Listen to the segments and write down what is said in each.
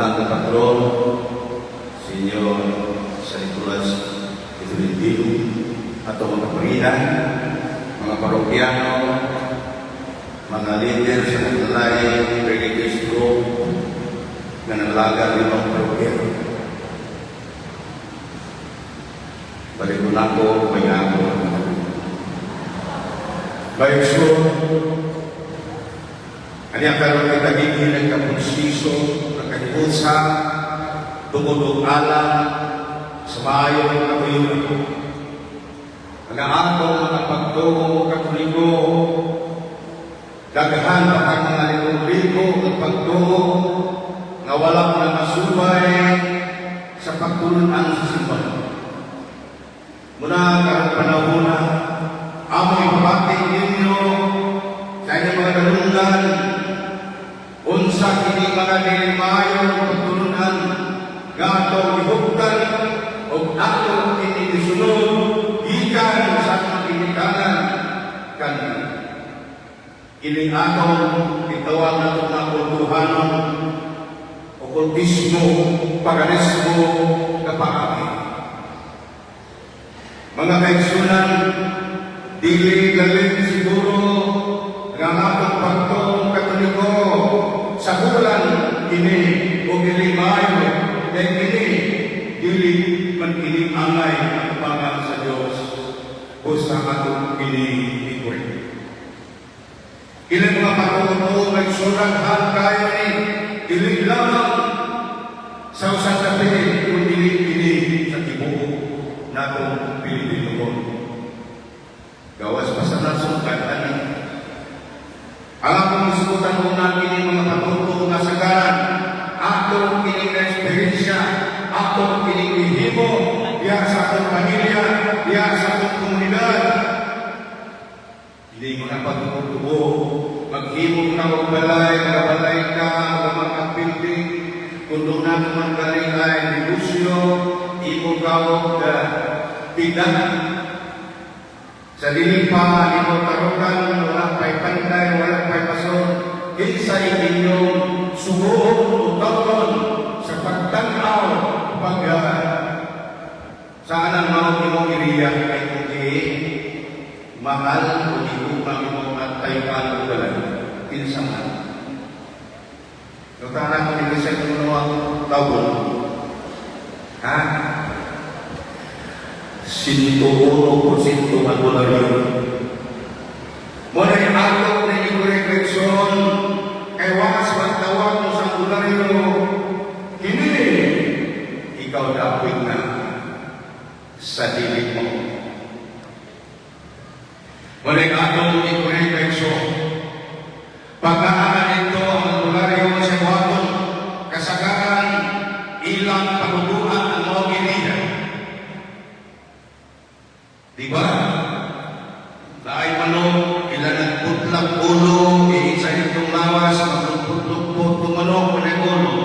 Mahal na Patron, Senyor San Nicolas de Tolentino, atong mga kaparian, mga parokyano, mga leader sa lain religious group nga nanglaga limang parokya. Balik ko nako, may ako. Bayo, kanya karon kita gigi nagkakonsiso, nagkahiusa, tungod og alang sa maayong katuyuan. Ang atong mga pagtuo Katoliko, daghan pa kang mga libo-libo ang pagtuo nga wala na masubay sa pagtulunan sa simbahan. Muna karong panahon na among ipabati ninyo sa inyong mga dalunggan unsa kini mga dili maayo pagtulunan nga atong gihuptan ug atong kini gisunod gikan sa atong ginikanan kan kini atong gitawag nato na kultuhanon, okultismo, paganismo, kapaaki. Mga kaigsunan, dili lalim siguro nga ang atong pagtuong Katoliko sa hulan kini o dili maayo kay kini dili man kini angay atubangan sa Dios o sa atong kini ikurin. Kini mga patutuo may suraghan kayo ni dili lamang sa usa ka pili kun dili kini sa tibuok natong Pilipino. Gawas pa sa nasong kadhanan. Ang akong isgutan una kini mga patutuo nga sagaran, atong kini na eksperyensya, atong kini gihimo diha sa atong pamilya, diha sa atong komunidad. Hindi mga patutuo, maghimo ka og balay, magabalay ka, mga building, kung doon na naman galing ay negosyo, imo ka og tindahan. Sa dili pa nimo tarugan, wala pa'y panday, wala pa'y mason, kinsa inyong sugoon o tawgon sa pagtanaw pag sa anang mao imong iriya kay kung mahal o gihumang imong tayuan o balay, kinsa man? Nutana ko ni sa kuno ang tawgon. Ha? 101% albularyo. Mo na yung ato na i-refleksyon kay was magtawag mo sa albularyo, kini ikaw dapit na sa dili mo. Mo na yung atong i-refleksyon. Pagkaan ito ang albularyo sa waton, kasagaran ilang paguguan ang mga giniya. Di ba? Naay manok, ilan nagputlag ulo, sa itong lawas, magputlog itong manok, may ulo.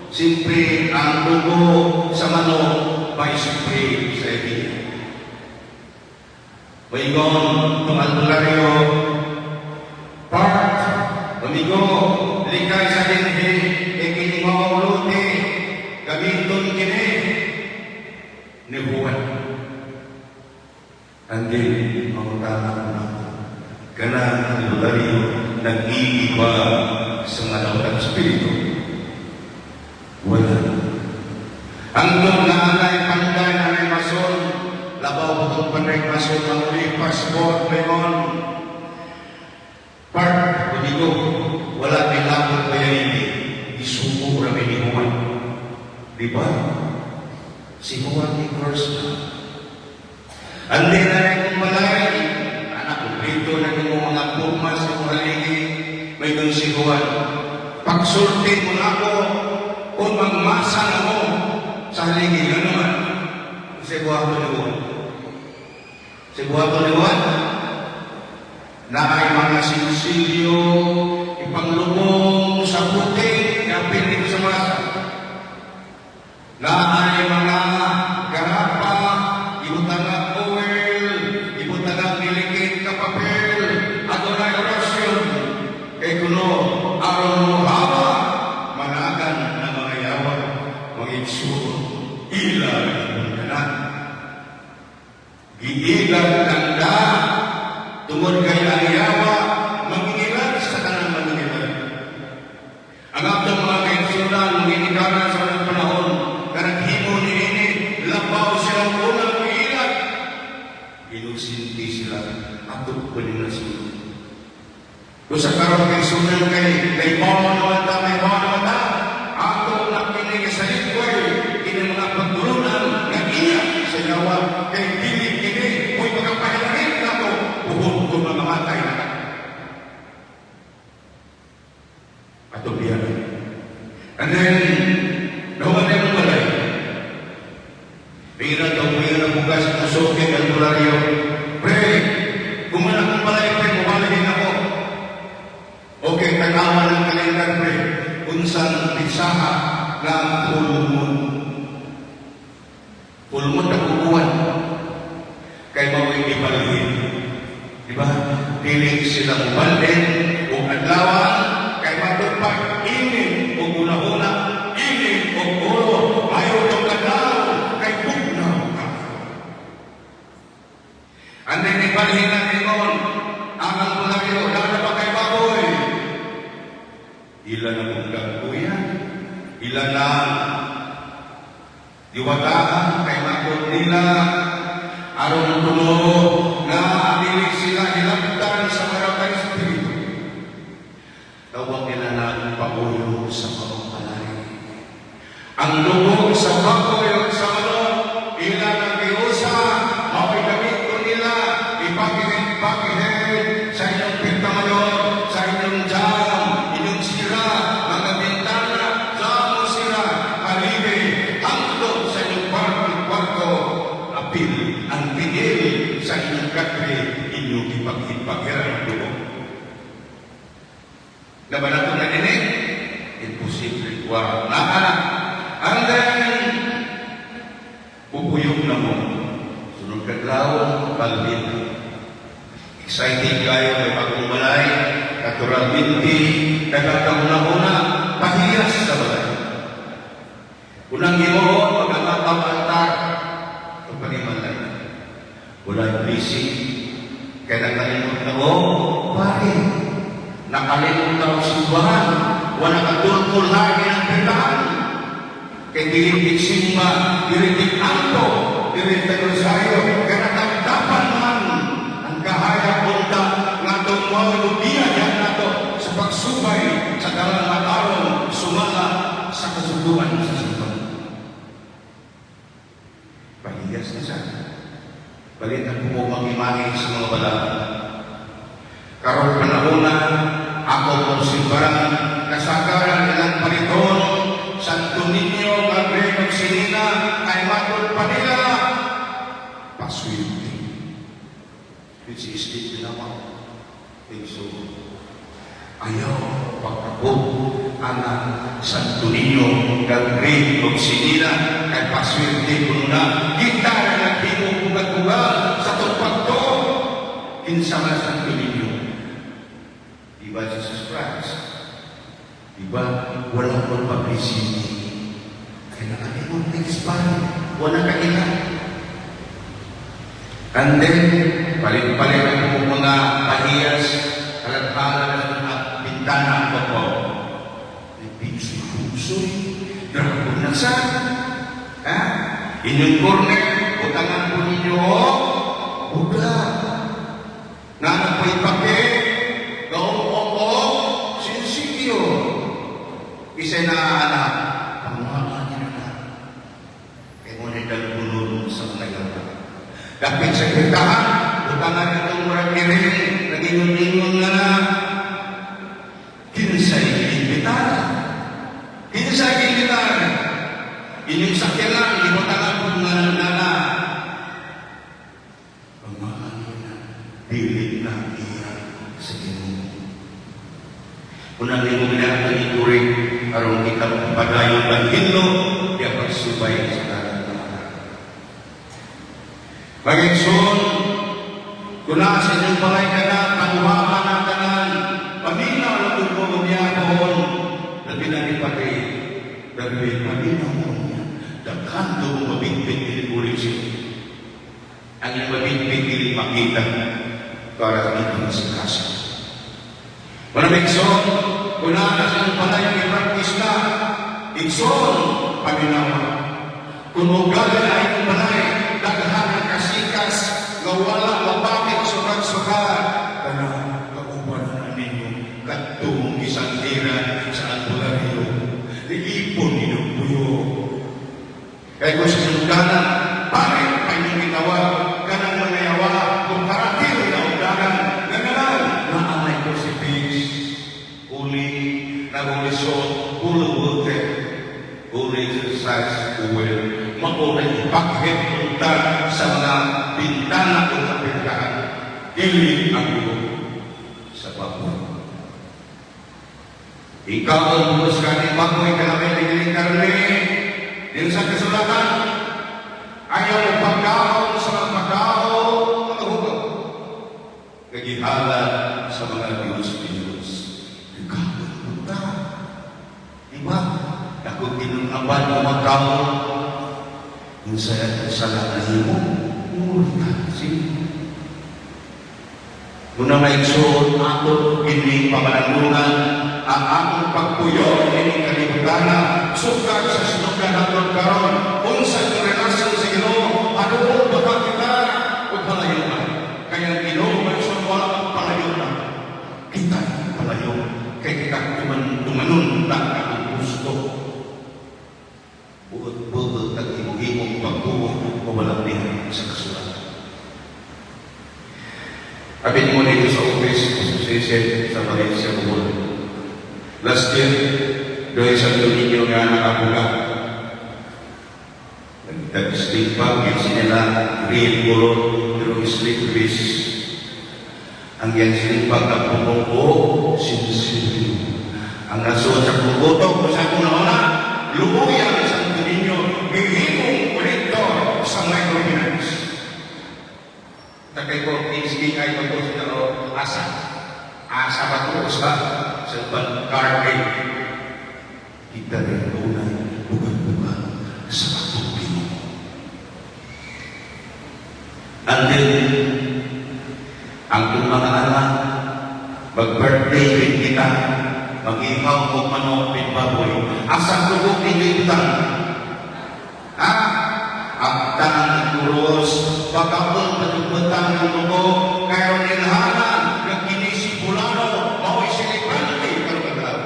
Siyempre, ang dugo sa manok, may siyempre sa ibiya. Maingon, itong albularyo, part, amigo, likay sa dinhi, e kini mauluti, gamiton kini, ni Juan. Andi, mangutana ko na. Kana ang albularyo, nag-iiba sa mga espiritu. Wala. Ang doon na anay panday, anay mason, labaw po itong panday mason, ang uli passport, mayon. Part, amigo, wala may lapot pa yan ini. Isuko rami ni Juan. Di ba? Si Juan ni first na. Andi na rin kong balay, anak, kumpleto na yung mga purmas sa mga haligi, may doon si Juan. Pagsulti mo na ako, kung magmasa na mo sa haligi, gano'n man. Si buhato ni Juan. Si buhato ni Juan, na ay mga sinsilyo, ipanglubong sa puti, kapit dito sa masa. Na ay mga garapa, ibutang ang oil, ibutang ang nilikit ka papel, adunay orasyon, kay kuno aron mo hawa, managan ng mga. Ang atong mga kaigsuonan, mga ginikanan sa unang panahon, nga naghimo niini, labaw silang unang giilag. Inusinti sila, ato pa nila sila. Kung sa karon, kaigsuonan, kay kay mao naman ta, may mao naman ta, ato na kini sa likway, kini mga pagtulunan nga iya sa yawa, kay dili kini mo'y magapahilangit nato, puhon kung mamamatay na ta. Ato biya. And then, nahuman na yung balay. Pira daw, pira bugas, musuki, albularyo. "Pre, kung man akong balay, pre, mubalahin ako." "Okay, tanawa ng kalendar, pre. Unsang petsaha nga full moon?" Full moon na kukuwan. Kay mao'y ibalhin. Di ba? Dili sila mubalhin o adlawan kay matupag ini o una-una, ini o ulo, ayaw tong kadlaw kay bugnaw ka. And then ibalhin na ingon, ang albularyo, "Dana ba kay baboy?" Ila na kong kuya, ila na diwataan kay makot nila aron tulo nga dili sila hilabtan sa maratay espiritu. Tawag nila na pauyo sa maong balay. Ang dugo sa baboy at sa manok, ila nang giusa, mao'y gamiton nila, ipaghihin-paghihin sa inyong pinta mayor, sa inyong jam, inyong sira, mga bintana, jam o sira, haligi, hangtod sa inyong kwarto-kwarto, apil ang tingil sa inyong katre, inyong ipaghipagiran ang dugo. Laban nato na nini, imposible wa naa. And then, pupuyong na mo. Sunod kadlaw, balhin. Excited kayo, may bagong balay, naturalmente, nagkakauna-una, pahiyas sa balay. Unang himuon, magandang altar, ito pa ni malay. Wala blessing, kaya nakalimot na mo, pare, nakalimot na ang simbahan, wala katultol lagi ng pitahan. Kay dili simba, dili anto, dili rosario, kaya natagdapan man ang kahayag unta nga itong mga biya yan nato sa pagsubay sa dalang matarong sumala sa kasunduan sa simbahan. Pahiyas na siya. Balitan ko mo mangimangi sa mga bala. Karon panahon na ako kong simbahan kasagaran ilang paliton Santo Niño, Gabriel ug Sinina ay matod pa nila paswerte. Which is di naman. So, ayaw pagkabot ang Santo Niño, Gabriel ug Sinina kay paswerte kuno na kita na naghimo bugat-bugat sa tong pagto kinsa man Santo Niño. Di ba Jesus Christ? Di ba wala kong publicity? Kaya nakalimot na expire. Wala ka ila. And then, palit-palit ang mga pahiyas, halat-halat at bintana ang babaw. May pigsoy-pugsoy. Dragon na sa. Ha? Inyong corner, utangan po ninyo, buga. Nga nagpo'y pake, gaong-ong-ong, sinsibyo. Isa na anak, panguhaan niya na. Kaya mo na dalgunon sa mga yawa. Dapit sa kirtahan, utangan itong murag iring, nagingon-ingon nga na, kinsay imbitar. Kinsay imbitar. Inyong sakyanan, ibutangan po nga nana. Panguhaan niya na, dili na iya sa Ginoo. Unang imo ginahanglan ikuri aron kita padayon paghinlo di pagsubay sa dalan ng mga. Pag-igsoon, kung naa sa inyong balay ka na, panguhaan ang tanan, paminaw lang mo gumiyapon, labi na ni pati, labi, paminaw mo niya. Daghan do mo mabitbit dili uli siya. Ang iyong mabitbit dili makita para inyong sa kasa. Mga igsoon, kung naa sa inyong balay, i-practice Igsoon, paminawa. Kung ugali na imong balay, daghan ang kasikas, nga wala mapakit sukad-sukad, kana kauban na ninyo, kadtong gisandiran sa albularyo, lilipon ninyong puyo. Kaya kung sa sinugdanan, pare pa inyong gitawag, kanang mga yawa, kung karatil na ugdanan, nga nga naanay crucifix, uli, nagulisod, ulo uli exercise uwel, maunay ipaghit unta sa mga bintana o kapirkaan, dili ang buhok sa baboy. Ikaw ang bugos ka ni baboy kanamay ligiling karne, din sa kasulatan, ayaw mo pagkaon sa mga pagkaon, mga hugaw. Kagihala sa mga Diyos-Diyos. Ikaw ang ta. Diba? Ako tinunaban mo magkaon. Yung sa sala na himo, murta si. Muna nga igsoon ato kini pamalandungan ang atong pagpuyo ini kalibutan sukad sa sinugdan naton karon. Unsa ang relasyon sa Ginoo? Ano ba ka kita o palayo na? Kaya ang Ginoo may wala palayo na kita, palayo kay kita tumanon ta ang gusto, buot-buot at himong-himong pagbuo o walang diha sa kasulatan. Abin mo dito sa office association sa Valencia, Bohol. Last year, doon sa ninyo nga nakabuga. Nag-sleep bag, yun nila, green color, pero sleep piece. Ang yan sleep bag na pumungko, sincere. Ang nasuot sa punggoto, kung sa akong nauna, lumuyan sa ninyo, gihimong kolektor sa microfinance. Takay ko, iski ay ba ito sa asa? Asa ba ito sa card? Kita rin unay bugan-bugan sa atong Ginoo. And then, ang itong mga anak, mag-birthday rin kita, mag-ihaw o manok pin baboy. Asa tugo inibutang? Ha? Ang tanang kuros, pagkaon patugbatang ng dugo, karon ilhanan, nga kini si Fulano, mao'y celebrante karong adlaw.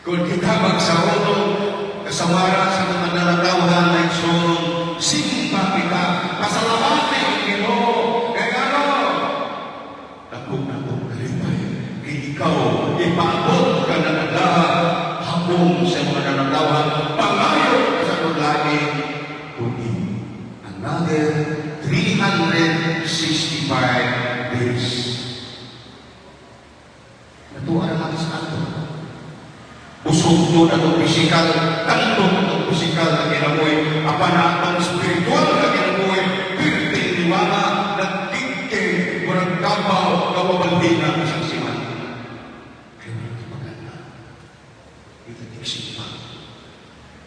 Kung kita magsaulog, kasawara sa mga naratawhan na igsoon, simba kita, pasalamati ang Ginoo, kay ano? Dako-dako kalipay, kay ikaw, ipaabot ka na habong sa mga naratawhan, pangayo sa laing tuig. Another 365 days. Natuwa naman sa ato. Busog to na itong physical, tanto na itong physical na kinabuhi, apan na atong spiritual na kinabuhi, pirting liwanga, nagtigke, murag kabaw, kawabalhina sa siman. Kaya walang kapaganda. Ita tigsimba.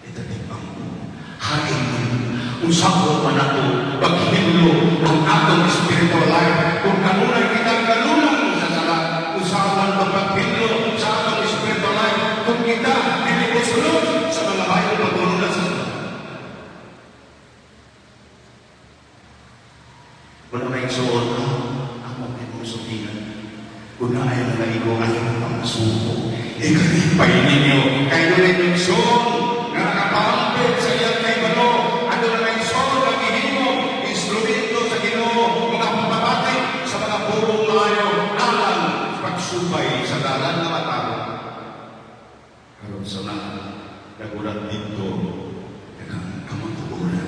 Ita tigpampo. Hain mo. Unsaon man ato paghinlo ang atong spiritual life. Kung kanunay kita kalunang sa sala, unsaon man ang paghinlo sa atong spiritual life. Kung kita dili mo sunod sa mga bayong pagtununan sa sala. Wala may igsoon ka, ako ang imong sultinan. Kung naay mga igo, ayaw ang pangsuko. Ikalipay ninyo. Kay doon yung igsoon, nga nakapampit sa iyang kaibalo. Ano na may igsoon nga gihimo, instrumento sa Ginoo, mga pamabati sa mga purong maayo, alang pagsubay sa dalan nga matabo. Karon sa na, nagulat dito, daghang kamatuoran.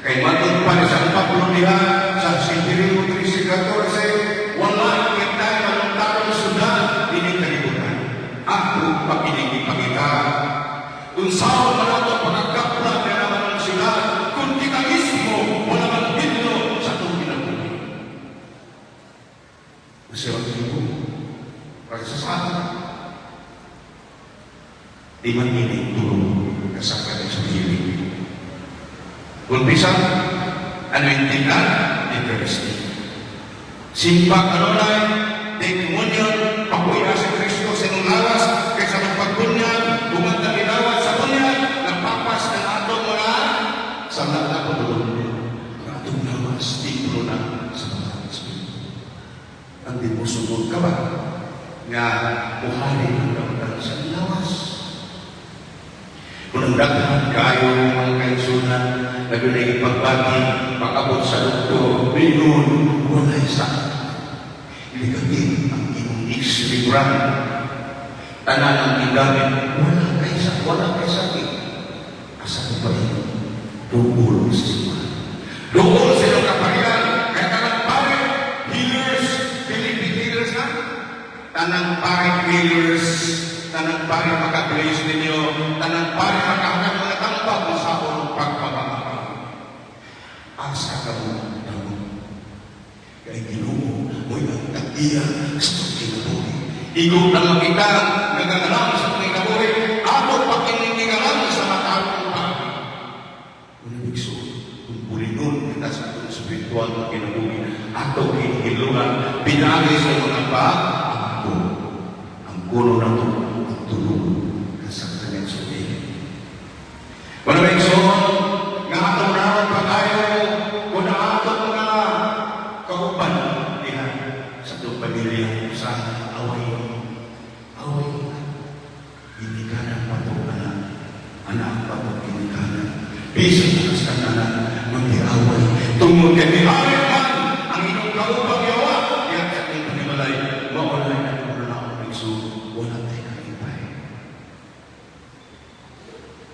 Kay matod pa ni San Pablo diha sa Hebreo 13:14, wala kita manuntarong sudan dini kalibutan. Ako pakinig ipangita. Unsaon man ato pagkakapla nga naman ang syudad kung kita mismo wala man hinlo sa atong kinabuhi. Kasi ang tipo, para sa atin, di man ini tulong kasakit sa healing. Umpisa, anointing ang Eucharisty. Simba kanunay, take communion, papuya si Kristo sa imong lawas, kaysa magpagbunyag, bumat na Nga muhari ang daotan sa lawas. Kung ang daghan kayo mga kaigsuonan, nagulay ipagbati, pakabot sa doktor, binon, walay sakit. Iligagin ang imong x-ray. Tanan ang gigamit, wala kay sakit. Asa mo pa rin? Duol sa simbahan. Duol sa inyong kaparian, kay tanang pare, healers, Philippine healers ha? Tanang pare healers, tanang pare makagrace ninyo, tanang pare makahatag mga tambag sa pagpapamaki. Asa ka mo damot? Kay Ginoo mo'y ang tag-iya sa itong kinabuhi. Igo na makita nagagalam sa itong kinabuhi, ato pakiningigalam sa matawang pagi. Una bigso, kung pulinon kita sa atong spiritual na kinabuhi, ato hinihilungan, pinagi sa mga pag-ampo. Ang kuno na ito, ang tulong ng sakramento sa ulihin. Wala ba igsoon, nga atong naon pag-ayo, kung na atong mga kauban diha sa atong pamilya, sa away, away, ginikanan pa to anak, anak pa to ginikanan, bisan na sa tanan, magdiaway, tungod kay mihalit man ang inyong kaubang yawa, diha sa atong panimalay, maulay na itong naon igsoon, wala tayo kalipay.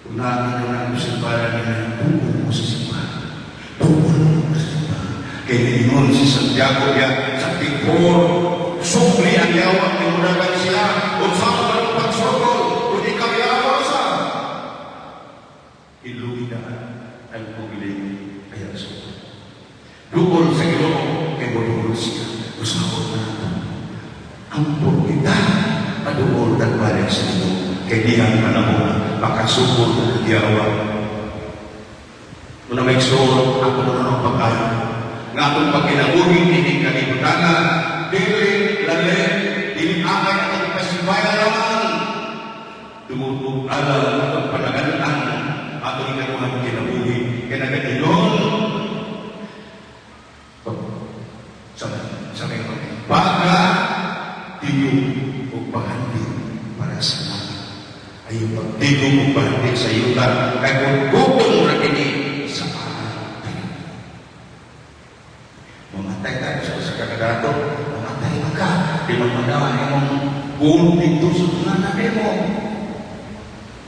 Kung nakita na ang simbahan nila, duol mo sa simbahan. Duol mo sa simbahan. Kay niingon si Santiago ya sa tigpor, sukli ang yawa, nimudagan siya, unsa man ang pagsugol, kung ikaw yawa sa. Ilugi na ang pugiling kaya sukol. Duol sa Ginoo kay moduol siya. Usahon na nato. Ampon kita paduol tag balik sa Ginoo. Kay dihang panahon makasukol ang yawa. Muna may igsoon, ako na ang pag-ayo. Nga atong pagkinabuhi ini kalibutan, dili lalim, dili angay atong pasibaya naman. Tungod alam atong panagantan, atong ikaduhang kinabuhi, kay nagadinon. Sa may baga, tigom o bahandi para sa langit. Ay yung pagtigom o bahandi sa yuta, kay kung gutom ra kini sa pangatay. Mamatay tayo sa usa ka kadato, mamatay man ka, di man madawa imong buong dito sa mga anak mo.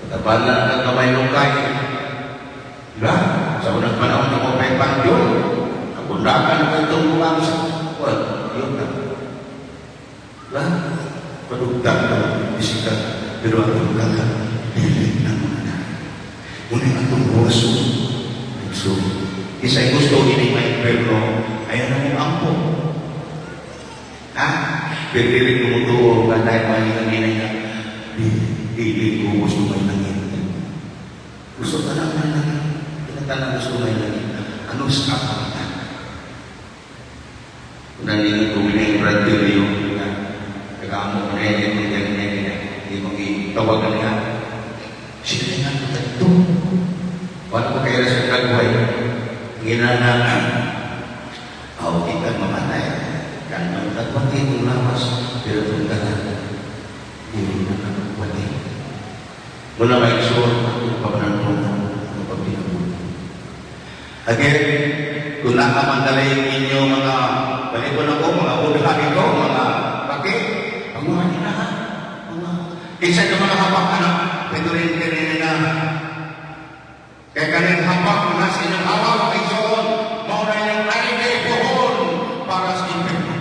Patabalan ka kamay lukay. Diba? Sa unang panahon ng Opay Pangyo, nagundakan ko itong bumangsa. Well, yun na. Diba? Padugtag na bisita, pero atong kalat, dili na mga na. Ngunit atong puso. So, isa'y gusto ini may impyerno, ayaw na mong ampo. Ha? Pero dili ko mutuo, kanday may ginay na, dili ko gusto may langit. Gusto ka lang may langit. Tinatanan gusto may langit. Ano sa kapalitan? Kung nalingon ko ginay Brad Delio, na nag-amo ko na yan, ito, yan, yan, yan, hindi mo gitawagan niya. Silingan ko ito. Wala ko kaya sa kagway. Ginana, aw kita mamatay. Kanang tagwati itong lawas, pero itong tanan, hindi na nagwati. Muna may igsoon, atong pamanantungan, atong pagkinabuhi. Again, kung nakamandalay inyo mga, balikon ako, mga udha ito, mga paki, panguha niyo na ha. Mga, kinsa ka mga hapak anak, pwede rin kanina na. Kaya kaning hapak na sa inyong hawak, mga igsoon, mao na inyong ay puhon para sa impyerno.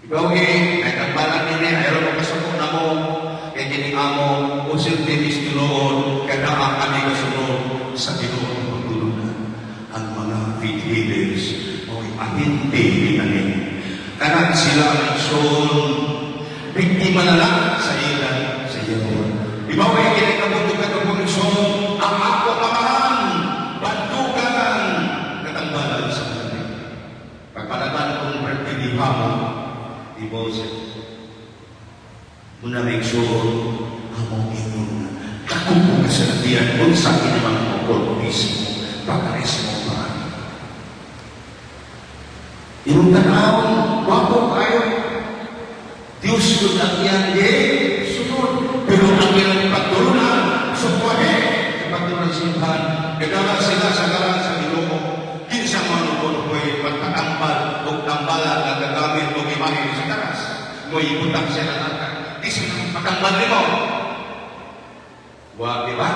Ikaw eh, ay tagbalan nini, ayaw mo kasuko na mo, kay kini amo, usil tinis Ginoo, kay naa kami kasunod sa Ginoo pagtulunan. Ang mga faith healers, o ahinte ni Kanan sila ang igsoon, biktima na lang sa ila, sa Yawa. Ibaw ay kinakabuto ka ng igsoon, ang ako amahan, bandukan, katambalan sa langit. Pagpalaban kong bertiliha mo, di Bose. Muna may igsoon, among ingon, dako ko kasalatian kung sa kinamang okultismo, pagkares mo pa. Imong tanawon, gwapo kayo. Diyos yun ang iyang sunod. Pero ang ilang pagtulunan, sukwahe, sa pagtulunan simbahan, nagdala sila sa ngalan sa Ginoo. Kinsa man ko ko'y pagtatambal o tambala nga gagamit og imahe sa taras. Mo ibutang siya ng altar. Di siya patambal nimo. Wa, di ba?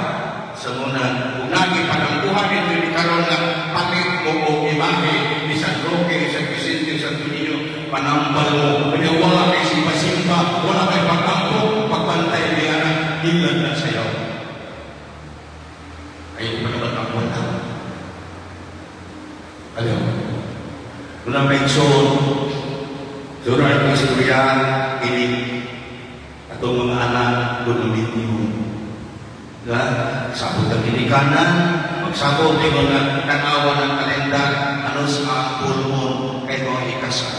Sa muna, kung lagi panambuhan ninyo ni karon nga palit mo og imahe ni San Roque, ni San Vicente, ni San Antonio, panambal mo. Kanya wala kay simba-simba, wala kay pag-ampo, pagbantay ni anak, ilan na sayaw. Ayaw pa naman ang wala. Ayaw. Una may igsoon, so na ang istorya, ini atong mga anak kung ninyo. Diba? Sabot ang ginikanan, magsabot ingon nga tanawa ng kalendar, ano sa full moon kay mo ikasal.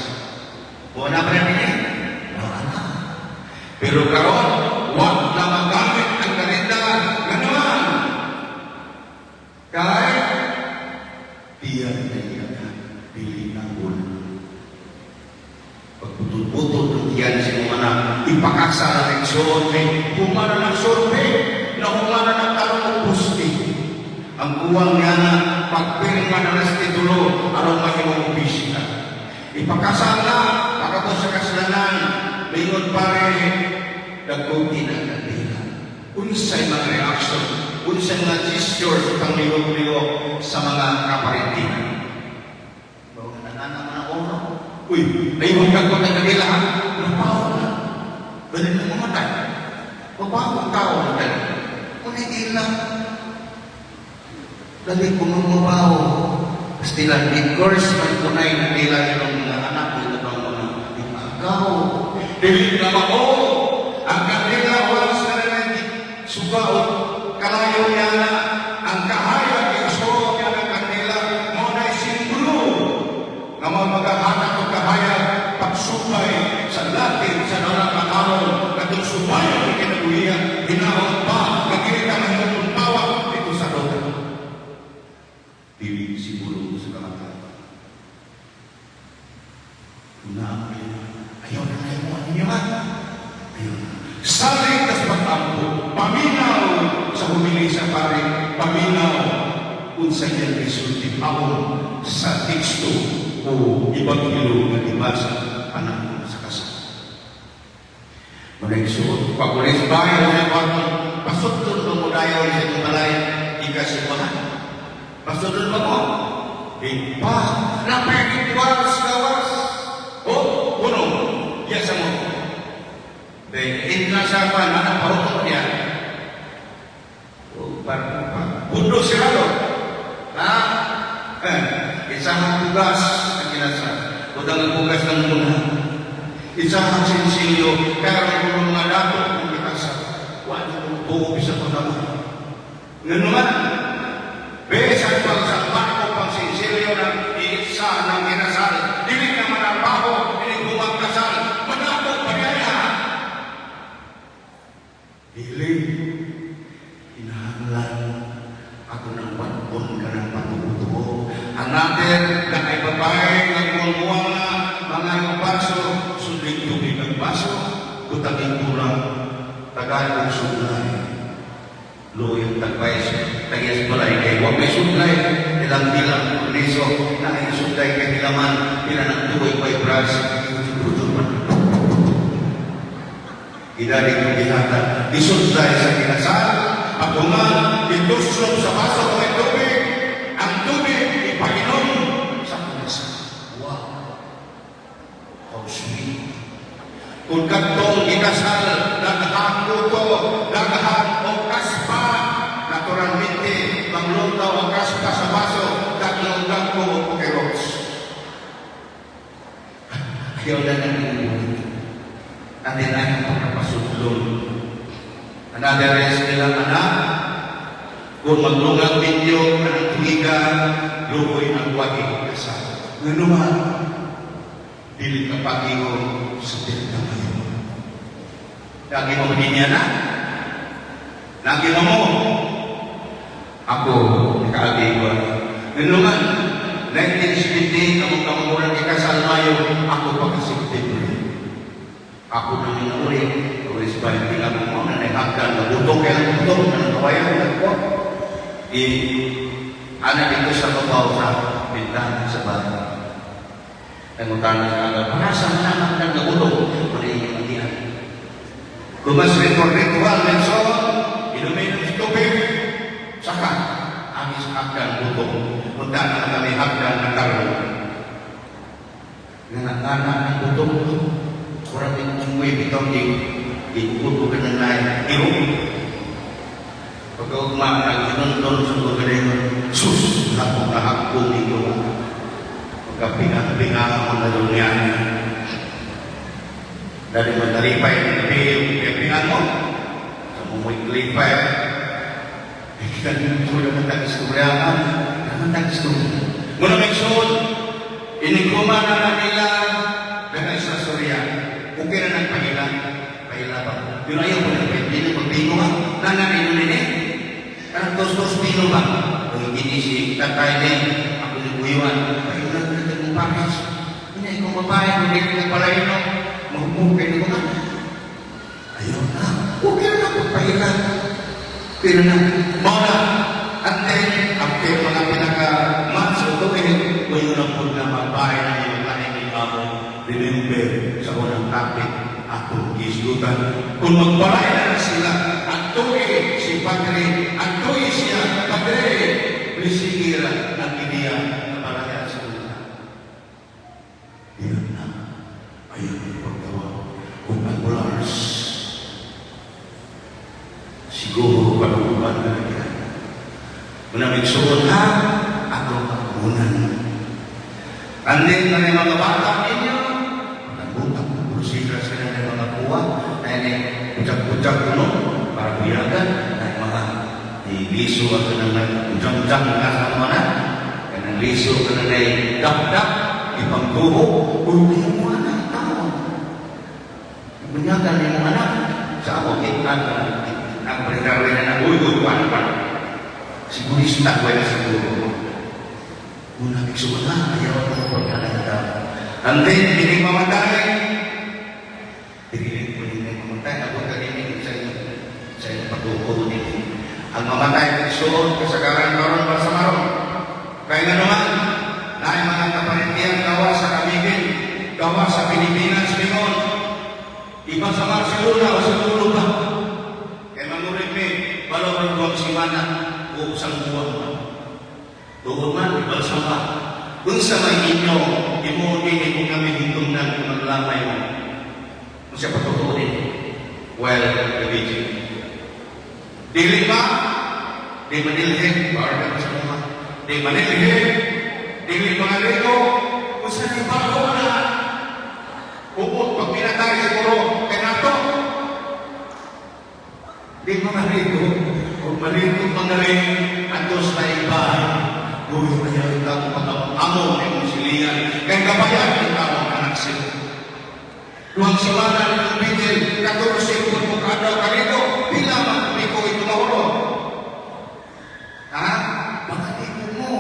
Wala pa rin ini? Wala na. Pero karon, wa na magamit ang kalendar. Ganoon. Kay tiyan na iya dili na bull. Pagputol-putol ng tiyan sa imong anak, ipakasal ang igsoon kay humana ng sorbe, na humana ng tarong og pusti. Ang kuwang niya na pagpirma na nas titulo aron mahimong opisina. Ipakasal na, pagkatapos sa kaslanan, mingon pare, dagkuti na kandila. Unsay mga reaction, unsay mga gesture sa panglihok-lihok sa mga kaparintinan. Bawa na mga ono. Uy, ayun kang kung kandila ha. Napaw na. Dali na mamatay. Mabawang tao na dali. Ngunit ilang. Dali ko mabaw. Pastilan, i-curse man kunay na nila yung mga anak ko ito ang mga ipagaw. Dili na mao. Ang kandila once na rin suga o kalayo niya na ang kahayag isuot niya ng kandila mo na simbolo nga mga maghahanap og kahayag pagsubay sa latin sa narang kakaron katong subayon ng kinabuhian hinaot pa nga dili ka mahimong tawag dito sa dota, dili simbolo sa kamatayon. Una, ayaw na kayo mo ninyo ha, ayaw na. Salig tas pag-ampo, paminaw sa humili sa pare, paminaw unsa iyang gisulti paon sa teksto o ebanghelyo nga gibasa panahon sa kasal. Mga igsoon, pag-ulis bayo sa kwarto, pasudlon mo mo dayon sa inyong balay, ikasimahan. Pasudlon mo mo? Di pa, napagitwas gawas. O, puno, yes mo. De, intra sa kwan, anak pahutot niya. O, par, par, pundo sirado. Ha? Eh, isang bugas ang kinasal. Udang ang bugas ng muna. Isang sinsilyo, kaya kung mga dato kung ikasal. Wala kong buo bisa pagkama. Ngayon, besan pag sa barko pang sinsilyo ng isa ng kinasal. Dili na manarbaho, dili gumagkasal. Manapo pa niya. Dili. Kinahanglan ako ng panpon ka ng patutuo. Another na ay babae nga buwang na mga yung baso, sundin tubig ang baso, kutangin kurang, tagalog sublay. Luyong tagbay, tagiyas balay kay wa may sublay, ilang bilang liso, na ay sublay kay nilaman, pila ng tuboy may bras, putol man. Idali kong gihatag, isublay sa kinasal, at human, ituslop sa baso ng tubig, ang tubig ipainom sa kinasal. Wow! How sweet! Kung kadtong ginasal, daghan luto, daghan o kaspa, naturalmente, manglutaw ang kaspa sa baso, daglong dagko o pukerots. Ayaw na nang Natin ang pagkapasudlon. Another is nilang anak, kung maglungag ninyo ang tuiga, luhoy ang wagi kasal. Nganuman, dili ka pag-ingon sa pinagkamayo. Lagi mo niya na. Lagi mo mo. Ako, nakaagi ko. Nganuman, 1970, among kamuran ikasal Mayo, ako pa ka September. Ako na nga uli, uli sa bahay, hindi lang mo, na hagdan, nagutong, kaya nagutong, nagkawayan, nagko. I, ana dito sa babaw sa bintana sa bahay. Nangutana sa aga, "Panasa man ang hagdan nagutong," uli yung matihan. Kumas ritual, lenson, inumin ng tubig, saka, angis hagdan butong, punta na kami hagdan na karoon. Nga ng butong, kurang yung umuwi bitaw di, di ka ng lain, iro. Pagkaugma, nag-inundon sa kagalingon, sus, hakong na hakong ito. Pagkapinang-pinang mo na doon yan. Dari matalipay ng gabi, yung mo. Sa mumuiklipay, eh, ganito naman tag-istorya. Naman tag-istorya. Muna may suod, inikuma na na nila, dahil sa Surya, okay na ng pahila. Pahila ba? Pero ayaw mo na pwede na magbino ka. Nananino nini. Kanang tos-tos bino ba? Kung hindi si tatay din, ako ni Buyuan, pahila na natin mong pares. Hindi, ikaw babae, hindi ka nagpalayno. Mahumukay na ko ka. Ayaw na. Okay na pagpahila. Pero na, mao na, and then, after mga pinaka-months o tuig, mayo na po na mabahay na yung laing amo. Remember, sa unang topic, atong gisgutan. Kung magbalay na sila, at tuig si Padre, at tuig siya, "Padre, bisigira ang ideya na balaya sa una." Iyan na, ayaw ng paggawa. Kung ang siguro panuuban na yan. Muna magsuot ha, atong ampunan. And then, na yung mga bata ninyo, nagbutak ng prusira sila ng mga kuwa, na yung kutsak-kutsak kuno, para buyagan, na yung mga liso at ng ujang-ujang nga sa mga na, kanang liso ka na na dap-dap, ipangtuho, kung yung mga anak, tao. Bunyagan yung anak, sa ako, kita, ang pagkawin na na, uy, uy, kuwan, kuwan. Sigurista ko na siguro. Muna, igsuon na, ayaw ko pagkakanta. And then, hindi mamatay. Dili ko hindi mamatay. Ako kanini sa inyo pagkukulo nini. Ang mamatay igsuon, kasagaran karon ba sa maron. Kaya nga naman, na mga kaparentiyan gawa sa Camiguin, gawa sa Pilipinas, mingon. Iba sa Barcelona o sa dulo ba? Kaya mangurid mi, balo ang simana o isang buwan ba? Tuod man, ibang sama. Unsa may inyo, imo din kung kami hitungdan kung maglamay mo. Unsa patutuo din? Well, the vigil. Dili ba? Di manilhin, para sa mga. Di manilhin, dili mga ligo, unsa ni bago na. Ubot, pag pinatay siguro, kay nato. Di mga ligo, kung maligo mga rin, atos na iba. Uy, kaya ikaw pag-amo ng silingan. Kay kabayan ikaw ang anak sila. Duhang simana ng vigil, 14 po mo kada kaligo, pila man ko ito mahulog. Ha? Mga ligo mo.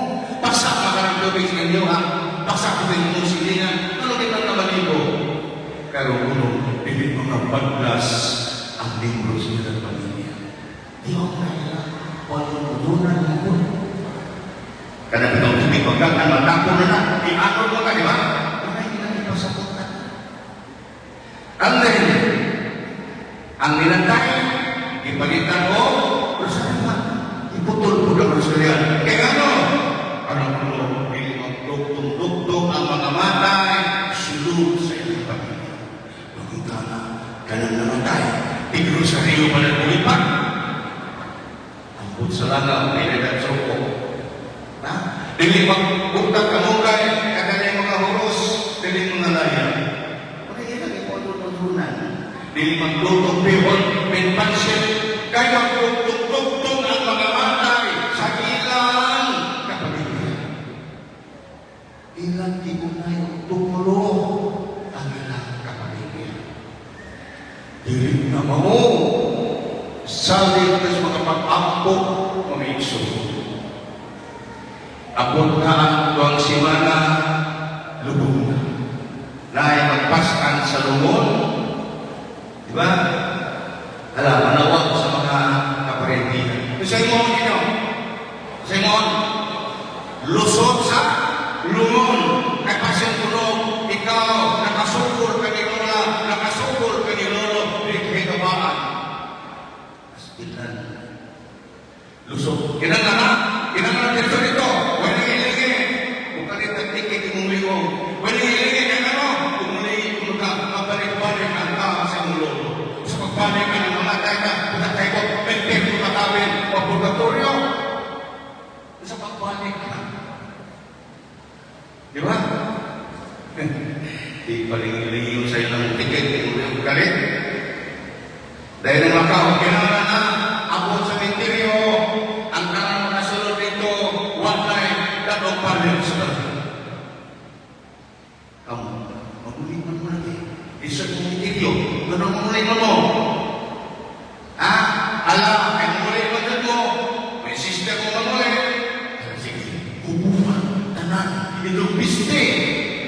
Pasa ka ng tubig sa inyo, ha? Pasa ko din mo silingan. Ano di man maligo? Pero uno, dili mga paglas ang libro sa ilang pamilya. Diyo na ila. Pagtutunan mo. Kada pitong tubig pagkakan, matapon na na. I-ano mo ka, di ba? Wala hindi ipasabutan. And then, ang nilantay, ipalitan mo, rosaryo, iputol po ng rosaryo. Kaya ano? Ano po, dili magdugtong-dugtong ang mga matay, sulod sa ilang pamilya. Pagkutana, kanang namatay, tig-rosaryo pa na bulipat. Ambot sa langaw, ay suko. Ha? Dili magbutang kamugay, kada mga huros, dili mga laya. Wala ilang ipotol-potulan. Dili maglutong bihon, min pansit, kay magdugtong-dugtong ang mga matay sa ilang kapamilya. Ilang giunay og tumulo ang ilang kapamilya. Dili na mao salit sa mga pag-ampo mga igsoon. Abot na ang duhang simana, lubong na. Naay magpasan sa lungon, Di ba? Hala, manawag sa mga kaparentihan. Sa imong ninyo, sa imong lusot sa lungon, kay pasyon kuno, ikaw, nakasukol ka ni Lola, nakasukol ka ni Lolo, di kahigabaan. Astilan. Lusot. Kinanglan na, kinanglan dito dito, wala ilingi. Kung kalit ang tikit imong liwong, wala ilingi kay ano, kung muli kung ka, mabalik-balik ang ka sa imong lolo. Sa pagbalik ka ng mga ka, punta ko, pente mo katawin, o purgatorio. Sa pagbalik ka. Di ba? Di palingi-lingi yung sa'yo ng tiket, imong liwong kalit. Dahil ang lakaw, kinanglan na, abot sa menteryo, ang kanang makasulod dito, walay dadong palit sa balay. Kamu, maguli man mo lagi. Isa kong menteryo, ganun mamuli man mo. Ha? Ala, kay mamuli man dyan mo. May sister mo mamuli. Sige, hubungan, tanan. Itong biste,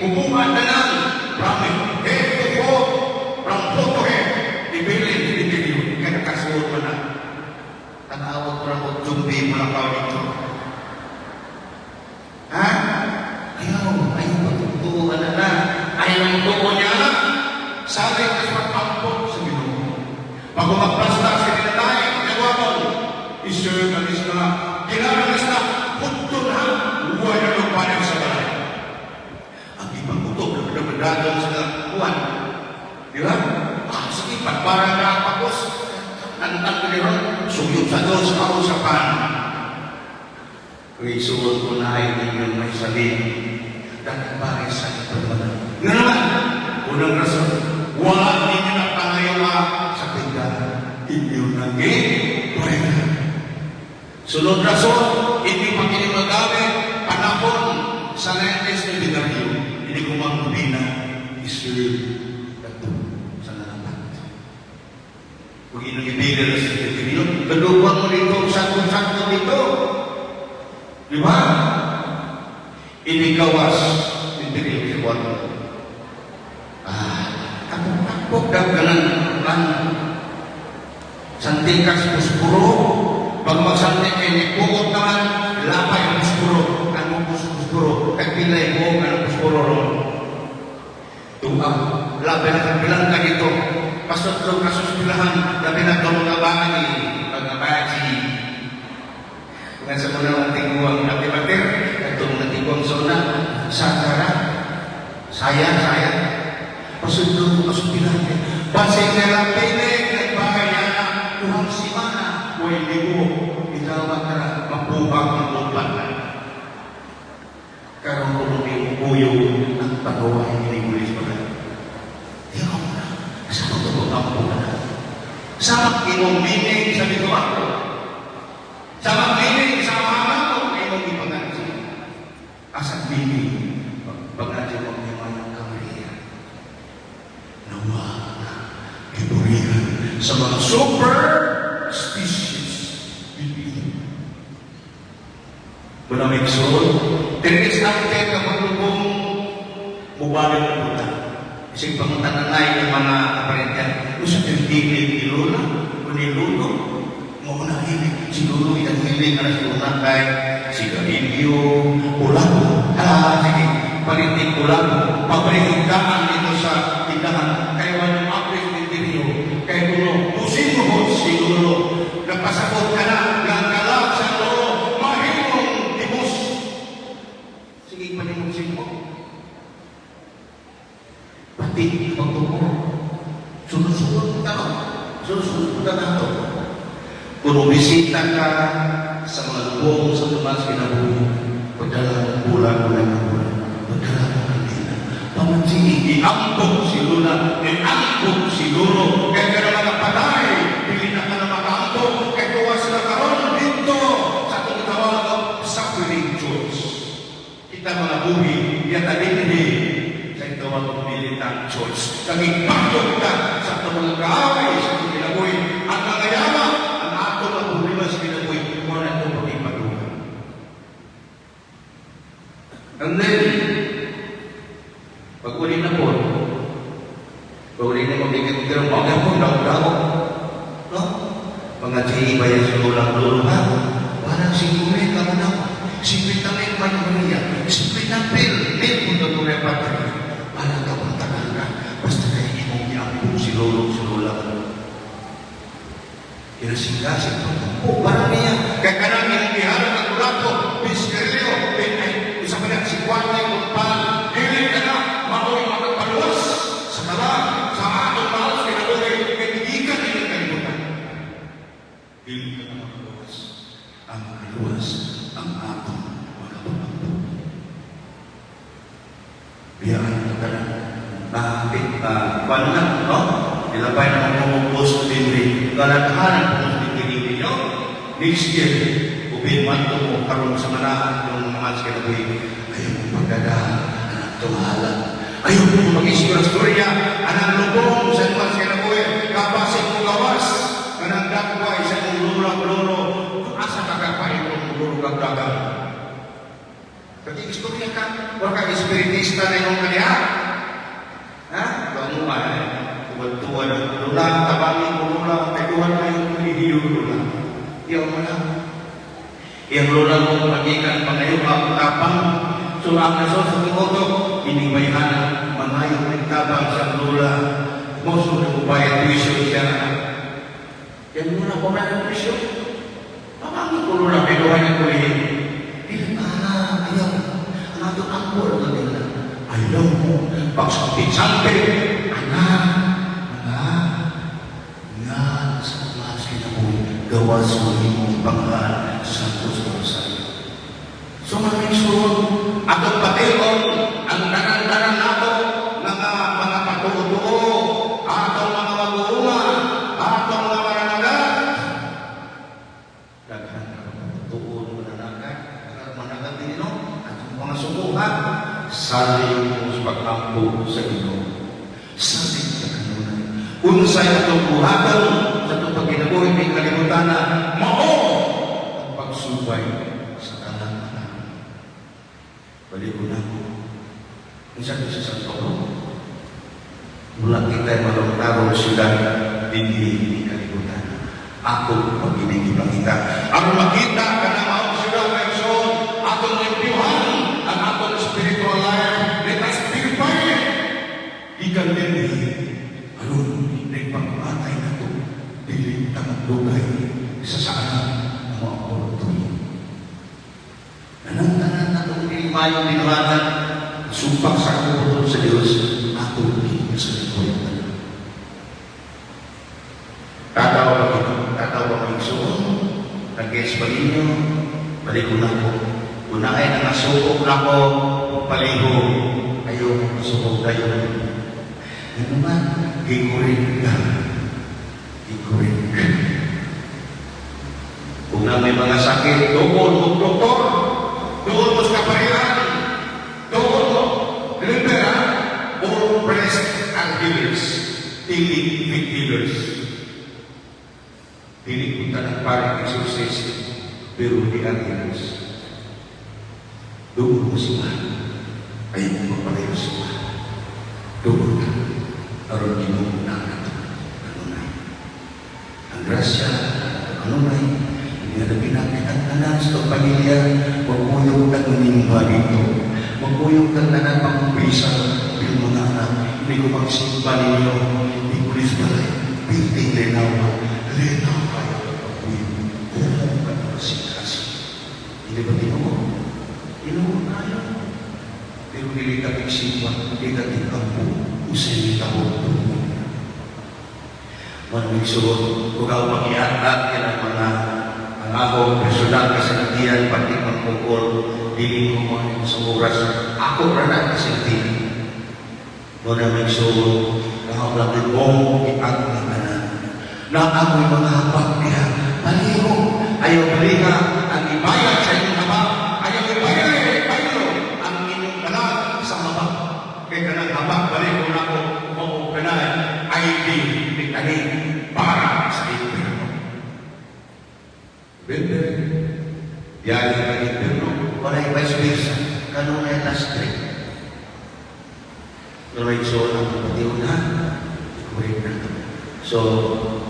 hubungan, tanan. From head to foot, from foot to head. Ibilin, menteryo, kaya nakasuot mo na. Tanawag ko lang kung zombie mo lang kao dito. Ha? Ayaw, ayaw pagtutuan na na. Ayaw ang tuo niya na. Sabi ka sa pagpampot sa Ginoo. Pag umagplasta sa dinatay, nagwakon, iserve ang isla, ginarang isla, putto na, wala nang panig sa balay. Ang ibang utok, nagdadon sa kuwan. Di ba? Ah, sige, pagpara na pagos. Nantang ko ron, suyod sa Diyos, kausapan. Kung isuot ko na ay ninyong may sabihin, dapat pare sa ipagmana. Nga naman, unang rason, wala ninyo na pangayawa sa tindahan. Inyo nang pwede. Sunod rason, hindi pa kini magamit, panahon sa Lentes ng Binaryo, hindi ko mangbina, iserve kadto sa lalapat. Kung inyong ibigay sa Binaryo, kadupan mo dito, sakto-sakto dito. Di ba? Inikawas, hindi rin sa. Ah, kapok-kapok daw ganang kan. Santikas puspuro, pag magsanti kay nikuot naman, lapay ang puspuro. Anong puspuro? Kay pilay mo, anong puspuro ron? Tuang, labi na kabilang ka dito. Pasutlo kasuspilahan, labi na itong mga bani, mga baji. Nga sa mga mga tiguang nakibater, itong mga tiguang zona, sakara, saya, saya. Pasutlo kasuspilahan. Pasig na pinig, nagbahay na, tuhang simana, way ligo, itawa ka na, mapuhag ang lupan na. Karon ko nung kuyo ang pagawa ni Bulis mga. Ikaw na, sa pagtutok ang na. Sa imong meaning sa dito ako. Sa meaning sa mama ko, imong ipangadyo. Asa meaning, pagpangadyo mo ni Manang Kamaria. Nawa na giburihan sa mga superstitious belief. Muna may igsoon, tiris ang ka maglubong mubalik ang buta. Isig pangutananay ng mga kaparentyan, usa kang hilig ni Lola o ni Lolo, mo na hilig. Si Lolo ilang hilig na si Luna kay sigarilyo, ulabo. Ah, sige, palitin ulabo. Pabalikaan dito sa tindahan, kay walang apis interior, kay kuno, musimot si Lolo. Nagpasabot ka na, nga ang sa Lolo, mahimong tibos. Sige, panimong mo. Pati pagtupo. Sunod-sunod ka no? Sunod-sunod ka na to. Kung bisita ka sa mga lubong sa tumas kinabuhi, pagdala ng bulan, wala ng bulan, pagdala ng kandila. Pamansin, iambog si Luna, iambog si Lolo, kaya ka na mga patay, dili na ka na makaambog, kaya tuwas na karon dito sa itong tawag suffering church. Kita mga buhi, yata dinhi sa itawag militant church. Kaging pagdog ka sa itong mga kaaway sa itong kinabuhi, ang mga yawa, ang ato mga problema sa kinabuhi, mo na itong pagipatuhan. And then, pag uli na po, pag uli na magiging pero mga po, Mga GE ba yan sa ulang lolo ha? Parang 5,000 ka na. 50,000 man Maria. 50,000, mil kung doon patri. Parang kapuntakan ka. Basta kay imong giampo si lolo, si lola. Kinasing-kasing pagkampo. Parang niya. Kaya kanang imong giharap ang kurato, biskerilyo, ay, isa pa na, si Juan ay kumpal. Dili ka na, maoy makapaluwas sa kala, sa atong mahal sa kinabuhi, kay gigikan ini kalibutan. Dili ka na makaluwas. Ang makaluwas, ang atong mga. Biyaan ka na. Bakit? Paano na, no? Nilabay na mga post delivery. Kalaghanan post delivery ninyo. Next year, ubin man ito mo karon sa manahan yung mga sa kinabuhi. Ayaw mong pagdada, anak tumahala. Ayaw mo mag-istorya, anak lubong sa mga sa kinabuhi. Kabasin mo gawas, kanang dakway sa imong lula lolo. Asa ka kapain mong lolo kag dagan? Pag istorya ka, wala ka espiritista na imong kaniya. Ha? Kamu ay tuwan-tuwan ang lula, tabangi mo lula, kay duhan na yung hiyo lula. Iyaw mo na. Iyang lola mo pagikan pangayo ang tapang. So ang naso sa timoto, ining bayhana, mangayo ng tabang sa lola. Moso na mo bayad tuition siya. Yan mo na kumain tuition. Pamangi ko lola, kay duhan yung tulihin. Dili pa ayaw. Ang atong ampo lang nila. Ayaw mo, pagsampit-sampit, anak, mga, nga sa mga kinabuhi, gawas mo imong pangalan sa Santos Rosario. So mga igsoon, atong pation ang tanan-tanan nato mga patuo-tuo, atong mga mag-uuma, atong mga mananagat. Daghan ka patuo mananagat, daghan managat din no, atong mga subuhan, salig mo sa pag-ampo sa Ginoo. Salig sa kanunay. Unsay atong buhaton sa atong pagkinabuhi may kalibutan na mao ang pagsubay sa tanan. Balik ko na ako. Isa ko sa San Paulo. Mula kita malungtarong siyudad dinhi kalibutan. Ako pag-ibig ipakita. Aron makita ka na maong siyudad ng igsoon, atong limpyuhan ang atong spiritual life. Let us purify it. Ikan dinhi. Aron, nagpangmatay na to. Dili ta magdugay sa saan ang mga portuyo. Tanan-tanan na itong dili mayong binuhatan, sumpak sa kabubut-on sa Diyos, atong sa likod. Tataw ba ito? Tataw ba mga igsoon? Nag-guess ba ninyo? Balik ko na ko. Kung naay nangasukok na ko, paliho, ayaw mo masukok tayo. Ano man, gikurin ka. Gikurin ka. Kung na may mga sakit, doon mo doktor, doon mo sa kaparian, doon mo. Remember, ha? All priests are healers. Dili faith healers. Dili kung tanang pare exorcist, pero di are healers. Doon mo sila. Ayaw mo magpalayo sila. Doon ka. Aron Ginoo na nato. Kanunay. Ang grasya, kanunay, hindi na ang tanan sa itong pamilya, magpuyong kang manimba dito. Magpuyong kang tanan pangkumisa, yung mga anak, hindi ko magsimba ninyo, hindi ko balay, building linaw, linaw kayo pagpuyong. Kumong ka na kasi. Hindi ba Ginoo? Ginoo tayo. Pero dili ka tigsimba, hindi ka tigampo, usay ni tao. Manamig suot, kung ako magiatat yan ang mga ang akong personal kasinatian, pati pagpukol, dili ko mo sa oras, ako ra na kasinati. Manamig suot, ako lang din mong iag na tanan. Na ako'y mga habak niya, paliho, ayaw baliha, ang ibayad sa inyong habak, ayaw ibayad, ibayad, ang inyong kalag sa habak. Kaya kanang habak, balik ko na ko, mao kanay, ID ni kani para sa impyerno. Bende, biyahe ka impyerno, walay vice versa, kanunay last trip. Pero so, ang patiw na, ikurin na to. So,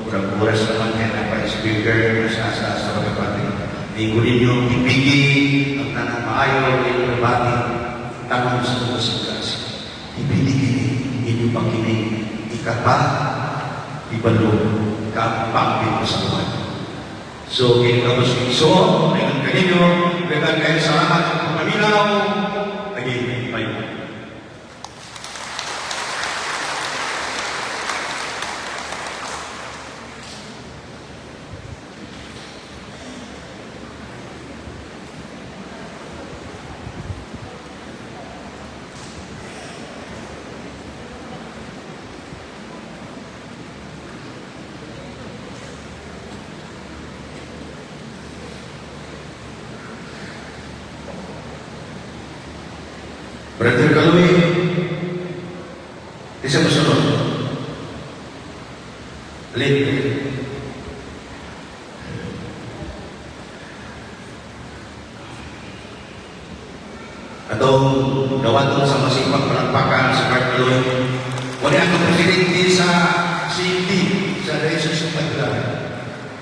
kurang oras naman kaya na vice. speaker sa pagkapati. Ninyo ninyo tipigi ang tanang maayo inyong pribati tanong sa mga sa grasya. Tipigi kini inyo pang kini ikata ibalo kampangpin sa buhay. So, kini kamo sa so, ingon kaninyo, daghang kayo salamat sa pagpaminaw. Lagi, bye. Brother Kalui, isa mo sunod. Late. Atong dawaton sa masipag palakpakan sa Brother Kalui. Wala ang presidente sa CMD sa Diocese of Tagbilaran.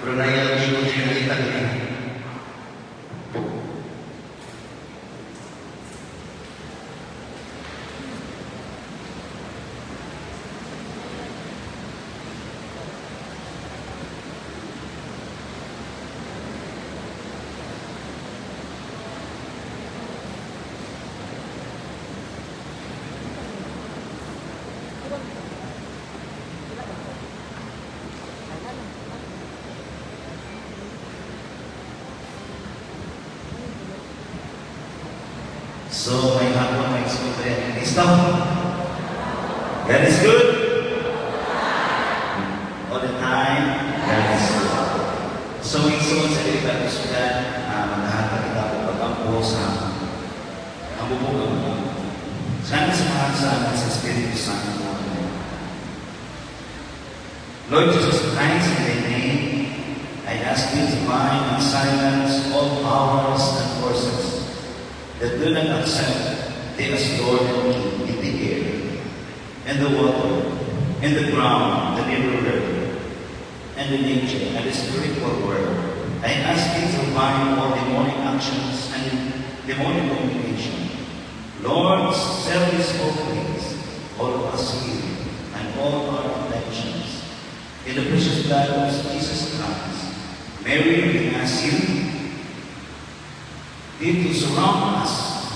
Pero nailang ko siya nakita niya. So, may hapon, may school. Listo? God is good. All the time, God is good. So, igsoon sa dili ka sudan, maghatag kita og pag-ampo sa ang bubong ang Sana sa mga sa Espiritu Santo. Amen. Lord Jesus Christ, in thy name, I ask you to bind and silence all powers and forces that do not accept thee as Lord and King in the air, in the water, in the ground, the river, and the nature, and the spiritual world. I ask thee to bind all demonic actions and demonic communication. Lord, seal this whole place, all of us here, and all our intentions. In the precious blood of Jesus Christ, Mary, we ask you thee to surround us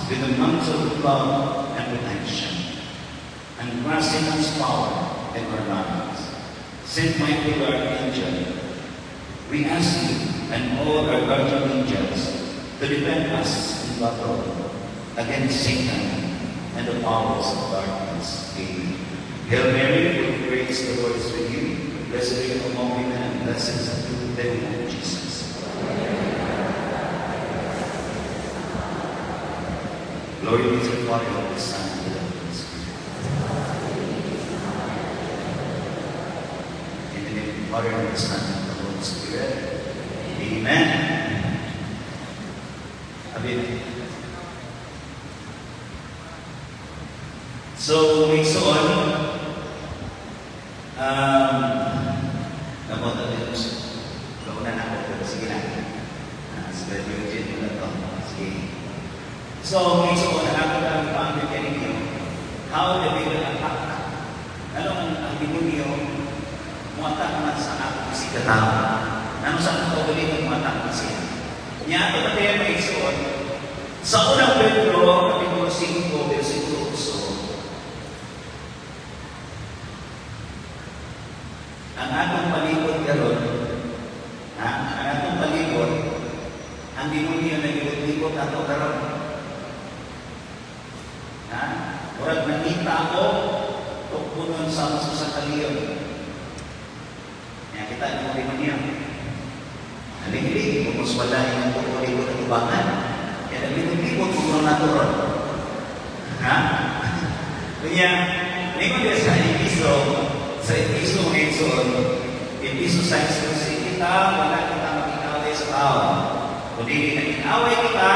with the mantle of love and protection, and grant Satan's power in our lives. Saint Michael the Archangel, we ask you and all our guardian angels to defend us in battle against Satan and the powers of darkness. Amen. Hail Mary, full of grace, the Lord is with you. Blessed are you among women, and blessed is the fruit of thy womb, Jesus. Glory be to the Father, and to the Son, and to the Holy Spirit. In the name of the Father, and of the Son, and of the Holy Spirit. Amen. Amen. So, igsoon, napunta din Kauna na ako, pero sige na. Sa Eugene mo na to. Sige. So, igsoon, ako na ang pangit ninyo, how the devil attack. Ano ang demonyo, muatak man sa ako si katao. Ano sa akong kaugalingon, muatak man siya. Niya ato pa tayo mga igsoon, sa Unang Pedro, Kapitulo 5, versikulo 8, ang atong palibot karon, ha? Ang atong palibot, ang demonyo naglibot-libot ato karon. Ha? Murag nangita ako, tukpunon sa usa ka leon. Kaya kita ang demonyo. Haling-hiling, kung mas wala yung tukpunon at tubangan. Kaya naglibot-libot kung natural. Ha? Kanya, ningon din sa Episo ngayon, Episo 6, kita, wala kita mag-inaway sa tao. Kundi nag-inaway kita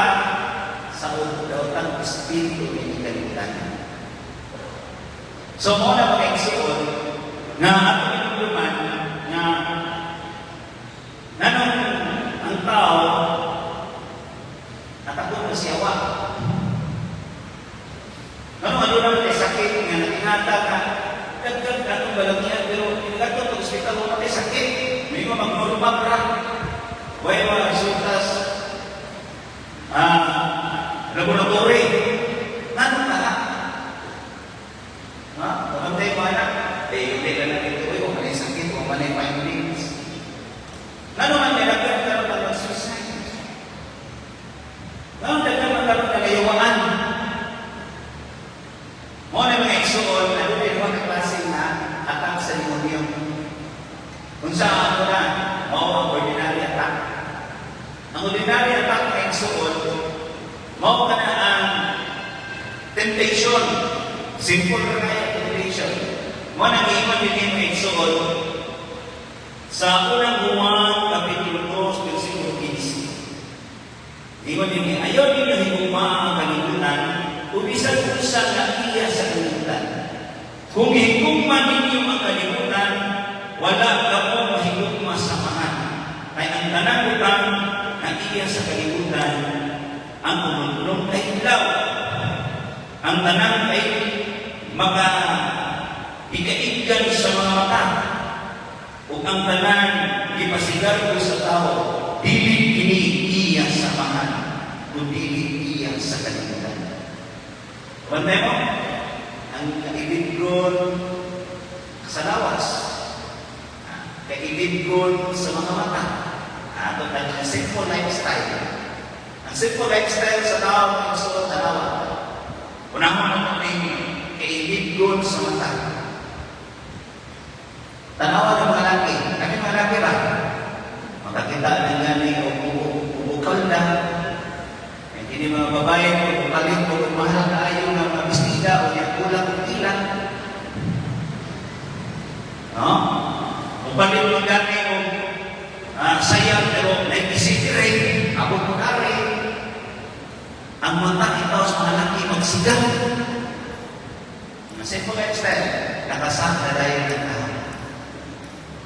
sa daotang espiritu ng kalimtan. So, mo na mga igsoon, nga ato hinumduman, nga siyawa. Ano ano naman may sakit nga natingata ka, dagdag atong balangyan, pero ingatong pag ospital mo may sakit, may mga magnormal ra. Way mga resultas laboratory. Nano ka ha? Ha? Pamantay mo anak, eh, hindi ka na dito, eh, kung may sakit, kung may findings. Ngano man kay dagdag karon ang mag-suicide? Ngano dagdag man karon kagayawaan? Mao na, mga igsuon, ano din mga klase na attack sa demonyo. Kung sa ako na, mao ang ordinary attack. Ang ordinary attack, mga igsuon, mao ka na ang temptation. Simple ra kaya temptation. Mao na giingon din, mga igsuon, sa Unang Juan, Kapitulo 2, versikulo 15. Ingon din, "Ayaw ninyo higugma ang kalibutan o bisan unsa nga iya sa kalibutan. Kung higugma ninyo ang kalibutan, wala kamo mahigugma sa Amahan. Kay ang tanang butang nga iya sa kalibutan, ang umulong kahidlaw, ang tanang kay maka ikaiggan sa mga mata, ug ang tanan gipasigarbo sa tao, dili kini iya sa Amahan, kun dili iya sa kalibutan." Bantay mo, ang kailidgon sa lawas, kailidgon sa mga mata, ato ang simple lifestyle. Ang simple lifestyle sa tao ang suot tanawa. Unahon na ito kailidgon sa mata. Tanawa ng mga laki. Kami mga laki ba? Makakita na gani o bukal na. Ang kini mga babae ko, palit ko, kung mahal kaayo nga mga bestida o niya kulang og pila. No? Mupalit mo gani o sayang pero naikisikirin, abot mo kari. Ang mata ikaw sa mga laki magsigaw. Ang simple lifestyle, nakasama dahil ng tao.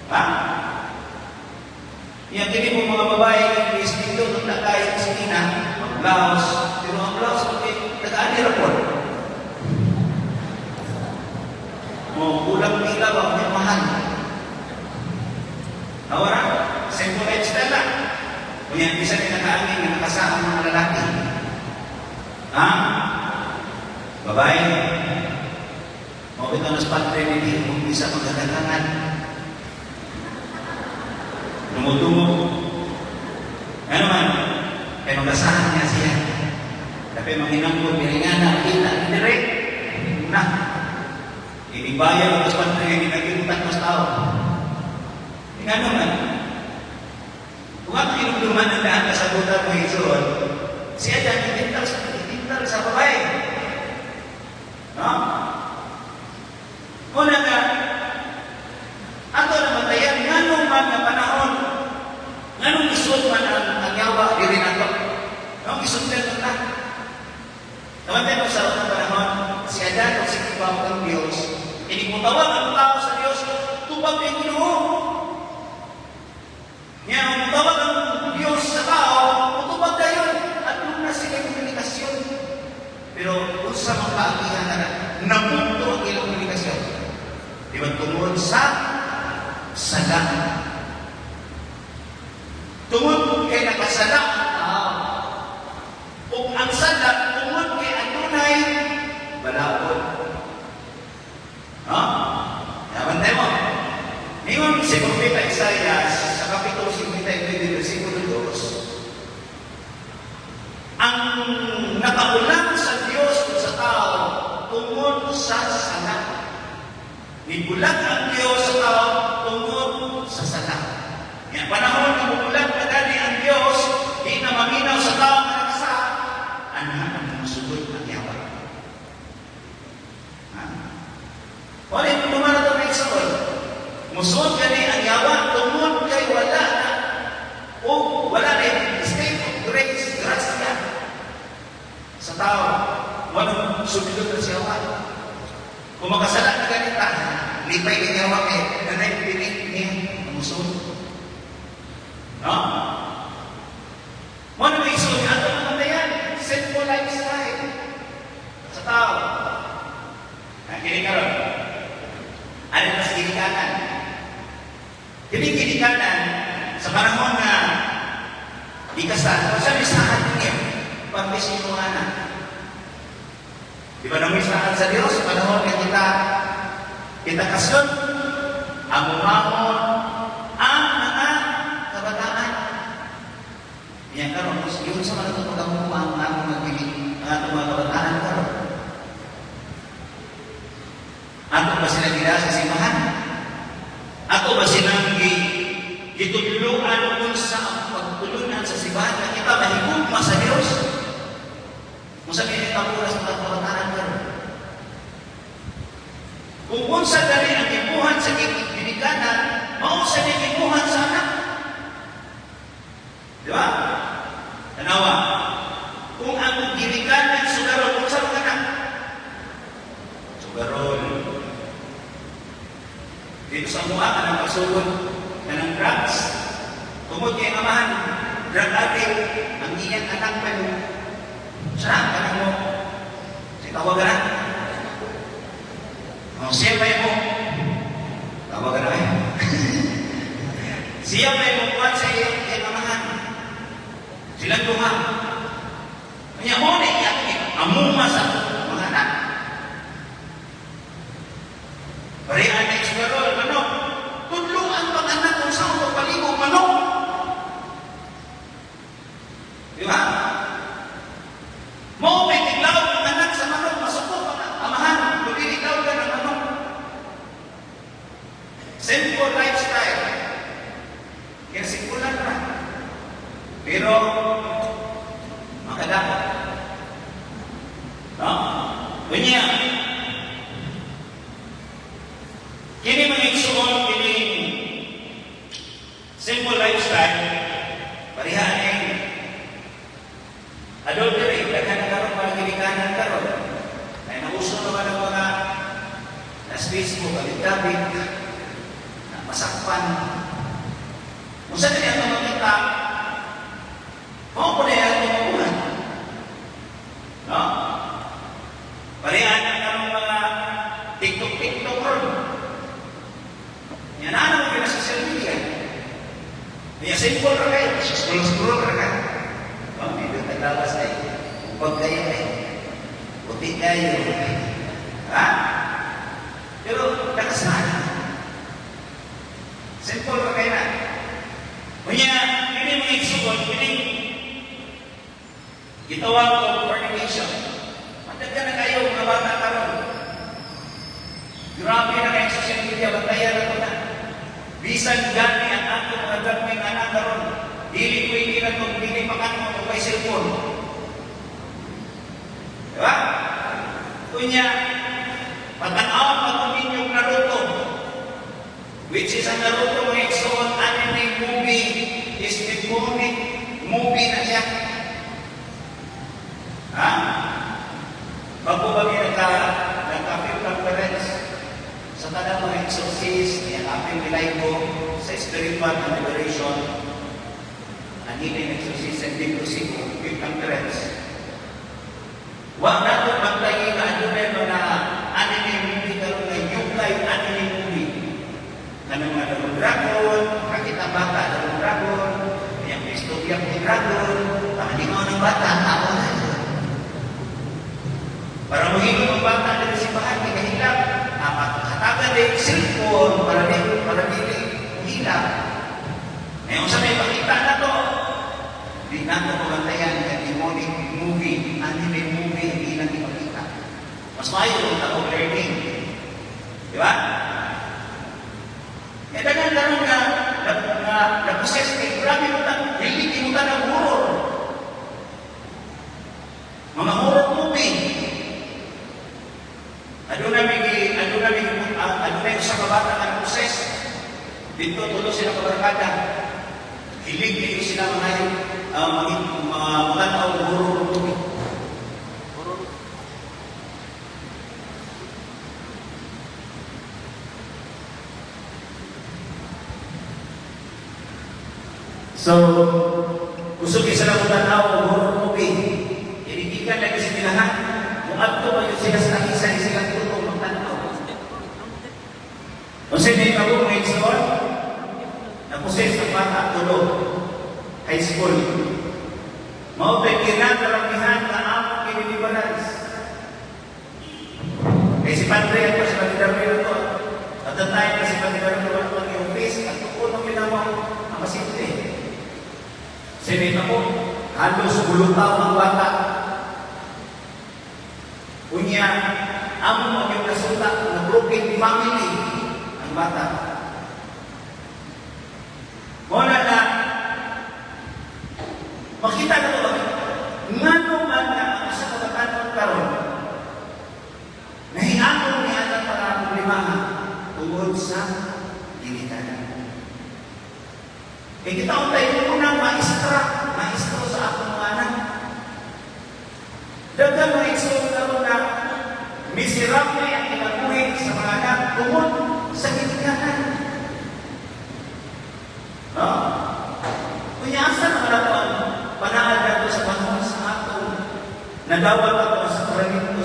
Ha? Yan, kini mo mga babae, English, dito, nung nakayo sa ina, mag-blouse. Pero ang blouse, okay, nag-ani ra po. Mo, kulang pila ba, may mahal. Nawara, simple lifestyle lang. Kung bisa ni nakaangin nga nakasama mga lalaki. Ha? Babae, mao bitaw nas padre ni kung bisa magkadagangan. Tumutungo. Ano man, kay magasahan niya siya. Tapi manginangkot, biringana, kita, direct. Na. Inibayar ang padre nga ginagimutan mas tao. Ngano man? Kung ang hinumduman ang daan kasabutan mo isuon, siya dyan, ibintal sa babae. No? Una nga, ato namatayan, nganong man nga panahon, nganong isod man ang yawa, diri nato. Nganong isod na na. Namatay mo sa unang panahon, si Adan o si Eva ang Diyos, inig motawag ang tao sa Diyos, tubag ng Ginoo. Nga, ang mutawag ang Diyos sa tao, mutubag dayon, at na sila komunikasyon. Pero unsa man kaagihan na napunto ang ilang komunikasyon? Di ba tungod sa sala? Tungod kay nakasala ang tao. Ug ang sala tungod kay adunay balaod. Ha? Nabantay mo. Ningon si Propeta Isaias sa Kapitulo 59, versikulo 2. Ang nakaulang sa Diyos ug sa tao tungod sa sala. Nibulag ang Diyos sa tao tungod sa sala. Nga panahon nga mubulag na gani ang Diyos, di na maminaw sa tao nga nakasala, anha ang musugod ang yawa. Ha? Wala yung lumana ito na igsoon. Musuod gani ang yawa tungod kay wala na o wala na yung state of grace, grasya sa tao. Walang sumilot na siya. Kung makasala na ganita, lipay kay yawa kay nanay pilit niya musuod. No? Mo na may isuod ato namatayan. Simple Panahon nga ikasal, unsa may saad ninyo? Pagka sa imong anak. Di ba nang saad sa Dios sa panahon nga kita kita kaslon, amumahon ang mga kabataan. Yan karon, yun sa mga natutog ang atong magpili, ang atong mga kabataan karon. Ato ba sila gila sa simbahan? Ato ba silang gitudluan unsa ang pagtulunan sa simbahan na kita mahigugma sa Dios? Unsa may tabura sa mga kabataan karon? Kung unsa dali ang gibuhat sa ginikanan, mao sa gibuhat sa anak. Di ba? Tanawa. Kung ang ginikanan sugarol, unsa man anak? Sugarol. Dito sa mua, kanang pasugod, kanang drugs. Tungod kay amahan, drug addict, ang iyang anak pa yung siya, kanang mo. Si tawagan na. Oh, siya pa mo. Tawagan na eh. Siya pa mo kuwan sa iyang amahan. Silang duha. Kanya mo na iya, amuma sa mga anak. Parihan na sugarol, manok. Tudluan pang anak kung saan pagpaligo, manok. Di ba? Mo may tiglaw ang anak sa manok, masuko ang amahan, lulilitaw ka ng manok. Simple lifestyle. Kaya simple lang na. Pero, makadako. No? Kunya, kini mga igsuon, kini simple lifestyle, parihan ang adultery, daghan na karon mga ginikanan karon. Ay nauso naman ang mga nas Facebook, abit-abit, na masakpan. Unsa dili ang makita, mao po na yung mabuhat. No? Parihan ang karong mga TikTok-TikTok ron. Yan na naman na social media. Niya simple ra kayo, scroll-scroll ra kayo. Oh, medyo taglawas ay. Upag kayo ay. Puti kayo. Ha? Pero nakasana. Simple ra kayo na. Kunya, kini mga igsuon, kini gitawag og fornication. Madaghan na kayo mga bata karon. Grabe na kayo social media, bantayan na ko na. Bisan gani ang ato mga gagmayng anak karon, dili pwede na itong dili makan mo kung may cellphone. Di ba? Kunya, patanaw pa kung ninyong Naruto. Which is ang Naruto mga igsoon, anime movie is demonic movie na siya. Ha? Bago ba may nagka-film conference sa tanang mga exorcist, niya apil nilay ko sa spiritual and liberation, ang healing exorcist and leprosy ko, film conference. Wa na ito magtayi na adunay mga anime movie karon nga yukay anime movie. Kanang mga Dragon Dragon, kakita bata Dragon Dragon, kaya may istorya ko dragon, pakalingaw ng bata, tao na. Para mohilom ang bata diri sa simbahan, kay kahilap, hatagan din cellphone para di para dili hilap. Ngayon sa may pakita na to, di na ito mabantayan ang demonic movie, anime movie, hindi lang ipakita. Mas maayo kung tao learning. Di ba? Eh, daghan karon nga nga na-possess kay grabe mo ta, dili mo ta ng horror. Mga horror movie. Aduna sa kabata nga possess. Dito tulo sila kabarkada. Hilig kayo sila mga mga mga tao horror movie. Horror. So, gusto kayo sila kung tanaw o horror movie. Inigikan lagi sa nilahan. Muadto ba yun sila sa isa silang tulong magtanaw. Kung sino yung ako mga igsoon, Na-possess ang bata, tulo. High school. Mao tay kinakaramihan na among gi-deliverance. Kay si Padre ako, si Padre Darwin ako. At the time na si Padre Darwin wala pang office, at tukon ang ginawa, ang masimple. Sinita ko, halos bulutaw ang bata. Unya, amo ang yung resulta na broken family ang bata. Mao na makita na to ba? Ngano man nga ang isa ka batanon karon nahiangon niya ang mga problema tungod sa ginikanan. Kaya kita untay unang maestra, maestro sa akong mga anak. Daghan mga igsoon karon na miserable ang kinabuhi sa mga anak tungod sa ginikanan. No? Kunya asa naman ato ang panaad nato sa panahon sa atong nadawat ato sa sakramento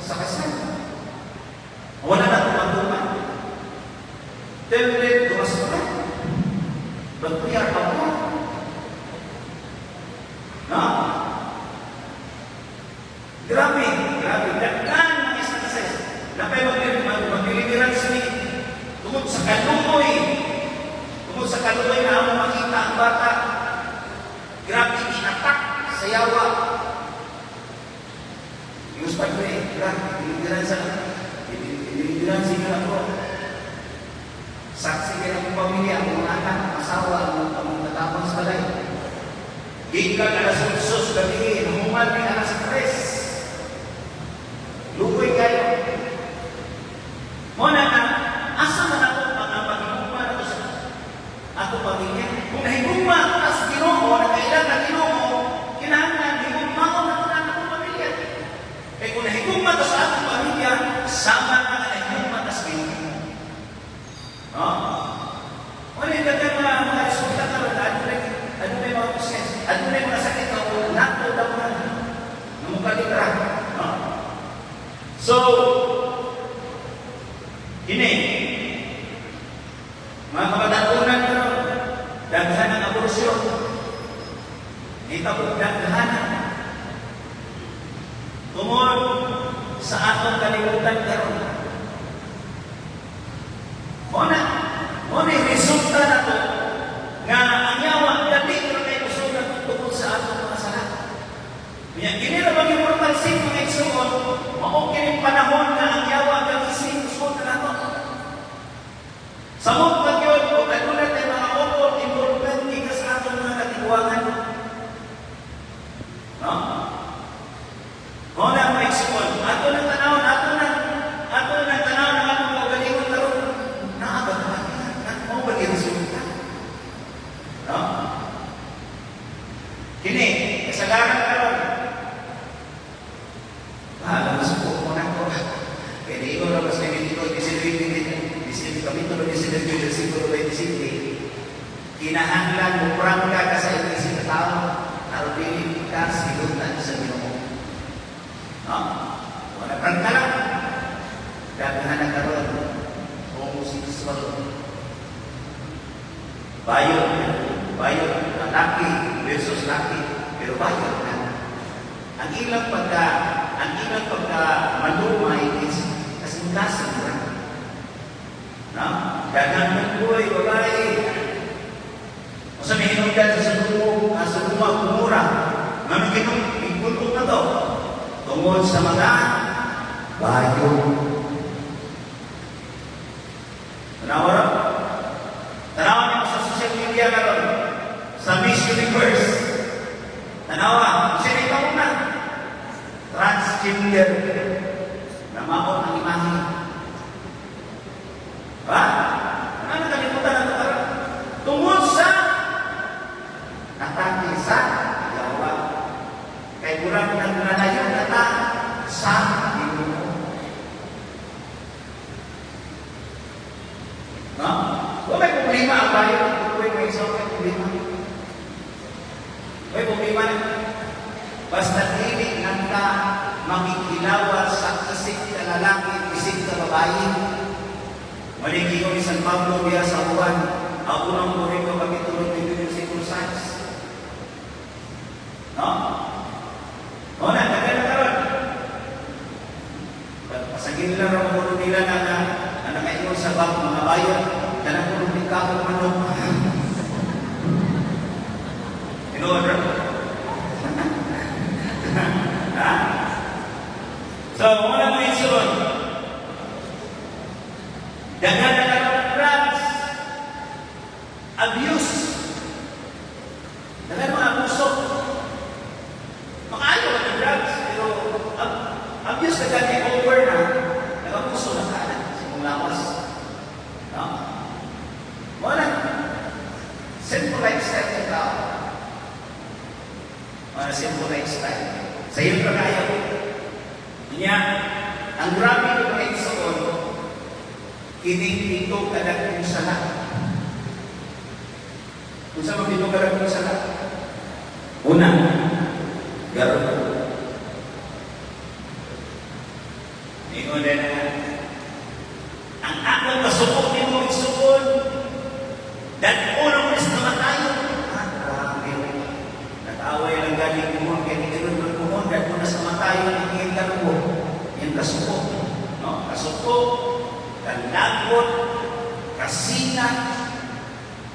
sa kasal? Wala na itong matuman. Tempted to astray. But we are aware. No? Grabe, grabe. Daghan mga instances. Napay mag-deliverance ni tungod sa kaluoy. Tungod sa kaluoy na amo makita ang bata. Grabe i-attack sa yawa. Diyos Padre, grabe, deliverance na. Deliverance na ako. Saksi ka ng pamilya, ang mga anak, asawa, ang mga katapang sa balay. Gikan alas 8 gabi, nahuman ni alas 3. Lugoy kayo. Mao na nga, asa man ako ang paghigugma nato sa ato pamilya? Kung nahigugma ka sa Ginoo, nakaila ka Ginoo, kinahanglan higugmaon nato na atong pamilya. Kay kung nahigugma ka sa atong pamilya, sama na nga nahigugma ka sa Ginoo. No? Wala yung daghan mga resulta karon, ano na yung mga process, ano na yung mga sakit na nato daw na namukalitra. No? So, kini, mga kabataonan karon, daghan ang abortion. Nitabo daghan. Tungod sa atong kalibutan karon. Mao na yung resulta na to nga ang yawa dali ra kay usugan tungkol sa atong mga sala. Nya kini ra bang mortal sin, mga igsuon, mao kini panahon nga ang yawa gagising usod na nato. Samot pa gyud kung aduna tay mga occult involvement gikan sa atong mga katiguangan. No? Mao na, mga igsuon, ato nang tanawon, ato nang tanawon ang atong kaugalingon karon. Naa ba na? Mao ba ni resulta? No? Kini, kasagaran karon. Bahala na sa mo na ko. Kaya di ko na sa Leviticus 19, 19, kapitulo 19, versikulo 25. Kinahanglan mo prangka ka sa iglesia sa tao, aron dili ka silutan sa Ginoo. No? Wala prangka lang. Daghan na karon homosexual. Bayot, bayot, laki versus laki, pero bayot na. Ang ilang pagka malumay is kasing-kasing ra. No? Daghang nagbuhay, babae. O sa may hinungdan sa Sodoma, sa Sodoma, Gomora. Nga may ginong na to. Tungod sa mga bayo. Tanawa ra? Tanawa niyo sa social media karon sa Miss Universe. Tanawa, sino ikaw na? Transgender na mao ang imahe. Ba? Ano nakalimutan na ito karon? Tungod sa atake sa yawa. Kay kurang nagnanayo na ta sa Ginoo. No? Wala may problema ang bayo. Kung may isa, may problema. May problema na. Basta dili lang ka makikilawa sa isip ka lalaki, isip ka babae. Maligi ko ni San Pablo diya sa Juan. Ang Unang Korinto Kapitulo 9, versikulo 6. No? O na, daghan na karon. Pasagin lang ra mo nila na nakaingon sa bank, mga bayad, kanang kuno ni kahong manok. Tinuod ra. Ha? So, muna mga igsoon. Daghan na karon ang drugs, abuse. Daghan mga abuso. Makaayo ka ng drugs, pero abuse na gani, over na, nag-abuso na ka na sa imong lawas. No? Wala. Simple lifestyle sa tao. Mga simple lifestyle. Sa iyo ka kaya. Niya, ang grabe ng mga igsoon, kining pito kadagkong sala. Kung sa mga pito kadagkong sala? Una, garbo. Ingon na ang akong kasuko nimo, igsuon. Dan uno mo is namatayo. Ah, grabe. Nag-away lang galing mo, kaya ni mo, dan mo na sa matayo ang iyong garbo. Yung kasuko. No? Kasuko, kalagot, kasinat.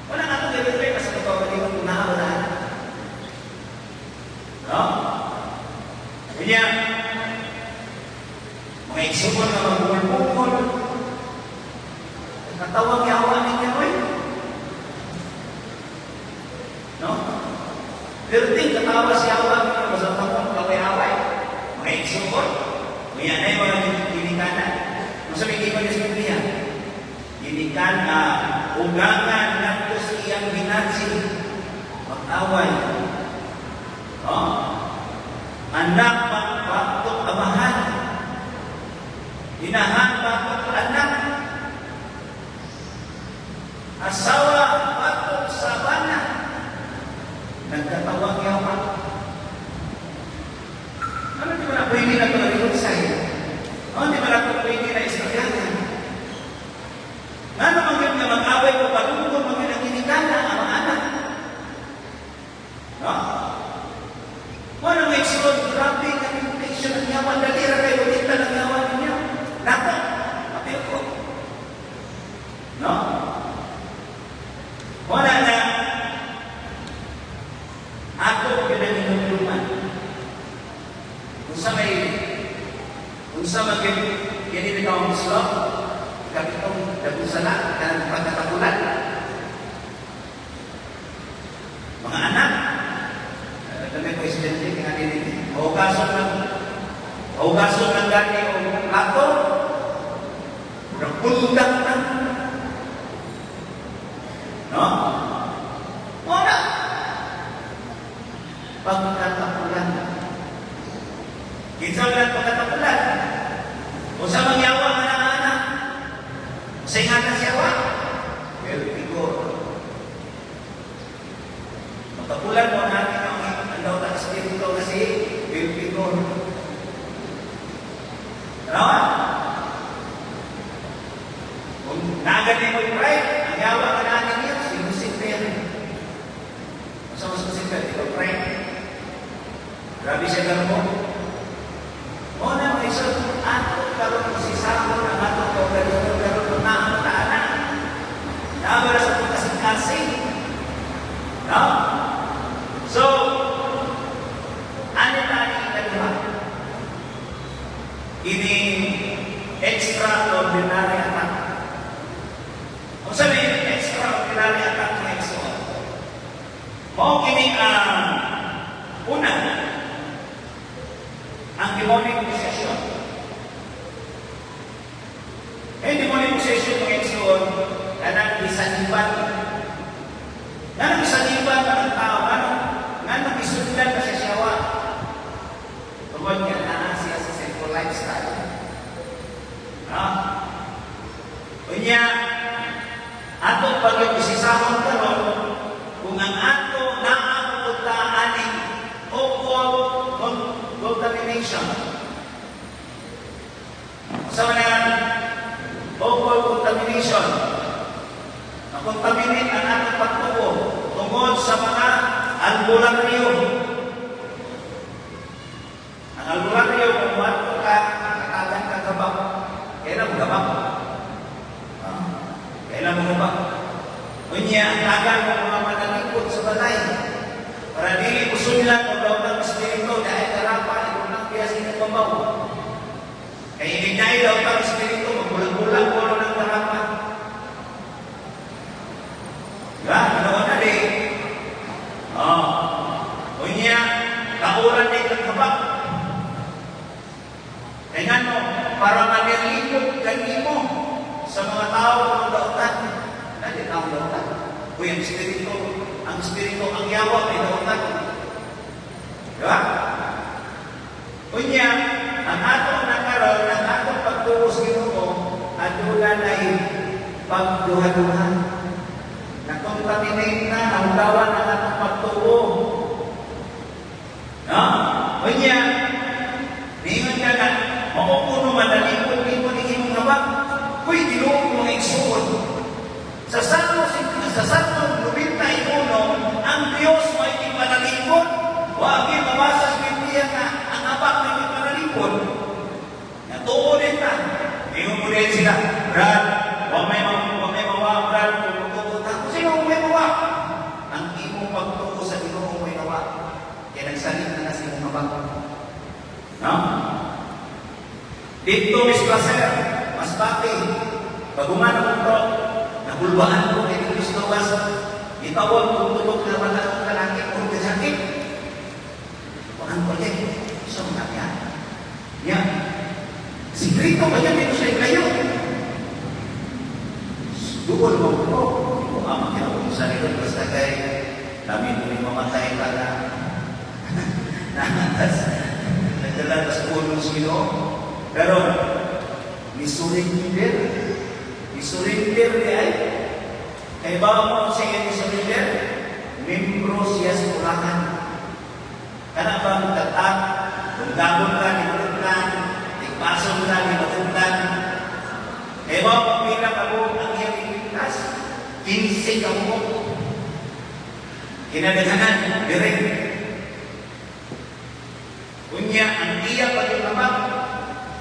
Wala nga itong gawin pa sa kapagalingon kung naa wala. No? Kanya, mga igsuon na magbukol-bukol, katawag yawa ninyo, oy. No? Perting katawa siya awa ninyo, basta takong kaway-away. Mga igsuon, kaya na yung mga ginikanan. Masa may gipan sa Biblia? Ginikan, ugangan ngadto sa iyang ginatsi. Mag-away. No? Anak magbatok amahan. Inahan batok anak. Asawa batok sa bana. Nagkatawag yawa. Ano, di ba na pwede na ito na-reconcile? Ano, di ba na ito pwede na istoryahan? Nga naman yun nga mag-away ko, palungkot man yun ang ginikana, ang mga anak. No? Wala mga igsoon, grabe ka temptation ang yawa. Dali ra kayo, kita ng yawa ninyo. Nako, apil ko. No? Wala na ako pinanginumduman. Kung sa may kini bitaw ang Islam, ikapitong dagong sala, kanang pagkatakulan. Mga anak, kami ko estudyante, kaya din, hugason ng gani o plato, nagpundak na. No? Wala. Pagkatakulan. Kinsa man pagkatakulan? O sa mangyawa nga ng anak? Sa ingana siya wa? Vertigo. Magkakulan mo natin ang daw ng espiritu na si Vertigo. Ano? Kung nagani mo yung pride, ang yawa ka natin niya, si Lucifer. Masa mas Lucifer, di ba pride? Grabe siya gano'n mo. O na, mga isa, ato karon si Samo na ato ko, karon karon na ang taana. Naabara sa itong kasing-kasing. No? So, ano na ang ikaduha? Ini extraordinary attack. Kung sabihin, extraordinary attack mga igsoon. Mao kini ang una, ang demonic possession. Eh, demonic possession, mga igsoon, kanang isaniban. Nganong isaniban pa ng tao, nganong isundan pa siya siyawa. Tungod nga naa siya sa sinful lifestyle. No? Unya, ato pag isisahon karon kung ang ato naa aning occult contamination. Sa man occult contamination? Na-contaminate ang albularyo. Ang albularyo, kung muadto ka, katagan ka gabak. Kailan mo gabak? Ah, kailan mo gabak? Unya, ang tagan mo mga manalikod sa balay. Para dili mo sunlan o daw ng espiritu dahil karapa, ito nang piyas inyong babaw. Kaya hindi na daw ng espiritu, magbulang-bulang ko ng karapa. Diba? Ano na di? Oh. Unya, kauran di kang kabak. Kaya nga no, para manilipot kanimo sa mga tao ng dautan. Nadi tao dautan. Uy, ang espiritu, ang yawa ay dautan. Diba? Unya, ang atong nakaroon, ang atong pagtuo sa Ginoo, aduna nay pagduha-duha. Na-contaminate na, nahugawan ang atong pagtuo. No? Unya, niingon ka na, mao kuno manalikod nimo ni imong habak. Uy, Ginoo ko mga igsuon. Sa Salmo 91, ang Diyos may panalikod. Wa gyud mabasa sa Biblia nga ang habak may panalikod. Natuo din ta. Ingon mo din sila, "Brad, wa may mawa, Brad, kung tuo ta." Sino may mawa? Ang imong pagtuo sa Ginoo may nawa. Kaya nagsalit na na sa imong habak. No? Dito, Miss Placer, mas pati, pagumana ko to, nagulbaan ko kay Kristo was, gitawag ko tulog na mga lalaki ko sakit. Wakan ko din. So, mga yan. Ya. Sikreto ba yan dito sa ikayo? Duol mo ko. Hindi ko ama kaya kung sa nila basta kay kami mo mamatay ka na. Natas, nagdala sa puno sa Ginoo. Pero, ni-surrender. Ni-surrender di ay. Kay ba mo sa iya ni-surrender? Membro siya sa ulahan. Kana bang tatak, tunggagon ka, nimatuntan, tigpason ka, nimatuntan. Kay ba mo pila ka buok ang iyang ipintas? 15 ka buok. Kinadaghanan, direct. Unya, ang iya pagkakabak,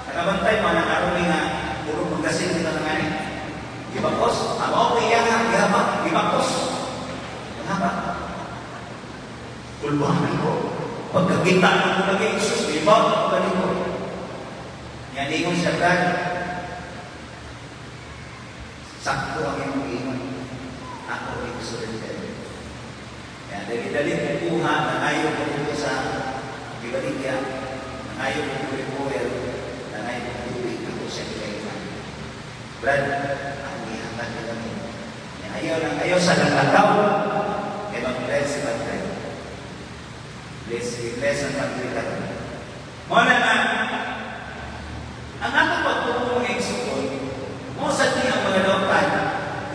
nakabantay mo, nakaroon nga, puro pagkasin nila nga ni. Gibakos, ang okay iya nga, gihaba, gibakos. Gihaba. Kulbahan ko. Pagkakita ng ko lagi, Jesus, di ba? Ang galing ko. Yan, ingon siya, "Brad. Sakto ang imong ingon. Ako ay surrender." Kaya dali-dali kukuha, nangayo ko dito sa Gibaligya, nangayo ko olive oil, nangayo ko tubig, ako siya kailangan. "Brad, ako ihatag na kami." Ayaw lang, ayaw sa lalakaw. Kaya mag-bless si Padre. Bless, bless ang Padre ka. Muna na, ang atong pagtuo, mga igsuon, mo sa di ang mga dautan,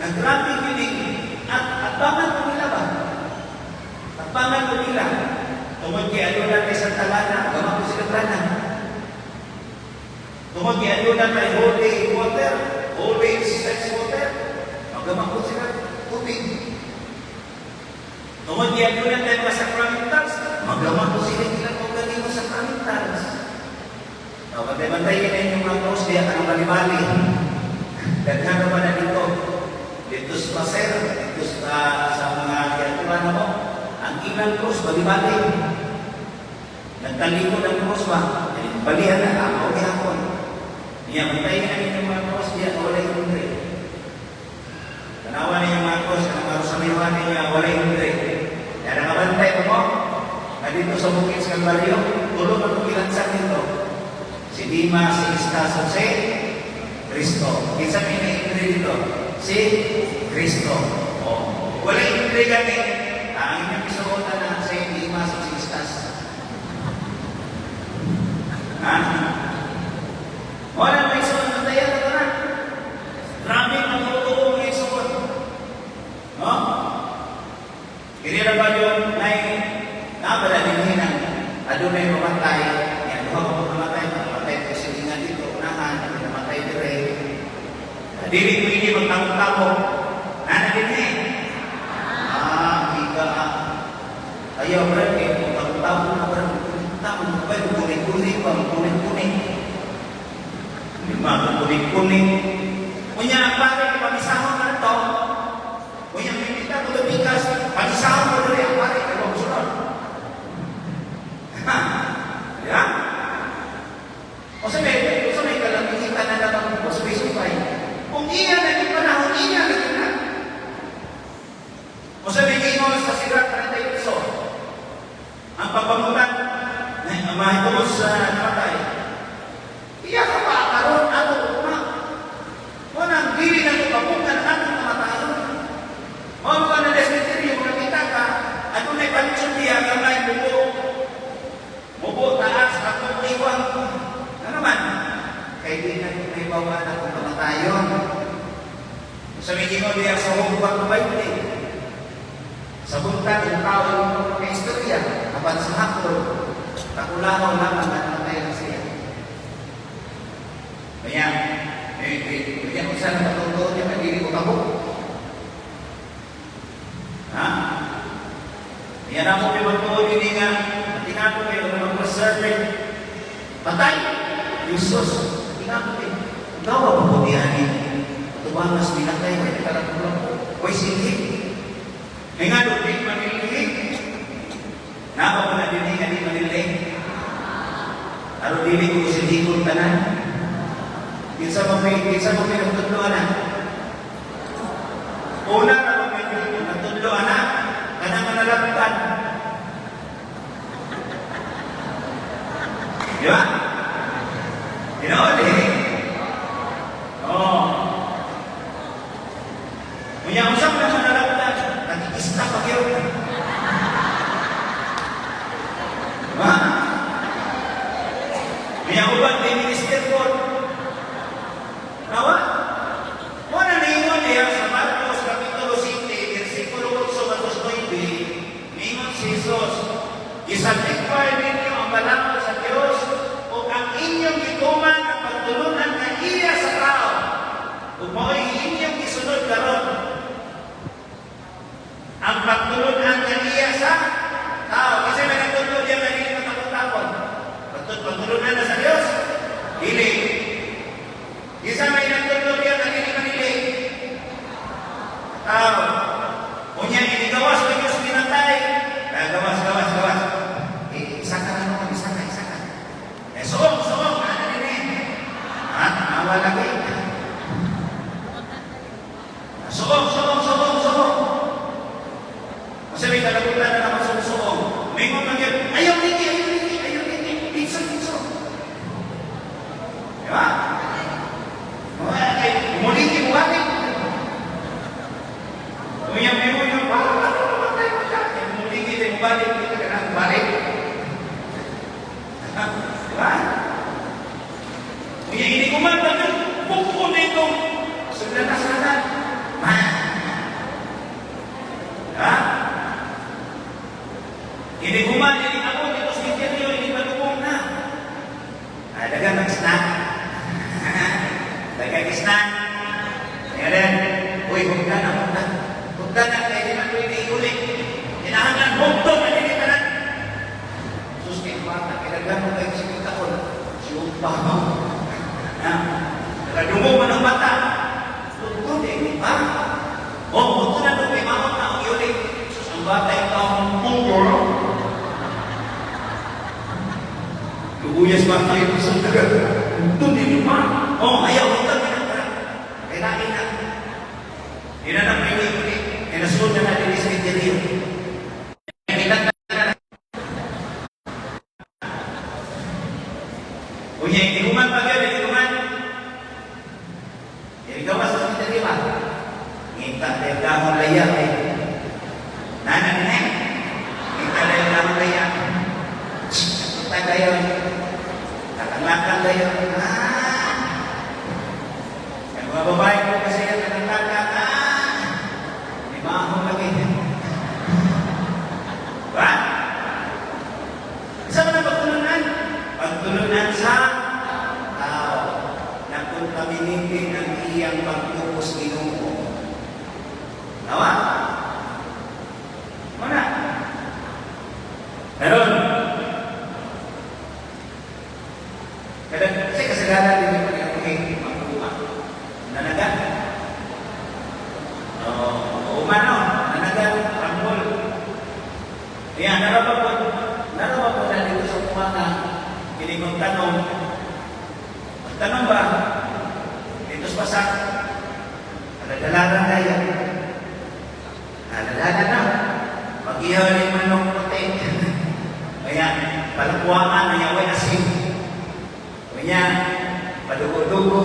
nga grabe gining at atbangan mo nila ba? Atbangan mo nila. Tungod kay aduna kay Santa Lana, gama ko sila lana. Tungod kay aduna kay holy water, holy sex water, magama ko sila tubig. Tungod kay aduna kay mga sacramentals, magama ko sila ilang kaugalingon mga sacramentals. No, bantay-bantay na inyong mga cross diya kanang bali-bali. Daghan naman na dito. Dito sa Pasir, dito sa mga kiyaturan na mo. Ang ilang cross, bali-bali. Nagtalikod ang cross ba? Balihan na, ako gihapon. Niya, bantayan na ninyong mga cross diya, wala yung. Tanawa ninyo mga cross, ang mga rosaryohan ninyo, wala yung. Kaya nakabantay mo mo, na dito sa Bukid sa Calvario, tulong ang kilansan dito. Si Dima, si Istas, si Kristo. Kinsa may na dito? Si Kristo. Oh. Wala yung gani. Ang inyong isuotan na si Dima, si Istas. Ha? Wala may isuot na tayo na na. Grabe ang totoo mga isuot. No? Kini ra ba yun nay nabala din hinang adunay mamatay yan duha ka mamatay, mamatay ko silingan dito unahan, namatay dire, dili pwede magtamok-tamok nana dinhi ah higa ah. Ayaw, brad, kay tao na, brad. Tao na ba, kunik-kunik pa, kunik-kunik. Lima, kunik-kunik. Unya, pare, pamisahon na to. Unya, pipita ko bigas, pamisahon ko dali ang pare, kaya mo sunod. Ha? Ya? O sa may, o sa may kalamitan na naman ko, subay-subay. Kung iya na yung panahon, iya na yun na. O sa may ingon sa Sirach 38, ang pagpamutan na mahitungod sa namatay. Iya ka pa karon ato ugma. Mo nang dili na kapapungan atong kamatayon. Mo mga na cemetery mo nakita ka, adunay palisod diya gamay mubo. Mubo taas atong iwang. Ano naman? Kay di na nahibawan akong kamatayon. Sa may ingon diya sa Hubang Baybay. Sa buntag, yung tao yung may istorya, apan sa hapon, takulahaw lamang at namatay na siya. Kaya, kaya kung saan matutuon niya, pag-ibig ko kabo. Ha? Kaya na mo may magtuon yun nga, tinapon kayo, mag-preserve. Patay! Jesus, tinapon kayo. Gawa pa po niya ni tubangas binatay, may nagkalang ko. Uy, sige. May nga doon, di manilhi. Napa mo na din nga di manilhi. Aron dili ko silhikon tanan. Kinsa mo may nagtudlo ana? Una na mo may nagtudlo ana, kanang manalabtan. Di ba? Tinood eh. Oo. Unya usap na manalabtan, nagkikista pa kayo. Diba? Unya uban may minister po. Nawa? Mo na ningon niya sa Marcos Kapitulo 7, versikulo 8 batos 9, ningon si Jesus, "Isalikpay ninyo ang balaod sa Dios ug ang inyong gituman ang pagtulunan nga iya sa tao. Ug mao'y inyong gisunod karon." Ang pagtulunan nga iya sa tao. Kasi may nagtudlo diyan nga dili matakot-takot. Pagtulunan na sa Dios, dili. Isa may nagtudlo diyan nga dili manili. Tao. Unya inigawas ng Diyos pinatay. Gawas, gawas, gawas. Eh, isa ka na naman, isa ka, isa ka. Eh, suong, suong, ano din eh. Ha? Awa lagi. Suong, suong, suong, suong. Kasi may kalabutan na naman suong. May mga magyag, ayaw niki, ayaw niki, ayaw niki, pinsan, pinsan. Di ba? Ay, umuliki, bumalik. Unya, may unya, parang ano naman tayo mo siya. Umuliki, tayo bumalik, hindi ka na bumalik. Di ba? Unya, hindi ko man, bakit pukpo nito. Sugdan na sana. Ma. Ha? Hindi ko man, hindi ako, dito sa interior, hindi malubong na. Ah, dagan ng snack. Dagan ng snack. Kaya rin, uy, hugda na, hugda. Hugda na, kaya di man pwede iulit. Kinahanglan, hugdo na din tanan. Sus, kay bata, kaya mo kayo sa taon. Siyumpa mo. Ha? Nakadungo man ang bata. Hugdo na, di ba? O, hugdo na doon, may mamot na ang iulit. Sus, ang bata yung taong pungko. Luguyas ba tayo sa tagal? Hugdo din ba? O, ayaw, hugdo na. Kailangan na. Hindi na nang may ulit. Kaya nasunod na natin sa interior. Unya, hindi kuman pa yun, hindi kuman. Hindi gawas sa interior ba? Ngita dahil dahon laya eh. Nana na eh. Ngita dahil dahon laya. Ngita dayon. Nakanglakan dayon. Ah! Yung mga babae ko kasi yan, nakanglakan. Ah! May mahong lagi. Ba? Isa man ang pagtulunan? Pagtulunan sa tao. Kada kasi kasagaran din yung pag magkuha. Nanaga. Oh, umano, nanaga, rambol. Kaya naraba po na dito sa kumaka, kini kong tanong. Ang tanong ba, dito sa pasak, aladalaran kaya. Aladala na. Mag-ihaw ni manok puti. Kaya, palakuhaan na yaway asin. Kaya, padugo-dugo.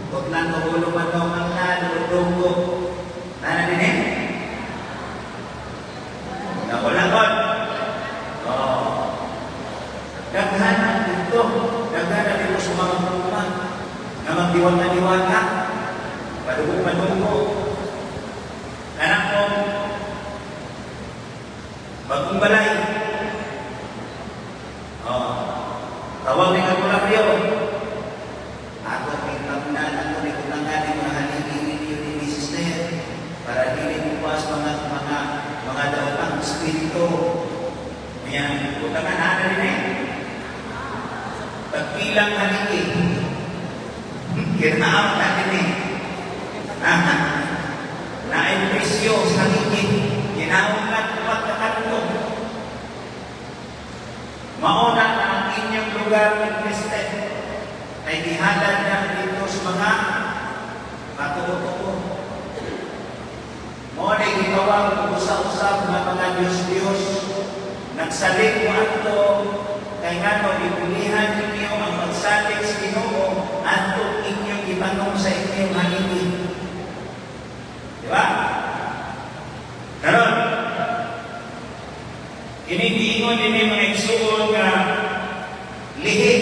Huwag lang magulo manok ang na, dugo-dugo. Nana din eh? Nakol-nakol. Oh. Daghan na dito. Daghan na dito sa mga kuma. Nga magdiwata-diwata. Padugo-padugo. Anak mo, bagong balay. Oh. Tawag ni Kalbularyo. Ako pitangnan, ako ni kutangan ni mga haligi ninyo ni Mrs. Ner para dili mo pas mga daotang espiritu. Ayan, kutangan na rin eh. Tagpilang haligi. Kinaam natin eh. Ah, naay presyo sa haligi. Ginaon lang pagkakanto. Mauna na ang inyong lugar invested ay gihalad na dito sa mga katuo-tuo. Mao na gitawag usa-usab nga mga Diyos-Diyos. Nagsalig mo ato kay ngano gipulihan ninyo ang pagsalig sa Ginoo adto inyong gitanong sa inyong haligi. Di ba? Karon, kini giingon dinhi, mga igsuon, nga lihi.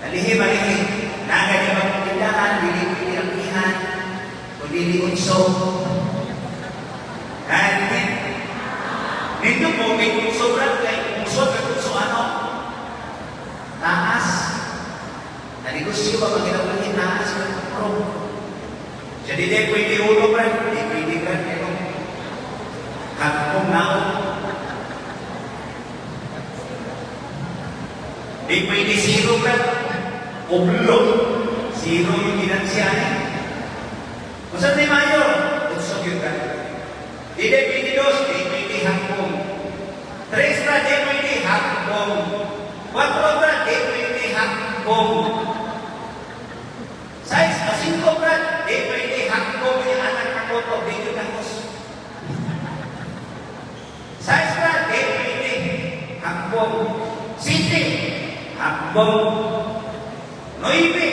Nalihi ba lihi? Naga di ba tindahan, dili pwede ang gihan, o dili unso. Ha, dili. Dito po, may unso brad, kay unso, kay unso ano? Taas. Nanegosyo ba pag ginawin taas yung pro? Siya di pwede ulo brad, di pwede brad, pero hagpong naon. Di pwede zero brad. Oblong. Zero yung ginansya niya. Kung saan di mayo, utsog yun ka. Di di pwede dos, di pwede hagpong. Tres brad, di pwede hagpong. Kwatro brad, di pwede hagpong. Sais, o singko brad, di pwede hagpong yung anak kakoto, di yun nakos. Sais brad, di pwede hagpong. Site, hagpong. Nuibe,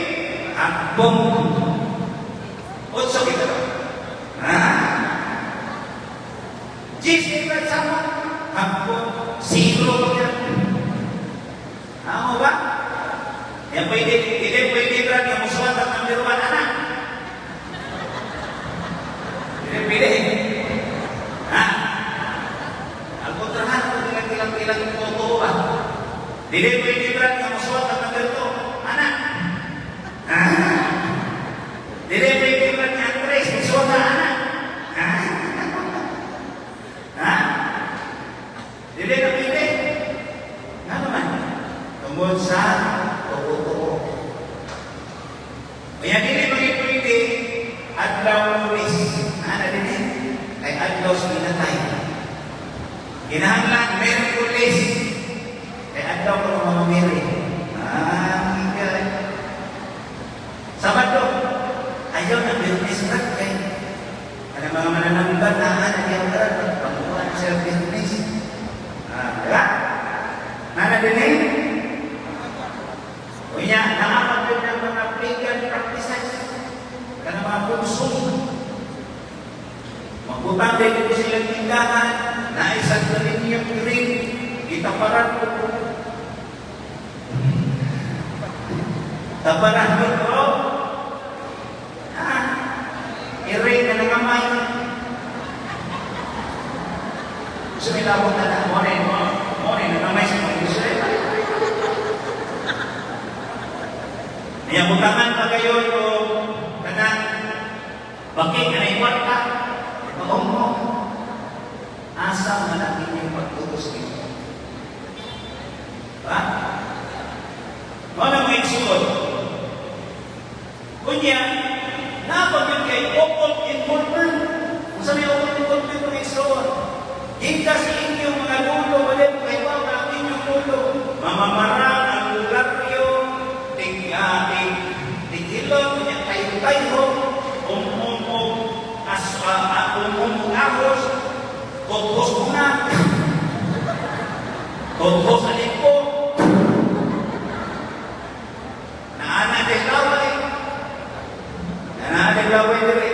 hagpong. Otso kita ba? Ah. Diyes brad sama, hagpong. Zero ba yan? Amo ba? Yang pwede, hindi pwede brad, yung musuwat ang number 1, anak. Hindi pwede. Ha? Ang kontrahan ko ilang ilang ilang photo ba? Hindi pwede brad, yung musuwat ang number 2, anak. Ha? Hindi pwede brad, yung Andres, musuwat ang anak. Ha? Ha? Hindi na pwede. Nga naman? Tungod sa tuo-tuo. Kaya dili maging pwede adlaw Lunes. Ana din eh. Kay adlaw sa ginatay. Kinahanglan Miyerkules. Kay adlaw ko ng mga Mary. Ah, higay. Sabado, ayaw na Biyernes brad kay ano mga mananamban na ayaw brad pagbuhan na sila Biyernes. Ah, diba? Nana din eh. Unya, nakapag ng mga pagan practices. Kana mga pungso. Magbutang din dito silang tindahan, na isang ninyong green, itaparan ko. Taparan ko to. Ah, iring na nangamay. Sumilabot na na, more, more, nangamay sa mga gusto. Niya butangan pa kayo o kanang bakit ka na iwan ka? Maong mo. Asa man ang inyong pagtutos dito? Ba? Unya, napag kay occult involvement. Kung sa may occult involvement, mga igsoon, Ginka sa inyong mga lulo, wala mo kayo ang inyong lulo. Mamamarang, ang lularyo, tig, tig, tigilom, tayo-tayo, um um um, as, um um ahos, kotos muna, kotos alimpo, naana de laway, naana de laway diri.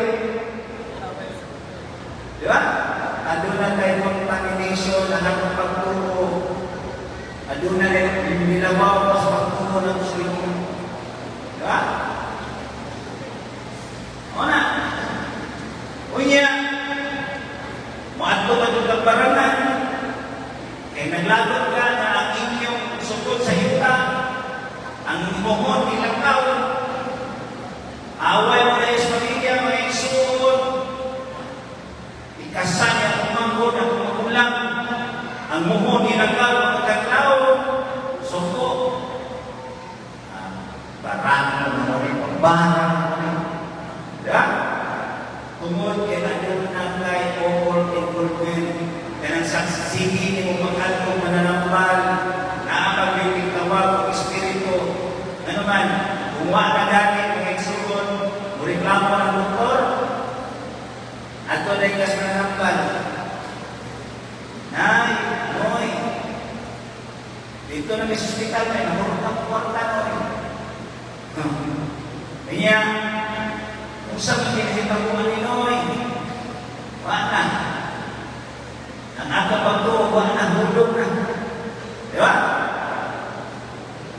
Di ba? Aduna kay contamination lahat ng pagturo. Aduna kay nilawaw pa sa pagturo ng Muslim. Di ba? O na. Unya, moadto ka dito barangan, kay naglagot ka na ang inyong sukod sa yuta, ang muhon nilakaw, away mo na sa pamilya, mga igsoon, ikasal ang umanghod ang magulang, ang muhon nilakaw, ang kaklaw, suko, barang mo rin, barang mo rin. Diba? Tungod kay aduna kay occult involvement, kanang sa sige ni mo mag-adto mananampal, naa pa tawag og espiritu. Ano man, kung wa na dati mga igsoon, mo reklamo ng doktor, ato na ikas mananampal. Nay, noy, dito na may ospital na, nahurot ang kwarta, noy. Kanya, kung sa mga kinahitabuan ni Noy, wa na. Ang aga pagtuo, wa na, hulog na. Di ba?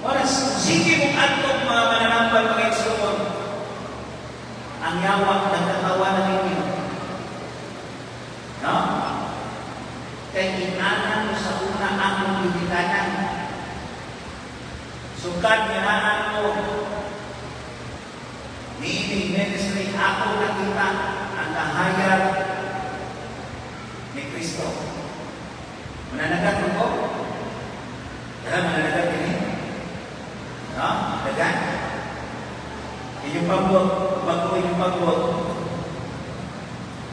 Wala, sige mong atong mga mananampal, mga igsoon, ang yawa nagkatawa na ninyo. No? Kay inanan mo sa una among gigikanan. Sukad ginaan mo, niining ministry, ako nakita ang kahayag ni Kristo. Mananagat mo ko? Dahil mananagat ini? No? Dagan? Inyong pagbuot, bago inyong pagbuot.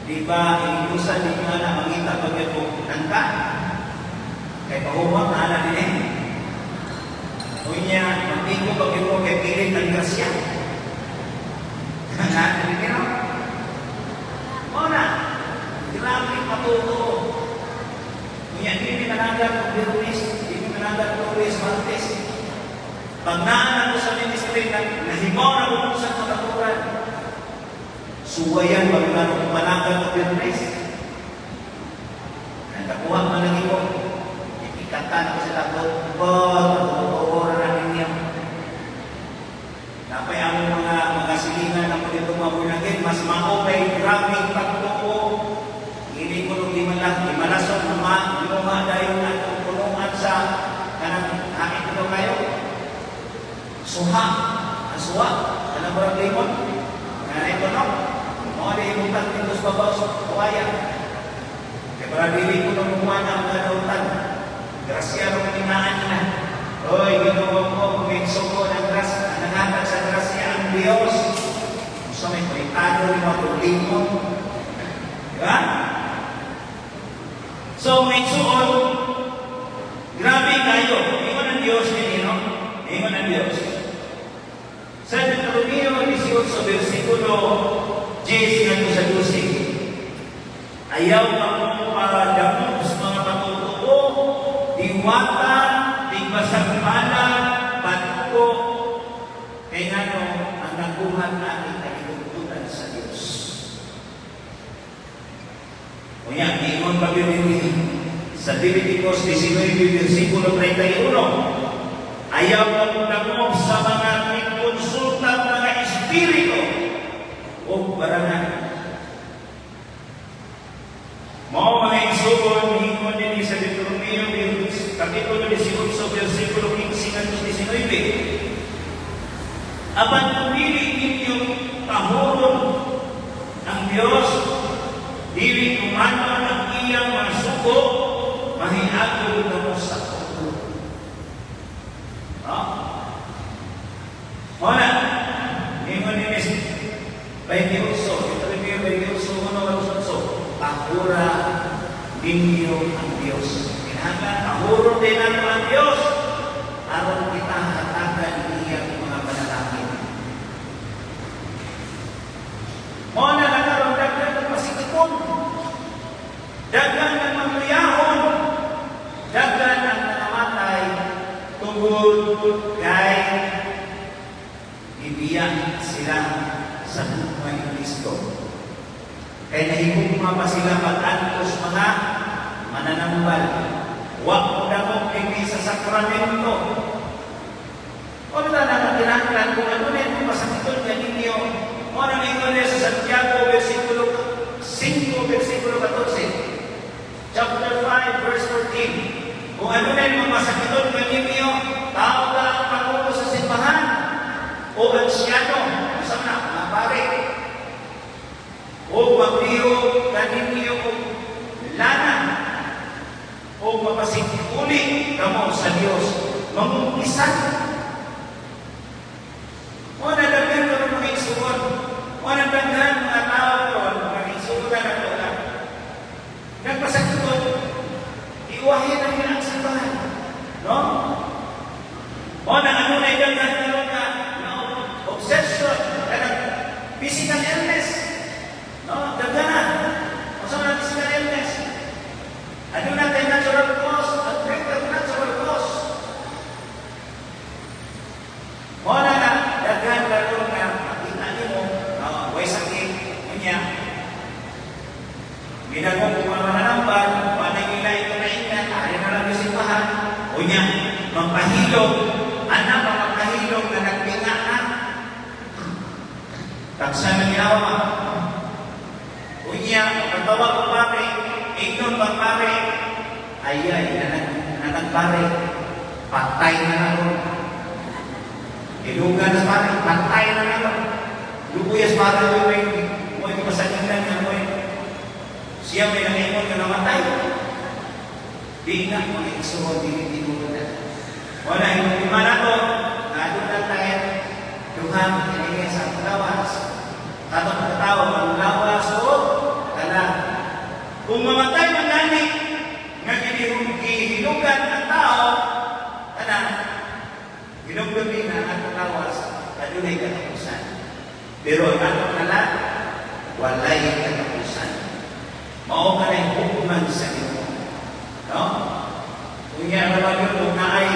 Di ba, inilusan ninyo na mangita pag yun kung nangka? Kay pahuwang na ana din eh. Unya, magtigo pag yun mo kay pilit ang grasya. Nga, di no? O na, grabe patuto. Unya, di mi managat og Biyernes, di mi managat og Lunes, Martes. Pag naan ako sa ministry, nahimaw na ko sa kataturan. Suwayan, pag nga managat og Biyernes. Nakakuha man lang imo. Ikatan ako sa takot. Oh, na ninyo. Napay ang mga mga silingan ako dito mabunagin, mas mao kay grabe pagtuo. Hindi ko nung lima lang, lima lasong luma, luma dayon atong punuan sa kanang hain ko kayo. Suha, ang suha, kanang murag limon. Kanang ito no. Mao di ibutang dito sa babaw sa kawayan. Kaya para dili ko nung umuan ang mga dautan. Grasya nung inaan na. Oy, Ginoo ko, kumikso ko ng grasya, nangatag sa grasya ang Diyos. Gusto may konektado ni mga limon. Di ba? So, may suon, grabe kayo. Ingon ang Diyos ninyo, no? Ingon ang Diyos. Sa Deuteronomio 18, versikulo 10 ngadto sa 12. Ayaw kamo padamog sa mga patutuo, diwata, tigbasag palad, patuko, kay ngano ang naguhan ani kahigugtunan sa Dios. Unya, ingon pa gyud ini sa Leviticus 19, versikulo 31. Ayaw kamo dangop sa mga konsulta mga espiritu o barangan. Mao mga igsuon, ingon dinhi sa Deuteronomio kapitulo 18 versikulo 15 ngadto 19. Apan kung dili ninyo tahoron ang Dios, dili tumanon ang iyang mga sugo, mahiagol kamo sa pulo. No? Mao na, ingon ni Ninyo ang Dios. Kinahanglan tahuron din nato ang Dios aron kita hatagan niya ang mga panalangin. Mao na lang karon daghan ng pasikiton. Daghan ng mangluyahon. Daghan ang nangamatay tungod kay gibiya sila sa gugma ni Kristo. Kay nahigugma pa sila pag-antos mga mananambal. Wa mo dangog dinhi sa sakramento. O na na kinahanglan kung ano na yung masakiton ka ninyo. Mo nang ingon niya sa Santiago, versikulo 5, versikulo 14. Chapter 5, verse 14. Kung ano na yung masakiton ka ninyo, tawag ang pangulo sa simbahan o ansyano, sa na, mga pare. O magliho kaninyo og lana o mapasikuli kamo sa Dios, mangumpisan. O nadaghan karon mga igsuon. O nadaghan mga tao karon mga igsuon na nato na. Nagpasakiton, iwahin ang ang simbahan. No? O na ano na daghan karon na no, obsession, kanang physical illness. No, daghan na. Unsa man ang physical illness? Ano na tayo natural cause at preternatural cause. Mo na na daghan karon nga makita nimo, way sakit unya. Ginagong kung mga mananambal, wala nila ito na ingat, ari na lang yung simbahan. Unya, magpahilom, anak pa magpahilom na nagpinga na. Taksa na ginawa. Unya, pagtawag ko pare, ingnon pag pare, ayay, nanag pare, patay na na ron. Ilugan sa pare, patay na na ron. Lubuyas pare, may mo ipasagilan nga mo siya may nangingon nga namatay. Di na mga igsuon, dili tinuod na. Wala, hindi man nato, na doon na tayo, duhang kini sa lawas. Katong katao, ang lawas o kalag. Kung mamatay man gani, nga gihilugan ang tao, kana, hinumdumi na ang atong lawas, adunay katapusan. Pero ang atong kalag, walay katapusan. Mao ka na hukuman sa Ginoo. No? Unya naman yun, kung naay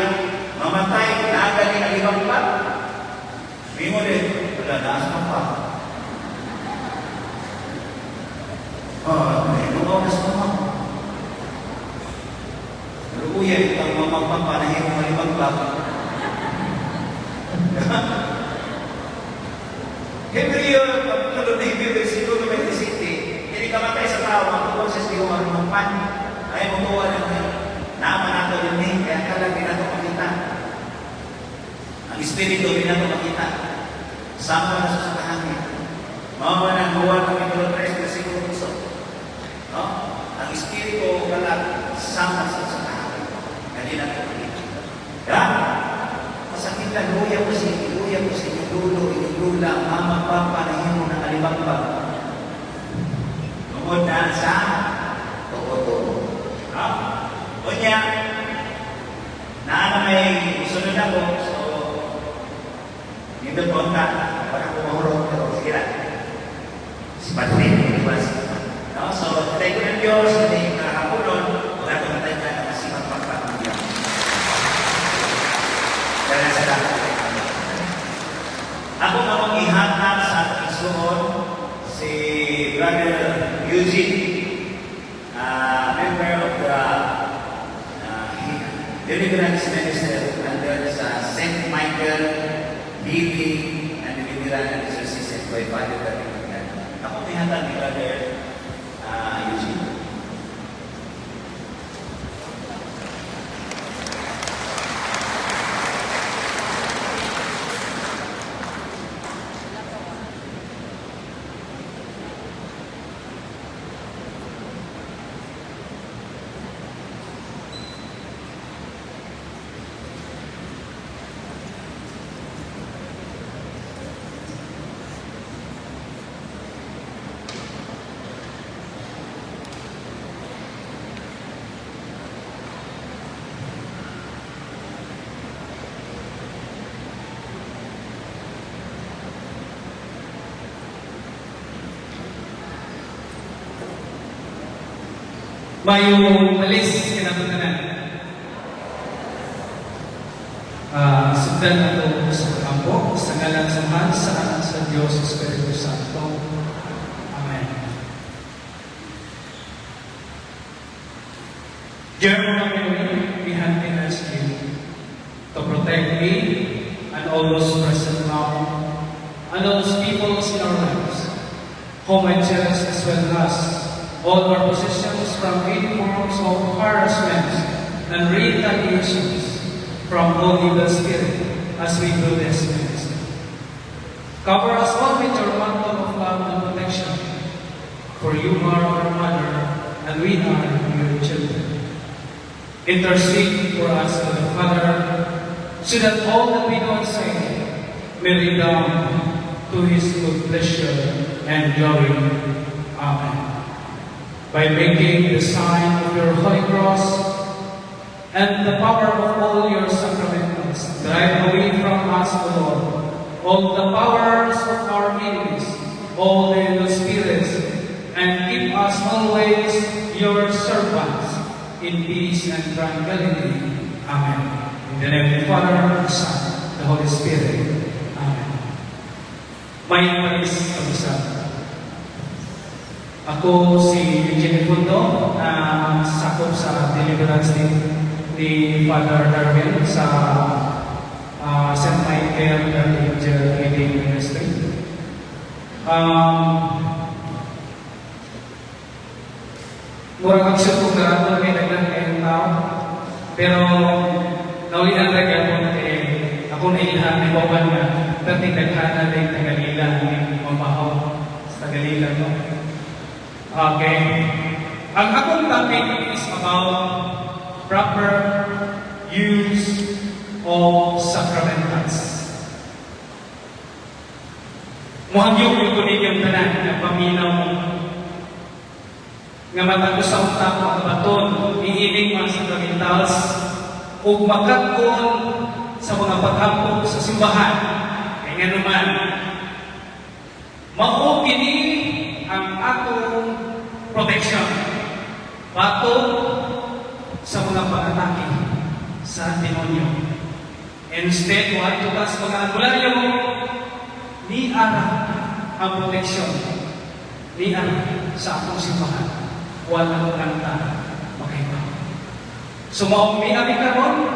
mamatay, naagali ang limang pa. Mingo din, wala na sa pa. Oh, may lugaw na sa mama. Luguya, itang mamang panahim ng limang pa. Hebreo, kapitulo 9, versikulo 27, hindi ka matay sa tao, ang tungkol sa siyo marunong ay mutuwa ng naman nato din eh, kaya kalag di nato makita. Ang espiritu di nato makita. Sama na sa kahangin. Mao na ang Juan Kapitulo 3, versikulo 8. No? Ang espiritu kalag sama sa kahangin. Kaya di nato makita. Ya? Masakit lang, luya ko sa inyo, luya ko sa inyo, lulo, inyong lula, mama, papa, nahimo ng alibang-bang. Tungod na sa tuo-tuo. No? Unya, naa na may sunod ako, so, nindot konta, wala ko mahurot, pero sige lang. Si Patrick, di ba? No? So, tayo ko ng Diyos, hindi nakakapunon, wala ko matay ka na kasi magpagpag. Kaya sa lahat. Ako na akong ihatag sa atong igsuon si Brother Eugene, member of the Deliverance Minister under sa St. Michael Healing and Deliverance Exorcism by Father David Magan. Ako ihatag ni Brother Eugene. Maayong palis kanato tanan. Sugdan nato sa pag-ampo sa ngalan sa Amahan, sa Anak, sa Diyos, Espiritu Santo. Amen. Dear Mama Mary, we humbly ask you to protect me and all those present now and all those peoples in our lives, whom I cherish, as well as all our possessions from any forms of harassment and retaliations from all evil spirit as we do this ministry. Cover us all with your mantle of love and protection, for you are our mother and we are your children. Intercede for us to the Father, so that all that we do and say may redound to His good pleasure and glory. Amen. By making the sign of your holy cross and the power of all your sacramentals, drive away from us, O Lord, all the powers of our enemies, all the evil spirits, and keep us always your servants in peace and tranquility. Amen. In the name of the Father, the Son, the Holy Spirit. Amen. Maayong palis kabusap. Ako si Eugene Fundo na sakop sa deliverance team ni Father Darwin sa St. Michael Archangel Healing Ministry. Murag action ko karon kay daghan kayong tao. Pero naulian ra gyapon kay ako nailhan ni Boban nga perting daghan na din Tagalila ni mabahaw sa Tagalila, no. Okay. Ang akong topic is about proper use of sacramentals. Muhagyog gyud ko ninyong tanan nga paminaw mo nga matag usa unta makabaton niining mga sacramentals ug makat-on sa mga pag-ampo sa simbahan. Kay nganuman mao kini ang atong protection batok sa mga pag-atake sa demonyo. Instead, moadto ta sa mga albularyo, ni ara ang protection, ni ara sa atong simbahan. Wala lang ta makahibaw. So maong miabi karon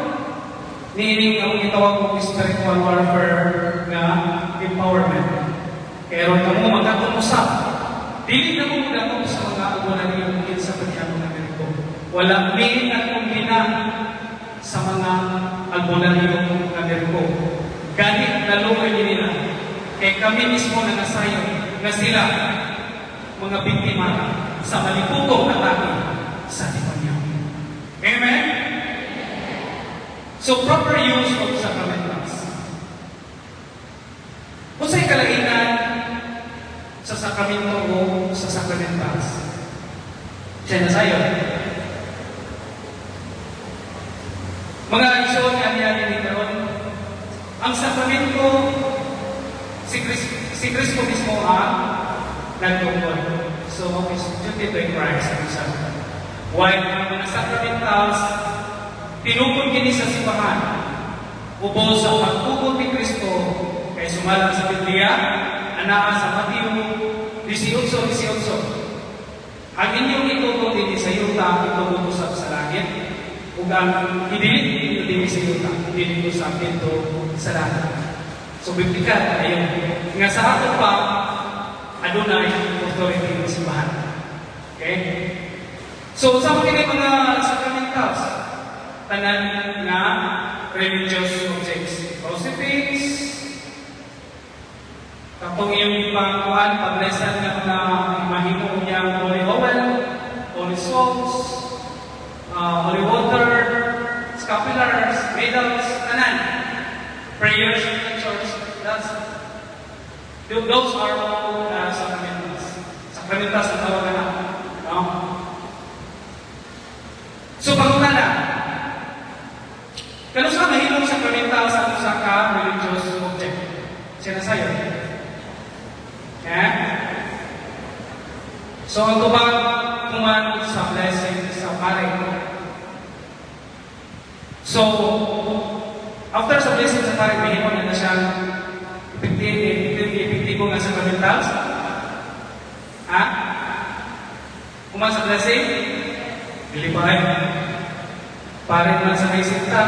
niining ang gitawag og spiritual warfare nga empowerment. Kaya ron kamo magkatong usap. Dili na mo modatong sa mga albularyo kinsa pa gihapon na ganito. Wala mi nagkumbina sa mga albularyo nga Ameriko. Gani naluoy ni nila. Kay kami mismo nangasayo nga sila mga biktima sa maliputong atake sa demonyo. Amen? So, proper use of sacramentals. Unsay kalainan sa sakramento o sa sacramentals? Siya na sayo. Mga igsoon nga niya ni karon, ang sakramento, si Kristo mismo ang nagtukod. So, is duty to Christ himself. While ang mga sacramentals, tinukod kini sa simbahan, ubos sa pagtukod ni Kristo, kay sumala sa Biblia, anaa sa Mateo 18:18. Ang inyong itugot dinhi sa yuta, itugot usab sa langit. Ug ang idili ninyo dinhi sa yuta, idili usab didto sa langit. So, biblical ayo. Nga sa ato pa, adunay authority ng simbahan. Okay? So, sa mga mga sacramentals, tanan nga religious objects, crucifix, katong iyong ipangkuan, pablesan nga mga mahimo niyang holy oil, holy souls, holy water, scapulars, medals, tanan. Prayers in the church, those are all sacramentals. Sacramentals ang tawag na. No? So, pangutana, kano sa mahimong sacramental sa usa ka religious object? Siya na sayo. Eh? So, ang tubag kuman sa blessing sa sa pare. So, after sa blessing sa pare, mahimo na na siyang epektibo, epektibo, epektibo nga sacramentals. Ha? Human sa blessing? Dili ba ay? Pare man sa may sinta.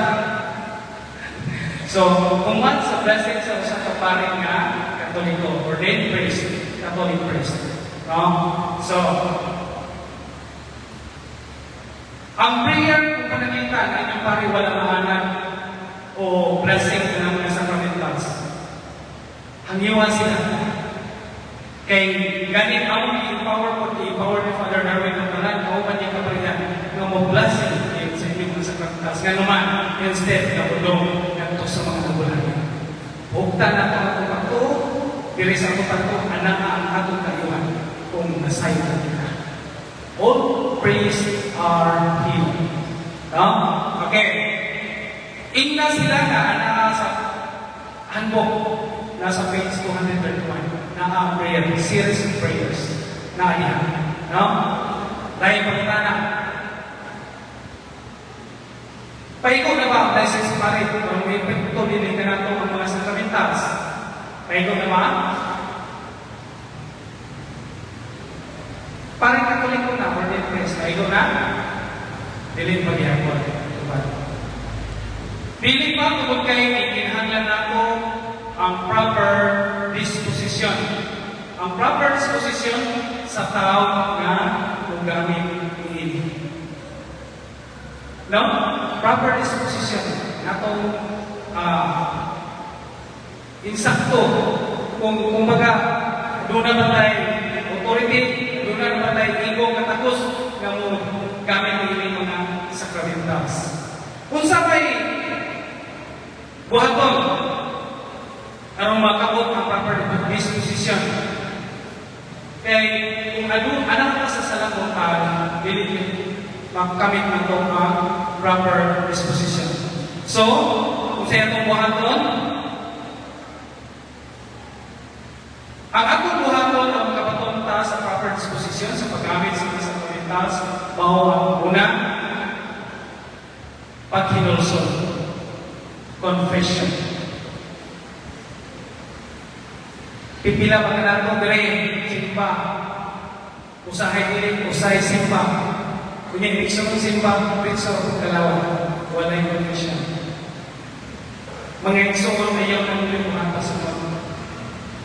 So, human sa blessing sa usa ka pare nga Katoliko, ordained priest, Catholic priest. No? So, ang prayer kung pananglitan ang inyong pare wala mahanap o blessing ng mga sacramentals. Hangyoa sila. Kay ganin ang i-empower po, i-empower ni Father Darwin ng tanan, kauban niya kaparihan, nga mo blessing sa inyong mga sacramentals. Nga naman, instead, nabulong ngadto sa mga nabulayan. Hugta na ito ang atong pagtuo, diri sa atong pagtuo, anak ang atong kayuhan kung nasayod kita. All priests are healed. No? Okay. Ingna sila nga anaa sa handbook, nasa page 231, na ang prayer, series of prayers na diha. No? Dahil pangutana. Paigo na ba ang blessing sa pare? Kung may epekto dili ka nato ang mga sacramentals. Paigo na ba? Pare Katoliko na, ordained priest. Paigo na? Dili pa gihapon. Dili pa tungod kay gikinahanglan nato ang proper disposition. Ang proper disposition sa tao nga mogamit niini. No? Proper disposition natong insakto kung kumbaga doon na ba tayo authority, doon na ba tayo ego katakos nga mo gamit niini mga sacramentals. Unsa may buhaton aron makabot ang proper disposition? Kay kung ano anak ka sa salambutan, dili makamit na to ang proper disposition. So, kung sa atong buhaton, ang atong buhaton ang makabaton ta sa proper disposition sa paggamit sa mga sacramentals, mao ang una, paghinulsol, confession. Pipila pa ka nato dire, simba. Usahay dili, usahay simba. Kunya ibig sabihin simba, ritso kalawan, walay confession. Mga igsoon ayaw na nila mga sa mga.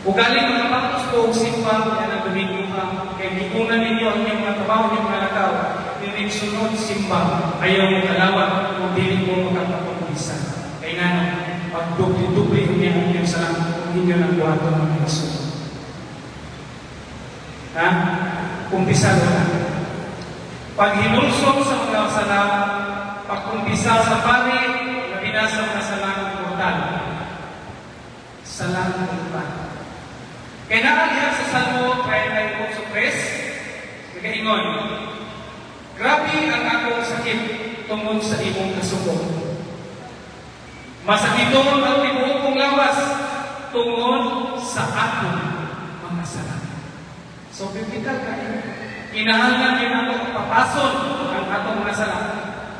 Ugali mga patos po og simba, yan ang Domingo ka. Kay gikunan ninyo ang inyong mga trabaho, inyong mga lakaw. Nining sunod simba, ayaw mo kalawan kung dili mo makakakumpisa. Kay nga no, pagdubli-dubli niya ang inyong salang, kung inyo nang buhaton mga igsoon. Ha? Kumpisa na. Paghinulsol sa mga sala, pagkumpisa sa pari, labi na sa mga salang mortal. Salang mortal. Kaya naalihan sa Salmo 38:3, nagaingon, "Grabe ang akong sakit tungod sa imong kasuko. Masakiton ang tibuok kong lawas tungod sa akong mga sala." So, biblical kayo. Kinahanglan din nato papason ang atong mga sala.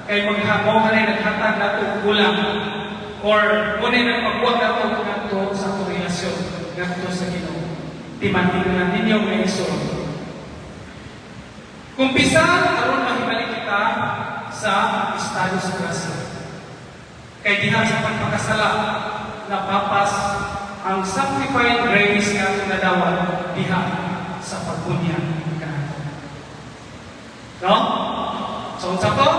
Kay maghamo ka na naghatag nato kulang or muna nagpagwag nato ngadto sa atong relasyon ngadto sa Ginoo. Timan-timan ninyo mga igsoon. Kumpisa aron mahibalik kita sa estado sa grasya. Kay diha sa pagpakasala napapas ang sanctifying grace nga atong nadawat diha sa pagbunyag kanato. No? So, unsa to?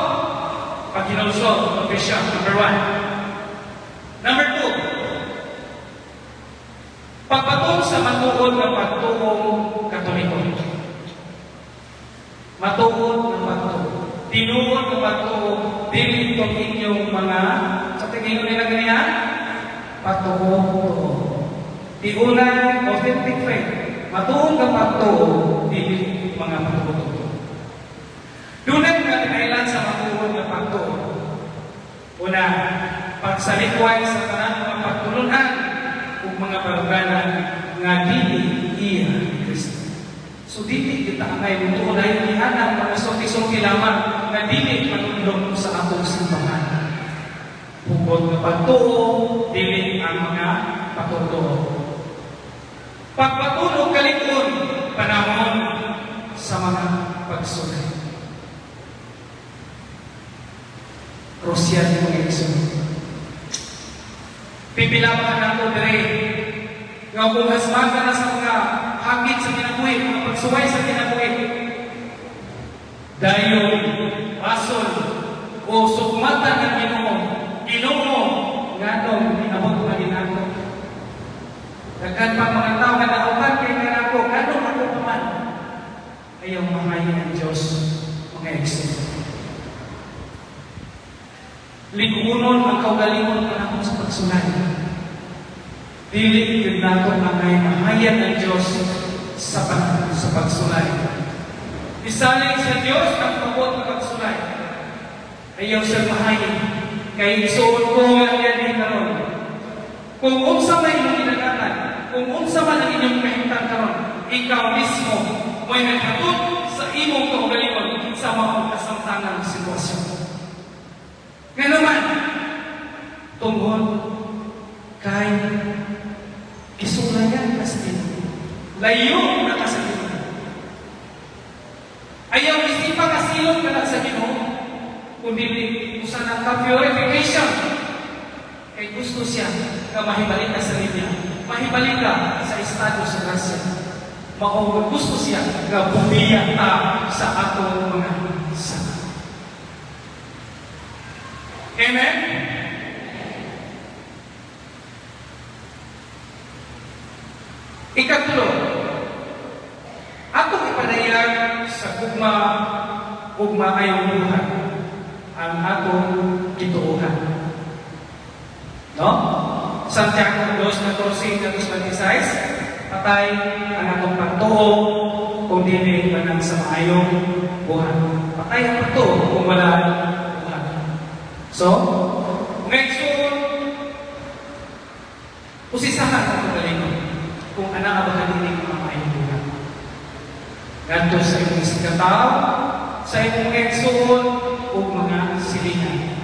Paghinulsol, confession, number 1. Number 2, pagbaton sa matuod nga pagtuong Katoliko. Matuod nga pagtuo. Tinuod nga pagtuo, dili itong inyong mga, sa tingin nila ganiya, patuo-tuo. Tiunay, authentic faith. Matuod nga pagtuo, dili mga patuo-tuo. Dunay mga kinailan sa matuod nga pagtuo. Una, pagsalikway sa tanan mga pagtulunan ug mga baruganan nga dili iya ni Kristo. So dili kita angay mutuo dahil gihanap mga sulti-sulti lamang mga dili panundok sa atong simbahan. Hugot nga pagtuo, dili ang mga patutuo. Pagpatulog kalikon, panahon sa mga pagsulay. Krusyal yung mga igsoon. Pipila pa nato dire nga kung hasmaga na sa mga hagit sa kinabuhi, mga pagsuway sa kinabuhi, dayon basol o sukmatan ng Ginoo, Ginoo nganong inabot pa din ako. Daghan pa mga tao nga nautan kay kanako, nganong ako pa man. Ayaw mahayin ang Diyos, mga igsoon. Ligunon ang kaugalingon panahon sa pagsulay. Dili gyud nato angay mahayag ang Dios sa panahon sa pagsulay. Isalig sa Dios ang pabot ng pagsulay. Ayaw siya mahayag. Kay isuot ko nga iya din karon. Kung unsa may inyong ginaganan, kung unsa man ang inyong kahimtang karon, ikaw mismo mo'y naghatod sa imong kaugalingon sa maong kasamtangang sitwasyon. Nga naman, tungod kay gisulayan ka sa Ginoo. Layo na ka sa Ginoo. Ayaw isipa ka silong ka lang sa Ginoo, kundi usa na ka purification. Kay gusto siya nga mahibalik ka sa linya, mahibalik ka sa estado sa grasya. Mao gusto siya nga bumiya ta sa atong mga sala. Amen? Ikatulo, atong ipadayag sa gugma ug maayong buhat ang atong gituohan. No? Santiago 2:14 26, patay ang atong pagtuo kung dili manang sa maayong buhat. Patay ang pagtuo kung wala buhat. So, next one, usisahan ang kagalingon kung ana ba kanini mga maayong buhat. Ngadto sa imong isigkatawo, sa imong igsuon ug mga silingan.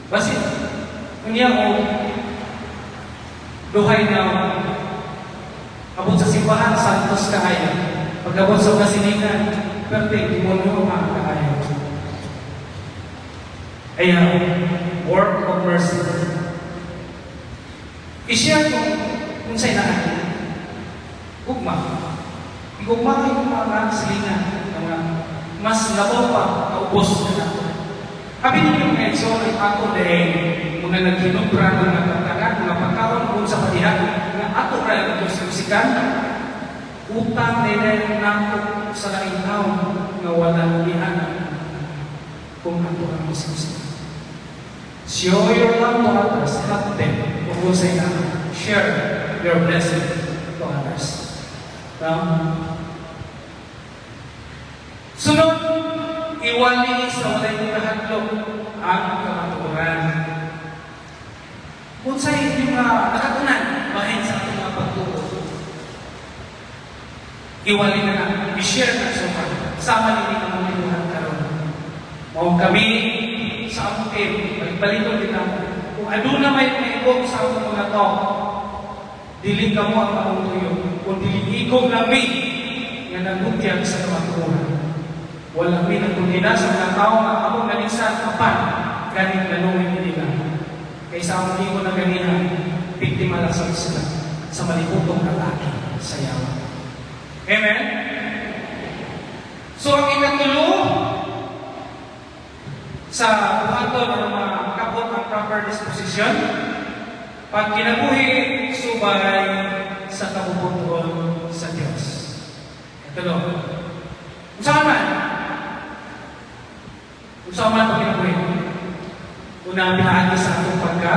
Basin, unya o duhay na abot sa simbahan, santos kaayo. Pag-abot sa mga silingan, perte, demonyo ang kaayo. Ayaw, work of mercy. I-share ko kung sa'yo na gugma. Igugma kayo mga silingan, mga mas labaw pa, kaubos na nato. Habi ninyo mga igsoon ang ako dahil mga naghinubra ng mga kaptagan, mga pagkaon kung sa padiha, nga ato ra ito sa musikan, utang nila nato sa laing taon nga wala lihanan kung ato ang musikan. Show your love to others, help them, kung sa ina, share your blessing to others. Now, sunod, iwali sa walay kahadlok ang kamatuoran. Kung sa inyong mga nakatunan, bahin sa atong mga pagtuo, iwali na na, i-share na sa mga, sama nini ang mga libuhan karon. Mao kami sa among team, balik-baliton kita. Kung aduna may maibog sa among mga talk, dili kamo ang among tuyo, kung dili igong lami nga nagutyag sa kamatuoran. Wala mi nagkundina sa mga tao nga among naligsan apan ganing lanuhin nila. Kay sa among ingon na ganiha, biktima lang sa sila sa maliputong atake sa yawa. Amen? So ang ikatulo sa buhaton ng mga kapot ang proper disposition, pag kinabuhi, subay sa kabubuton sa Diyos. Itulo. Unsa man? Unsa man pag kinabuhi? Una, pinaagi sa atong pagka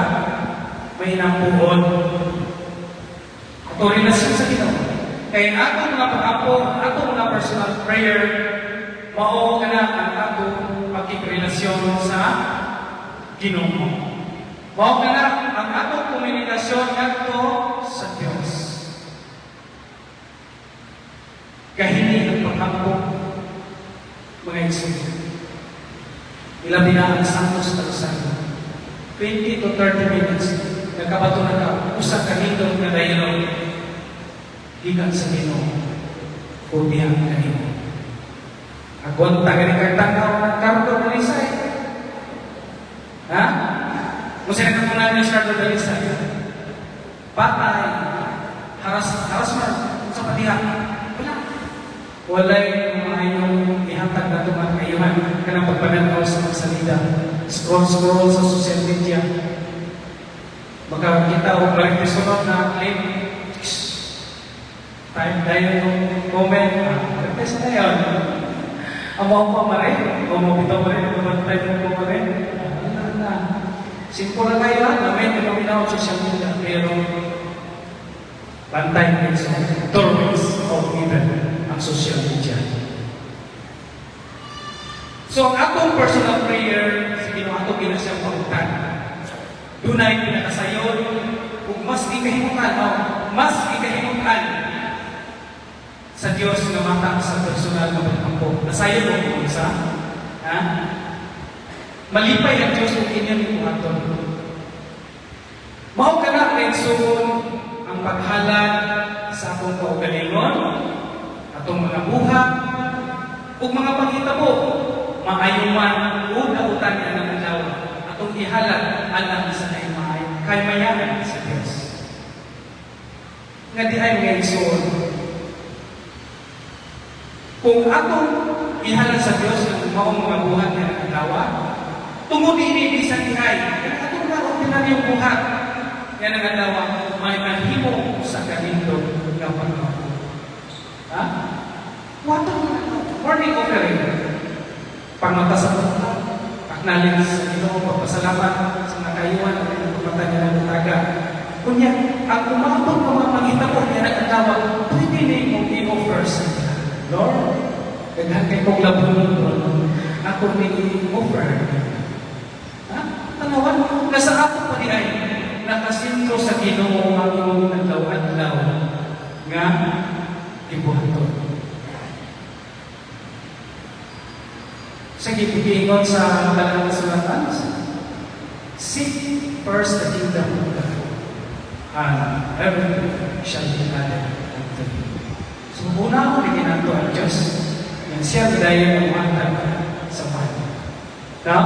may hinampuon. Ato relasyon sa Ginoo. Kaya atong mga pag-apo, atong mga personal prayer, mao ka na ang atong pagkikrelasyon sa Ginoo. Mao ka na ang atong komunikasyon ngadto sa Dios. Gahini ang pag-ampo, mga igsoon. Ilabi na ang Santos Rosario. 20 to 30 minutes, nakabato na ka, usa ka nindot nga dialogue, gikan sa Ginoo, o diha kanimo. Agwanta gani kag tanaw ng Cardo Dalisay. Ha? Kung sino ka muna ni Cardo Dalisay? Patay, harassment, sa padiha. Wala. Walay maayong ihatag na itong kaayuhan kanang pagpananaw sa magsalida. Scroll, scroll sa social media. Makakita og marigtisunod na clip. Type tayo ng comment. Ah, marites na yun. Ang mga pa mare, o mo bitaw mare, type mo ko mare. Ah, wala na. Simple na kayo ha, gamit yung paminaw social media, pero bantay din sa doorways of evil ang social media. So, ang atong personal prayer, sa Ginoo ato gina siyang pangutana. Dunay pinakasayon, ug mas ikahimutan, oh, mas ikahimutan sa Dios nga mata sa personal nga pag-ampo. Nasayon mo kung isa? Ha? Malipay ang Dios kung inyong ibuhaton. Mao kana, igsoon, ang paghalad sa atong kaugalingon, atong mga buhat, ug mga panghitabo, maayo man o dautan nga ng adlaw, atong ihalad alang sa kaymayanan sa Dios. Nga diay, mga igsoon, kung atong ihalad sa Dios ang maong mga buhat nga adlaw, tungod ini bisan dihay, kaya atong na ordinaryong buhat nga adlaw may mahimo sa kanindot nga pag-ampo. Ha? Wato na morning offering. Pangmata sa mata, acknowledge sa Ginoo, pagpasalamat sa mga kayuhan at pagpamata niya ng utaga. Kunya, ang umabot ng mga panghitabo niya ng adlaw, pwede na imong i-offer sa iya. Lord, daghan kay kong labon, ako ni i-offer. Ha? Tanawan, nasa ato pa di ay nakasentro sa Ginoo ang imong adlaw-adlaw nga gibuhaton. Sa giingon sa Banal na Kasulatan, "Seek first the kingdom of God, and everything shall be added unto you." So, una ko ginato ang Diyos. Yan siya dayon ang muhatag sa pan. No?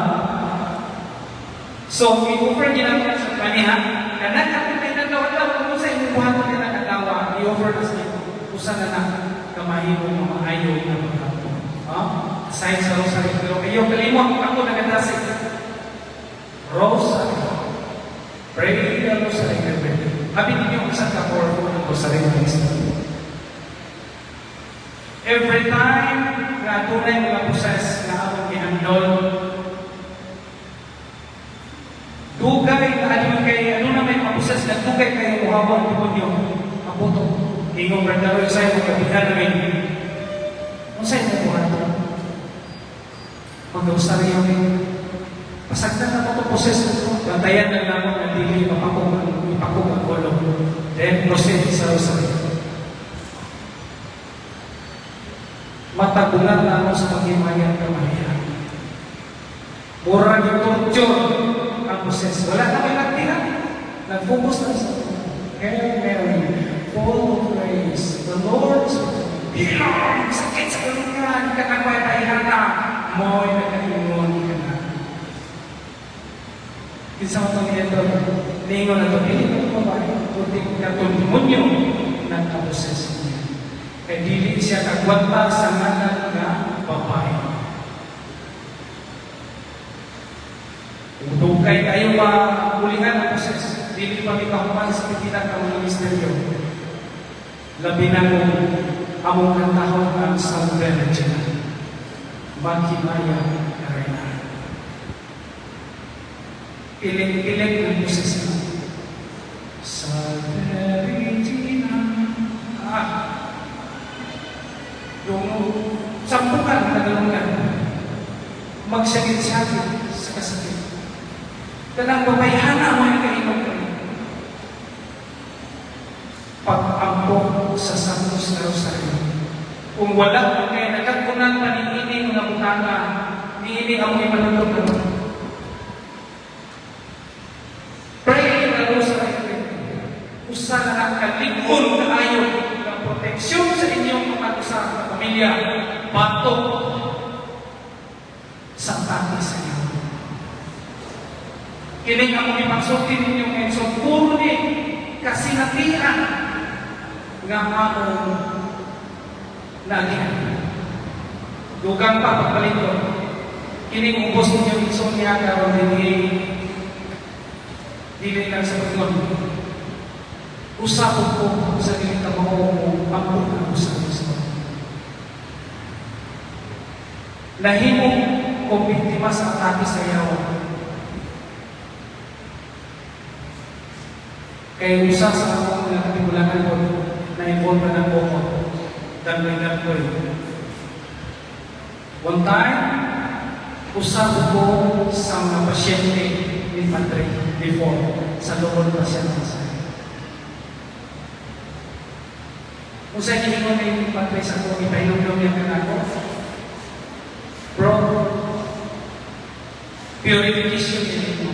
So, i-offer ginato sa kaniha, kanang atong kay adlaw-adlaw, kung sa imong buhaton nga adlaw, i-offer na sa imo. Usa na na kamahimo nga maayo nga pag-ampo. Ha? Aside sa rosary, pero kayo kalimot ako nagadasig. Rosary. Pray the rosary every day. Abi ninyo ang ka powerful ng rosary ng Islam. Every time nga adunay mga proses nga among gihandol, dugay na adunay kay ano na may mga proses na dugay kayo muhawa ang demonyo. Abuto. Ingong brother Roy sa imong kabihan namin. Unsay imong buhaton? Mag-rosaryo ni. Pasagdan na mo ito proses na ito. Bantayan lang namo nga dili mapakog ang ipakog ang ulo. Then proceed sa rosary. Matagulan na sa paghimayan ka Maria. Mura yung torture ang proses. Wala na may nagtira. Nag-focus na sa "Hail Mary, full of grace, the Lord is with you." Bilong! Sakit sa kulungan! Kanang may taihana! Mo'y nakaingon ka na. Kinsa man itong ito, niingon na ito, dili na babae, kundi katong demonyo nagkaposes niya. Kay dili siya kagwanta sa ngalan nga babae. Dugay kayo mapulihan ang proses. Dili pa mikahuman sa pipila ka mga misteryo. Labi na kung among kantahon ang Salve Regina. Maghimaya ka Reyna. Pilit-pilit ang proses na. Salve Regina. Ah. Yung sampukan, tagalungan. Magsakit-sakit sa kasakit. Kanang babayhana mo yung kaingon kami. Pag-ampo sa Santos na Rosario. Kung wala pa kay nagkakunan pa ni ini mga butanga, Niini ang ipanundok karon. Pray the Rosary. Usa na lang kalig-on kaayo nga proteksyon sa inyong mga usa ka pamilya batok sa atake sa inyo. Kining among ipagsulti ninyo ngayon, so puro ni kasinatian nga among naagian. Dugang pa pagpalikod. Kining ubos ninyo igsoon niya karon dinhi, dili lang sa pagnon. Usa ko sa dili ka mao mo ampo na sa Kristo. Nahimo ko biktima sa atake sa yawa. Kay usa sa akong mga katigulangan ko na-involve na ng boko. Dagloy-dagloy. One time, usa ko sa mga pasyente ni Padre before sa loob pasyente sa. Kung sa giingon ni Padre sa akong ipahinumdum niya kanako, bro, purification niya mo.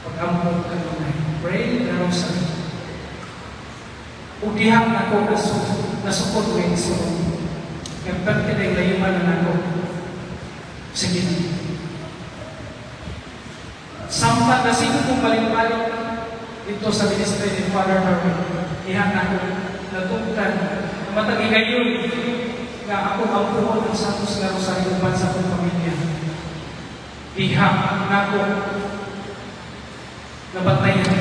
Pag-ampon ka nunay, pray the Rosary. Ug dihang nako nasukod ko yung isuot. Nagperte na yung layuman na nako. Sige. Sampat na sino kong balik-balik dito sa ministry ni Father Darwin. Dihang nako natugtan. Matag higayon nga ako ang puhon ng Santos nga Rosario uban sa akong pamilya. Diha nako nabantayan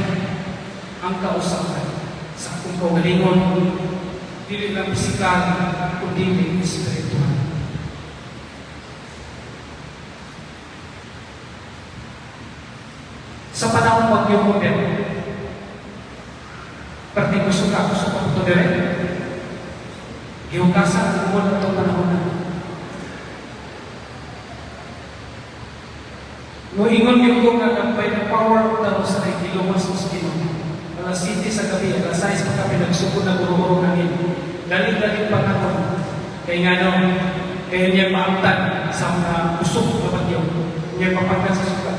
ang kausaban sa akong kaugalingon, dili lang pisikal kundi espiritual. Sa panahon bagyo mo din, perti gusto ka, gusto ko ito dire. Gihukasan mo na itong panahon na. Muingon yung ko nga by the power of the Rosary, giluwas ko sa Ginoo. Alas 7 sa gabi, alas 6 pa kami nagsugod na guro-guro kami. Galing-galing pa ako. Kaya nga no, kaya niya maamtan sa mga usok na bagyo. Niya mapagkan sa sukat.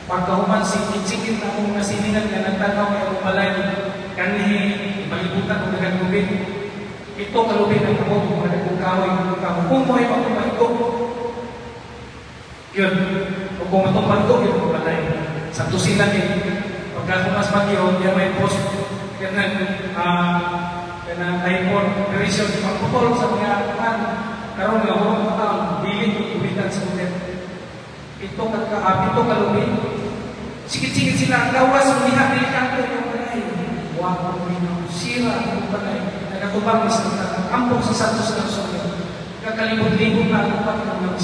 Pagkahuman, sikit-sikit na akong nasilingan nga nagtanaw kay akong balay. Kanhi, balibutan ko dagang lubid. Ito kalubid ang ako, kung mga nagkong kahoy, kung kahoy. Kung mo ay matumaigo, yun. O kung matumbang ko, yun ang balay. Sa tusilan eh, pagka mas bagyo, yan may post, ganang, ganang typhoon, operation, pagputol sa mga kan, karon nga hurong taon, dili kong tubigan sa hotel. Ito ito kalubid. Sikit-sikit sila, gawas, umiha, dili ka ko, yung balay. Wa ko minaw, sira ang balay. Nagkatubang mas ampok sa Santos ng Rosario. Kakalimot-limot na ang upat ng mga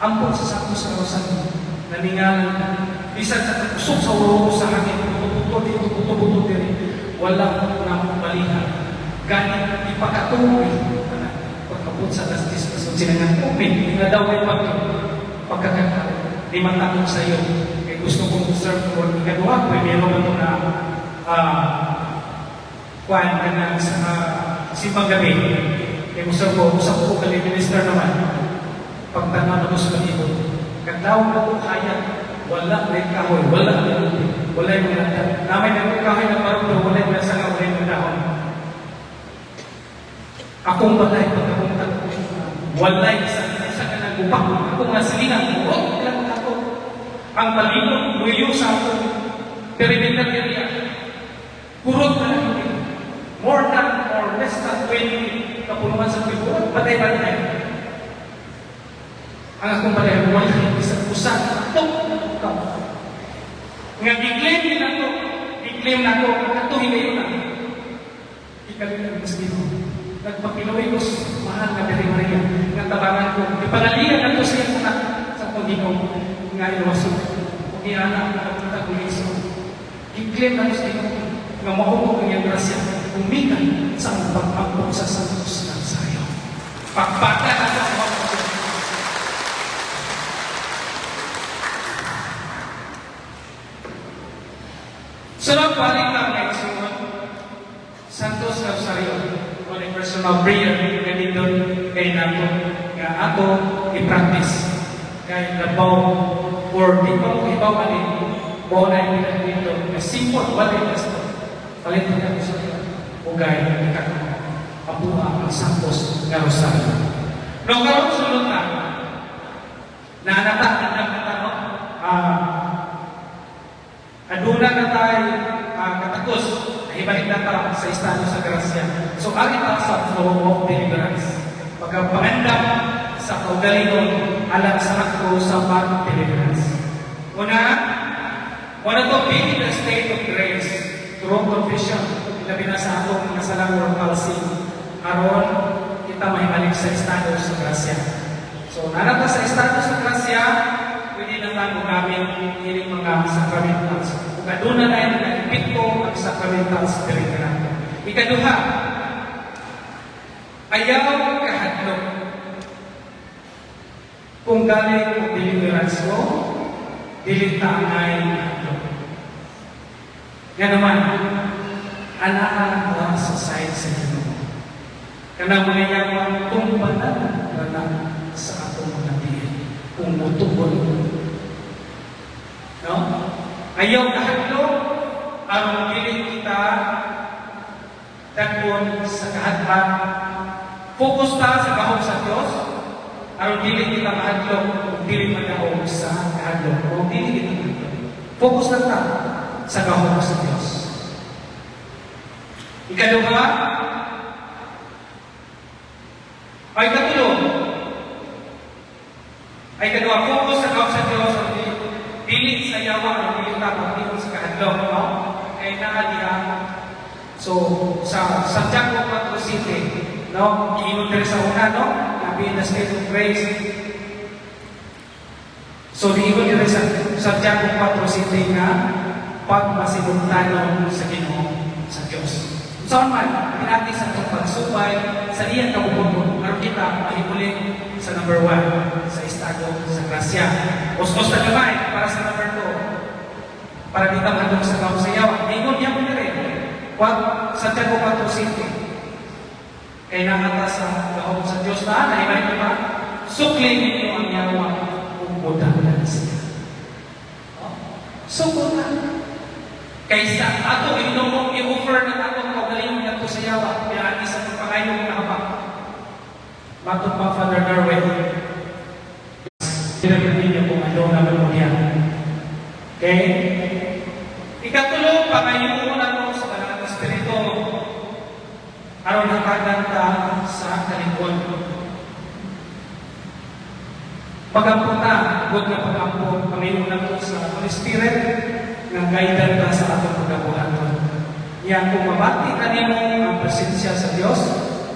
ampok sa Santos ng Rosario. Naningalan, bisan sa kusog sa ulo sa hangin, buto-buto dito, buto-buto diri, wala na balihan. Gani, ipakatuloy. Pagkabot sa alas 10, alas 11 nga tubig, na daw ay pagkakataon. Di matakot sa iyo. Kaya gusto kong serve or ikaduha, may meron ito na kuhan ka na sa simbang gabi. Kaya gusto ko, usap ko kay minister naman, pagtanaw na ko sa palibot. Katawag na ko kaya, wala na kahoy, wala na tubig, wala yung mga namay na kahoy na marunong, wala yung mga sanga, wala yung dahon. Akong balay, pagkapunta ko, wala isa, isa ka nagubak, akong nasilingan, burot, ilang ako. Ang palibot, luyo sa akong perimeter area. Kurot na lang yun. More than or less than 20 kapulungan sa pagkurot, patay-patay. Ang akong balay, wala isa, usa, tok, tok. Nga gi-claim nila to, gi-claim na to, katuhin na yun na. Ikaw mas Ginoo. Nagpakiluwi ko mahal na Birhen Maria, nga tabangan ko. Ipangalian na to siya sa akong Ginoo nga iluwason. Kung iana, nakapunta ko Iso. I-claim na to sa Ginoo nga maupo ang iyang grasya, umikan sa ang pag-ampok sa Santos ng Sayo. Pagpata na ito ang mga. Sunod, balik lang kay Simon. Santos Rosario, on a personal prayer, ganito kay nato nga ato i-practice. Kay labaw or di pa mo ibaw ani mo na yung pinaka-nindot nga simple, wala yung gasto. Palit na sa ugay abuha ang santos nga rosaryo. No, karon sulod na na nata andam na ta, no? Aduna na tay katakos, nahibalik na ta sa estado sa grasya. So ari ta sa flow of deliverance. Pagpangandam sa kaugalingon alang sa akto sa pag-deliverance. Una, una to be in a state of grace through confession, labi na sa atong mga salang or palsy, aron kita mahibalik sa estado sa grasya. So, naa na ta sa estado sa grasya, pwede na tayo gamit ining mga sacramentals. Kung aduna na yung mga epekto ang sacramentals diri kanato. Ikaduha, ayaw kahadlok. Kung galing ang deliverance mo, dili ta angay kahadlok. Nga naman, anaa ka sa side sa Ginoo. Kanang mga yawa, tumbanan na na sa atong mga tiil. Kung mutugon. No? Ayaw kahadlok, aron dili kita dagon sa kahadlok. Focus ta sa gahom sa Dios, aron dili kita mahadlok kung dili madaog sa kahadlok. Kung dili kita mahadlok. Focus lang ta sa gahom sa Dios. Ikaduha, ay katulo, ay kaduha, focus sa gahom sa Dios, aron dili, dili sa yawa, aron dili ta magtion sa kahadlok, no? Kay naa diha. So, sa Santiago 4 City, no? Giingon diri sa una, no? Labi in the state of grace. So, giingon diri sa Santiago 4 City nga pagmasinugtanon sa Ginoo sa Dios. Saan man, pinati sa atong pagsupay sa iyang kabubut-on, aron kita mahibuli sa number 1, sa estado sa grasya. Ustos na gamay para sa number 2. Para di ta mahadlok sa gahom sa yawa. Ingon niya mo diri. Santiago 4 City. Kay naa ta sa gahom sa Dios na, nahibalik ba? Sukli ninyo ang yawa ug mudanggan siya. No? Sukol na. Kaysa ato inumo i-offer ng atong kaugalingon ngadto sa yawa, pinaagi sa pagpangayo ng habak. Matod pa, Father Darwin, sinabi ninyo kung ano naman mo niya. Okay? Ikatulo, pangayoon nato sa Banal na Espiritu aron hatagan ta sa kalig-on. Pagampo ta, good nga pagampo, pangayoon nato sa Holy Spirit nga guidance ta sa atong pagabuhaton. Yan, kung mabati kanimo ang presensya sa Dios,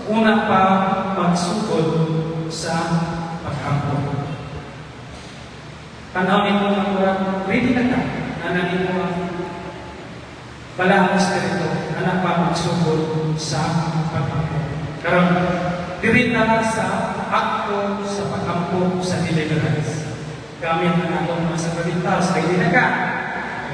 una pa magsugod sa pagampo. Tanaw nimo nga murag ready na ka, ana nimo ang Balaang Espiritu, ana pa magsugod sa pagampo. Karon, diri na sa akto sa pagampo sa deliverance. Gamit ang atong mga sakramentals, ready na ka.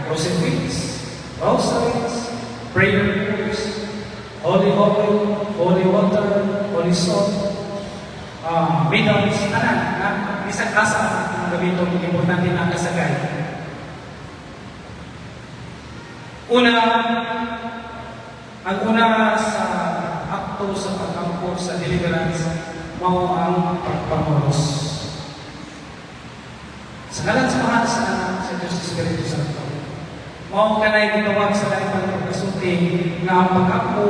Crucifix, rosaries, prayer books, holy oil, holy water, holy salt, medals, tanan, na, bisag asa ang gamiton, importante na kasagay. Una, ang una sa akto sa pagkampo sa deliverance, mao ang pagpanguros. Sa ngalan sa Amahan, sa Anak, sa Diyos Espiritu Santo. Mao kanay gitawag sa laing pagkasulti nga ang pag-ampo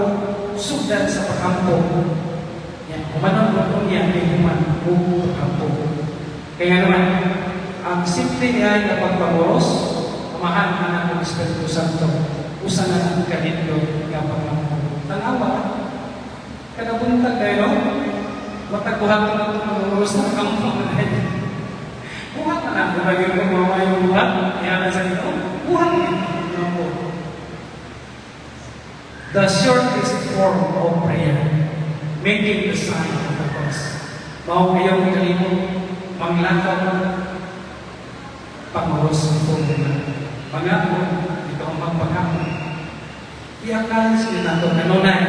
sugdan sa pag-ampo. Yan, humanon mo niya, di human o pag-ampo. Kaya naman, ang simple niya nga pagpanguros, Amahan, Anak, ug Espiritu Santo, usa na ang kanindot nga pag-ampo. Tanawa, kada buntag kayo, no? Matag buhat na ito panguros na kampo na. Buhat na lang. Kung lagi ko mga yung buhat, ihanan sa nito, buhat na. No. The shortest form of prayer, making the sign of the cross. Mao ayaw kalimot, manglakaw, panguros itong mga pangako, ito ang magpangako. I-acknowledge din nato kanunay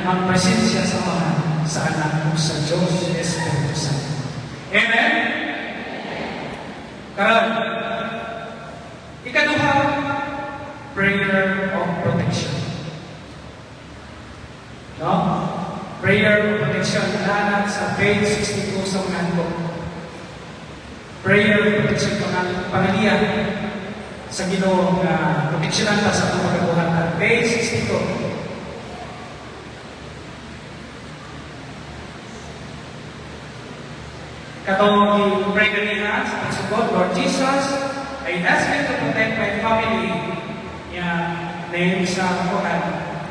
ang presensya sa Amahan, sa Anak, ug sa Diyos Espiritu Santo. Amen? Karon, ikaduha, prayer of protection. No? Prayer of protection, naa sa page 62 sa mga handbook. Prayer of protection, pangaliya sa Ginoo nga proteksyonan ta sa atong pagkabuhatan. Page 62. Katong i-pray kanina sa pagsugod, "Lord Jesus, I ask you to protect my family," nga name sa kuan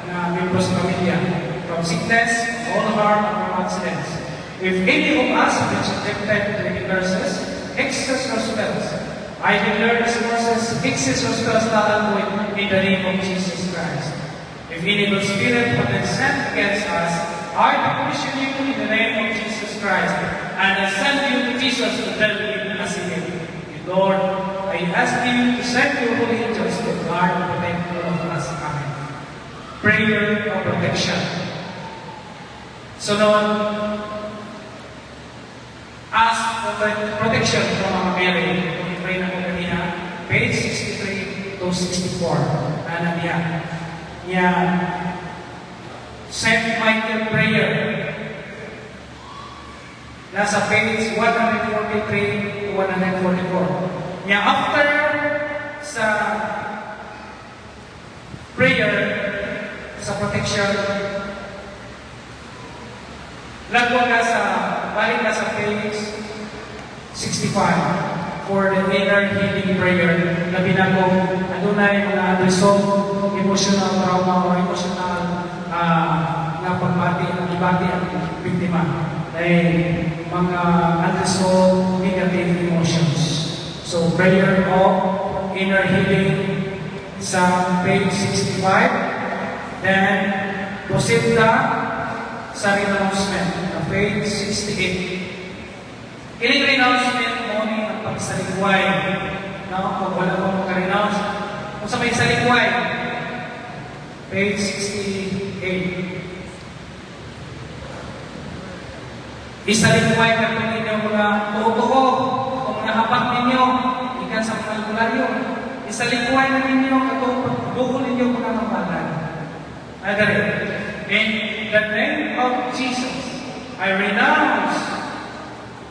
na membro sa pamilya, "from sickness, all harm, and from accidents. If any of us have been subjected to any curses, hexes, or spells, I declare these curses, hexes, or spells null and void in the name of Jesus Christ. If any evil spirit have been sent against us, I decommission you in the name of Jesus Christ, and I send you to Jesus to deal with us again. Lord, I ask you to send your holy angels to guard and protect all of us. Amen." Prayer of protection. Sunod, ask for protection from Mama Mary. Kung i-pray na ko kanina, page 63 to 64. Ana niya. Niya, Saint Michael prayer. Nasa page 143 to 144. Niya, after sa prayer, sa protection, lagwa ka sa, balik ka sa page 65 for the inner healing prayer. Labi na kung adunay mga unresolved emotional trauma or emotional nga pagbati, ang ibati ang biktima ay mga unresolved negative emotions. So, prayer of inner healing sa page 65. Then, proceed ka sa renouncement na page 68. Kining renouncement mo ni ang pagsalikway. No? Kung wala mo maka-renounce. Kung sa may salikway, page 68. Isalikway ka kung inyong mga tuo-tuo o mga hapak ninyo, ikan sa mga albularyo. Isalikway na ninyo katong pagduol ninyo pangangambalan. Ay, dali. "In the name of Jesus, I renounce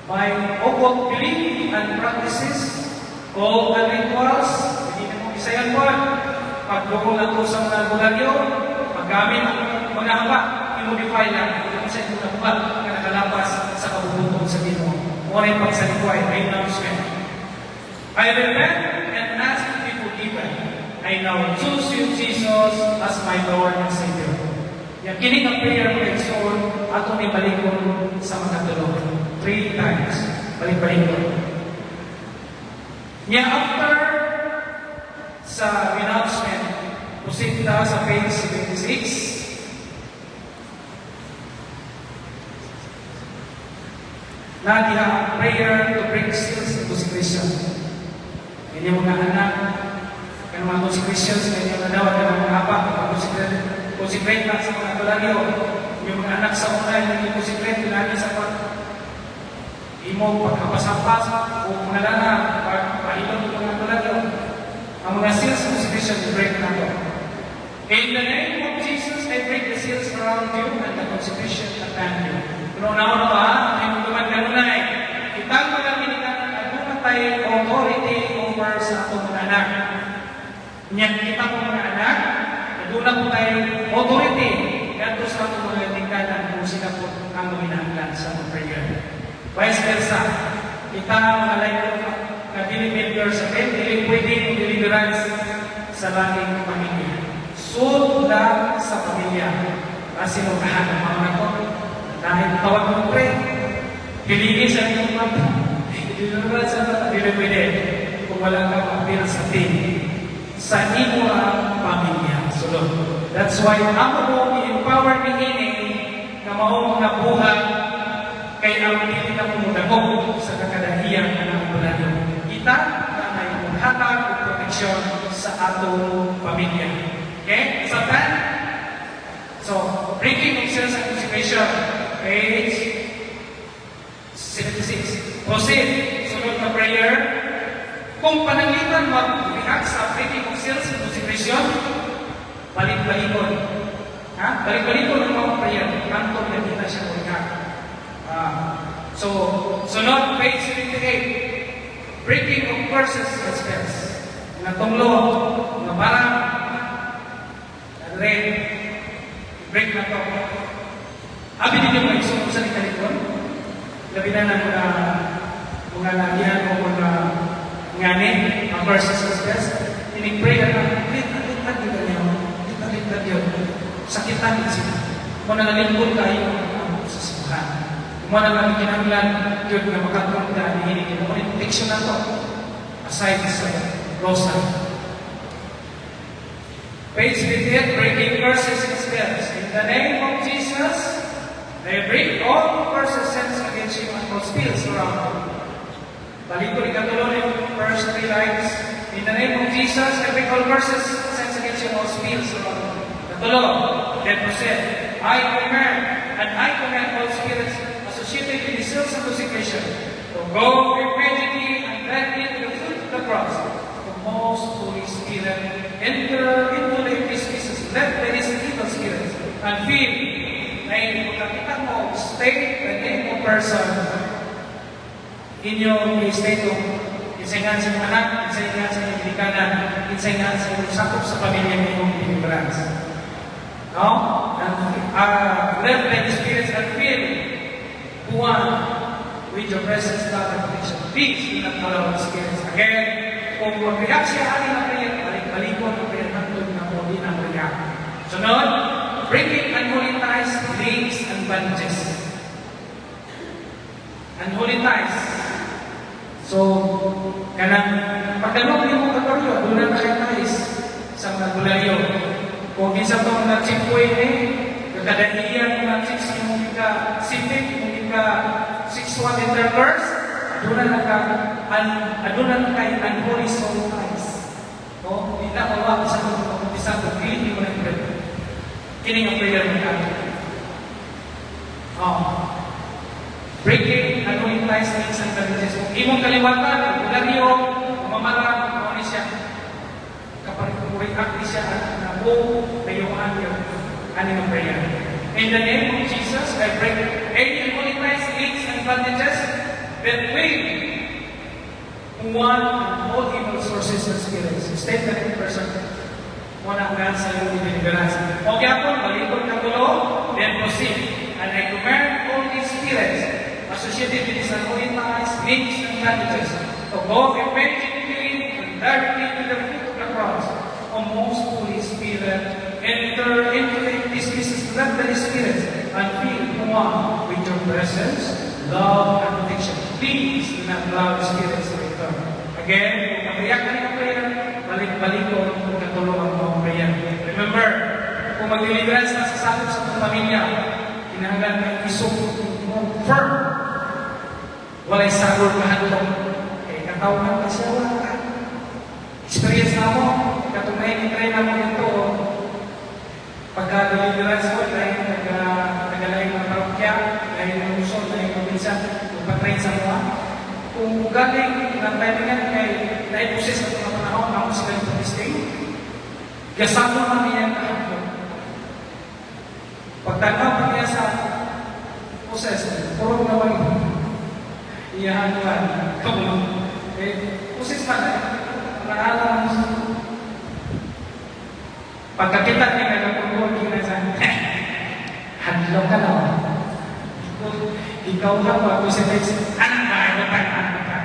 my occult belief and practices, all the rituals," hindi na mo isayan po, pagduol na to sa mga albularyo, paggamit ng mga hapak, i-modify lang, hindi sa itong hapak nga nakalapas sa kabubutong sa Ginoo. Mo na yung pagsalikway, renouncement. "I repent and ask to be forgiven. I now choose you, Jesus, as my Lord and Savior." Yang kini nga prayer, mga igsoon, ato ni balikon sa mga tulo. Three times. Balik-balikon. Nya after sa renouncement, proceed ta sa page 76. Na diha ang prayer to break seals and consecration. Inyong mga anak, kanang mga consecrations, nga inyong nadawat, kanang mga apak, mga consecrate, consecrate na sa mga albularyo. Inyong mga anak sa una, inyong consecrate, pinagi sa pag imo pagkapasampas o mga lana, pag pahilot ng mga albularyo. Ang mga seals of consecration, i-break na to. "In the name of Jesus, I break the seals around you and the consecration upon you." Pero na ba, ay duman kanunay. Kitang mga ginikanan, aduna tay authority over sa atong mga anak. Nya kita po mga anak, aduna po tay authority ngadto sa atong mga ginikanan kung sila po ang maminahanglan sa atong prayer. Vice versa, kita mga laylo nga dili member sa faith, dili pwede mo deliverance sa laing pamilya. Sud lang sa pamilya. Kasi mo kahan ang mga to. Dahil tawag mo pre, hilingin sa inyong mata. Deliverance sa mata, dili pwede. Kung wala kang appeal sa team. Sa imo ang pamilya. Sulod. That's why amo mo i-empower ni ini nga mao mga buhat kay ang dili na mo sa kakadahiyang nga albularyo. Kita na may hatag og proteksyon sa atong pamilya. Okay? Sabtan? So, breaking of seals and consecration, page 76. Proceed. Sunod na prayer. Kung pananglitan mag-react sa breaking of seals and consecration, balik-balikon. Ha? Balik-balikon ang mga prayer. Hangtod na di na siya mo-react. So, sunod, page 28. Breaking of curses and spells. Mga tunglo, mga barang, red, break na to. Abi ninyo mga igsoon sa likalikon? Labi na ng mga lagihan o mga ngani, mga curses and spells. Inig-pray na lang, lit-lit yun niyo, lit-lit yun. Sakitan din sila. Kung nalalingkod kayo sa simbahan. Kung na lang kinahanglan yun nga makatunda ni ini mo protection na to. Aside sa rosary. Page 58, breaking curses and spells. In the name of Jesus, I break all curses sent against you and all spells around you. Balik ko rin katulo yung first three lines. In the name of Jesus, I break all curses sent against you and all spells around you. Katulo, then proceed. I command, and I command all spirits associated with the seals of consecration to go immediately and directly to the foot of the cross. The most Holy Spirit enter into the empty spaces left by these evil spirits and fill na pagkakita mo, state the name of person inyong state of insay nga sa inyong anak, insay nga sa inyong ginikanan, insay nga sa inyong sakop sa pamilya inyong deliverance. No? And left by the spirits and fill one with your presence, love, and protection. Please do not allow the spirits. Again, kung mag-react siya ani na prayer, balik-balikon ang prayer hangtod na mo di na react. Sunod, breaking unholy ties, links, and bondages. Unholy ties. So, kanang pagdalong nimo kabaryo, doon na kay ties sa mga bularyo. Kung kinsa pa mga chikoy ni, kakadahiyan mga chicks imong ka sipit, imong ka sexual intercourse, aduna na ka an aduna na kay unholy soul ties. No, di na mawa sa mga pag-umpisa kung dili mo na prayer. Kini ang prayer mo ka. Oh. Breaking unholy ties, links, and bondages. Kung imong kaliwatan, bularyo, mamara, mao ni siya. Kapag react ni siya at nabo, nayuan yun. Ano yung prayer? In the name of Jesus, I break any unholy ties, links, and bondages between one and all evil sources and spirits. State the name person. Wala nga sa iyong deliverance. O gyapon, balikon ka tulo, then proceed. And I command all these spirits associated with these unholy ties, links, and bondages to go immediately and directly to the foot of the cross. O most Holy Spirit, enter into the empty spaces left by the spirits and fill one with your presence, love, and protection. Please do not allow the spirits to return. Again, kung mag-react ka ng prayer, balik-balikon kung katulong ang mga prayer. Remember, kung mag-deliverance na sa sakop sa itong pamilya, kinahanglan may isok mo firm. Walay sagol kahadlok. Kay katawhan ka siya, wala ka. Experience na mo, katong na-try na mo ito, pagka-deliverance mo, dahil taga-laing mga parokya, dahil mga uso, dahil mga minsan, kung pag-train sa mga, kung galing ng timingan kay naiproses sa mga panahon, ako sila yung testing, gasamo man niya ang kahadlok. Pagtanaw pa niya sa process, puro naman iyahan ka, kamulo. Eh, process man, eh, naalala mo sa pagkakita niya kay kina sa hadlok ka na. Ikaw na ba? Kung sa anak ba? Ano ka? Ano ka?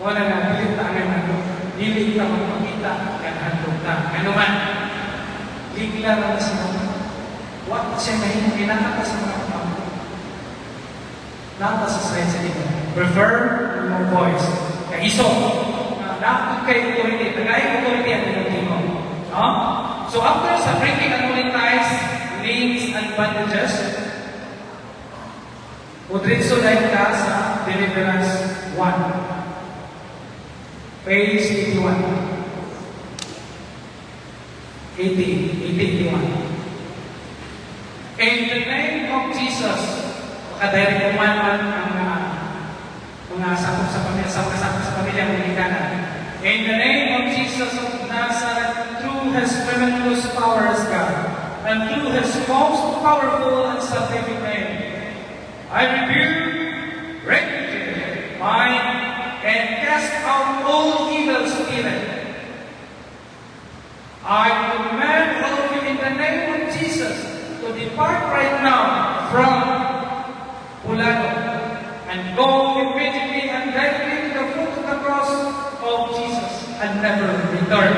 Wala na, dili ta ang hadlok. Dili ka magpakita ng hadlok ta. Ano man, ligla na siya. Wa siya mahimo kinahanglan sa mga tao. Nata sa side sa inyo. Prefer your voice. Kay iso, na kay authority, tagay authority ang tinutimo. No? So after sa breaking unholy ties, links and bondages, Udritso na ka sa Deliverance 1. Page 81. 80, 81. In the name of Jesus, makadirect command man ang Mga sakop sa pamilya, sa mga sakop sa pamilya Dominicana. In the name of Jesus of Nazareth, through His tremendous power as God, and through His most powerful and salvific name, I rebuke, rebuke, bind, and cast out all evil spirit. I command all of you in the name of Jesus to depart right now from Pulano and go immediately and directly to the foot of the cross of Jesus and never return.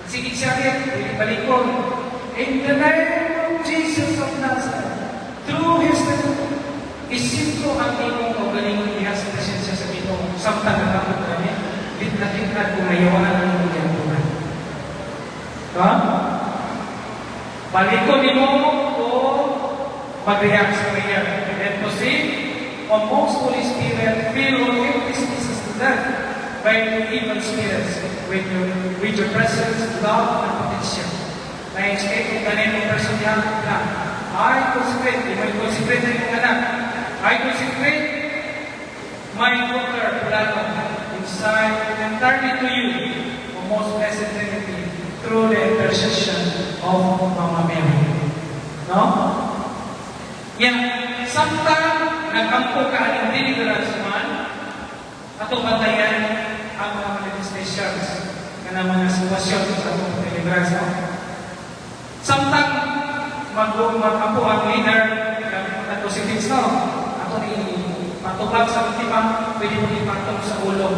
Sige siya rin, balikon. In the name of Jesus of Nazareth, through His isip ko ang imong kaugalingon diha sa presensya sa Ginoo samtang nagapot kami, litnat-litnat kung nayawaan ang imong giampuhan. Ha? Balikon nimo o mag-react sa prayer. And proceed, O most Holy Spirit, fill all empty spaces left by the evil spirits with your presence, love, and protection. Na-escape kung ganun person niya na I consecrate, di mo i-consecrate na yung anak. I consecrate my daughter, Pulano, inside entirely to you, O most blessed Trinity, through the intercession of Mama Mary. No? Yeah, samtang nagampo ka aning deliverance man, ato bantayan ang mga manifestations kana mga sitwasyon sa atong deliverance. No? Samtang mag-ampo ang leader, gamit mo crucifix, no? Ato ni patubag sa biktima, pwede mo ipatong sa ulo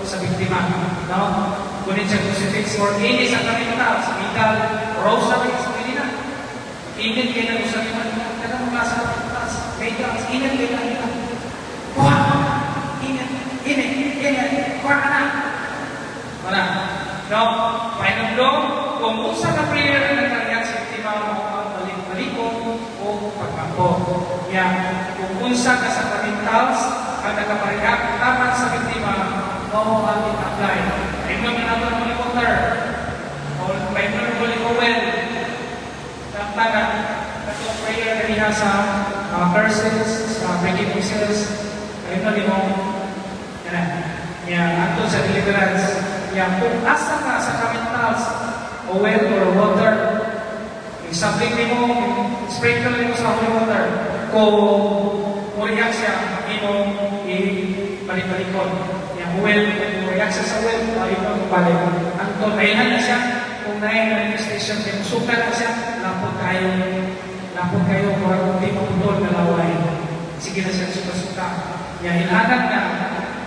sa biktima. No? Kunin siya crucifix or any sacramental, sa medal, rosary, pwede na. Init kayo na sa lima, kada mga sa taas, medals, init kayo na nila. Kuha! Init, init, init, kuha ka na! Wala. No? Final blow, kung usa ka prayer ang nagkariyat sa biktima mo ang balik-balikon o pag-ampo. Ya, kung unsa ka sacramentals ang nakaparehak taman sa biktima, mao ang i-apply. Paimnon na nato ng holy water o paimnon ng holy oil. Tamtagan, katong prayer ganiha sa curses, sa breaking pieces, paimnon nimo kana. Ya, ato sa deliverance. Ya, kung asa ka sacramentals, oil or water, i-sampling nimo, sprinkle nimo sa holy water. Kung mo-react siya, imong ibalik-balikon. Yang oil, kung mo-react siya sa oil, balik mo balik. Anton, ayhan na siya, kung naay manifestation, kay musuka na siya, lapot kayo, murag kung di maputol na laway. Sige na siya suka-suka. Ya, ilhanan na,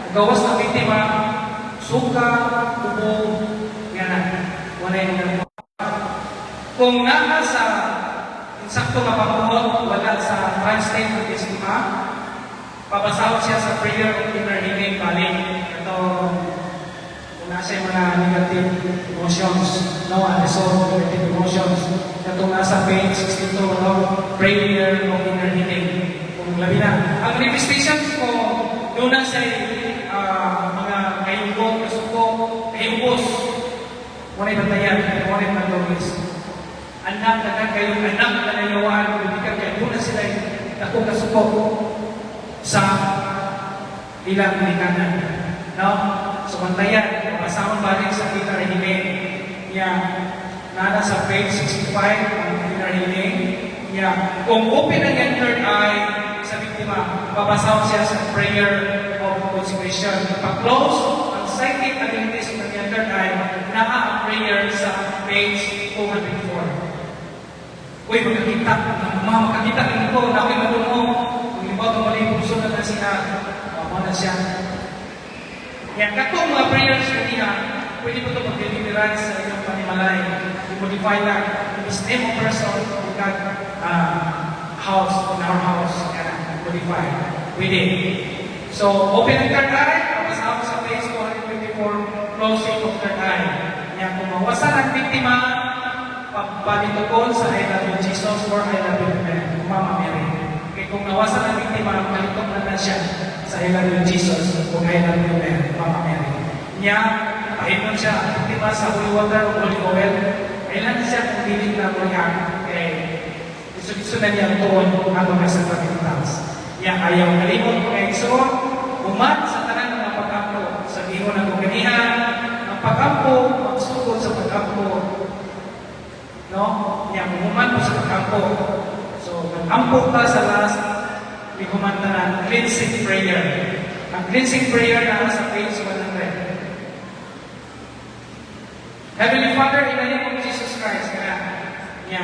kung gawas na biktima, suka, ubo, yan na. Wala yung mga. Kung naa sa insakto nga pambuhot, wala sa trance state ng biktima, pabasahon siya sa prayer of inner healing balik. Ito, kung nasa yung mga negative emotions, no, unresolved negative emotions, katong nasa page 62, no, prayer of inner healing. Kung labi na. Ang manifestations ko, doon na sa mga kayugot, kasuko, kayubos, wala bantayan, wala mandogis. Anak na kayong anak na nayawaan, hindi ka kaya doon na sila dako kasuko sa ilang likanan. No? So bantayan, masamang balik sa inner healing. Ya, nana sa page 65 ang inner healing. Ya, kung open ang iyang third eye sa biktima, babasahon siya sa prayer of consecration. Pag-close ang psychic abilities ng iyang third eye, naa ang prayer sa page 204. Uy, magkakita, ma, makakita ka nito, na ako'y madungog. Kung libaw ito mali, puso na na siya, mao na siya. Yan, katong mga prayers kaniya, pwede mo ito mag-deliverance sa inyong panimalay. I-modify lang. This name of person, God, house, in our house, yan, modify. Pwede. So, open ang third eye, papasama sa page 224, closing of third eye. Yan, kung mawasan ang biktima, pabalitukon sa "I love you Jesus" or "I love you Mary, Mama Mary." Kaya kung nawasan ang biktima, kalitok na na siya sa "I love you Jesus" o "I love you Mary, Mama Mary." Niya, pahimon siya ang biktima sa holy water o holy oil. Kailan siya kung dili na murihan. Kaya, gusto na niya tuon ang mga sacramentals. Niya, ayaw kalimot mga igsoon, Human sa tanan mga pag-ampo. Sa ingon ako ganiha, ang pag-ampo, magsugod sa pag-ampo. No? Nya, muhuman mo sa pag-ampo. So, nag-ampo ka sa last, mihuman tanan, cleansing prayer. Ang cleansing prayer na sa page 100. Heavenly Father, in the name of Jesus Christ, kaya, niya,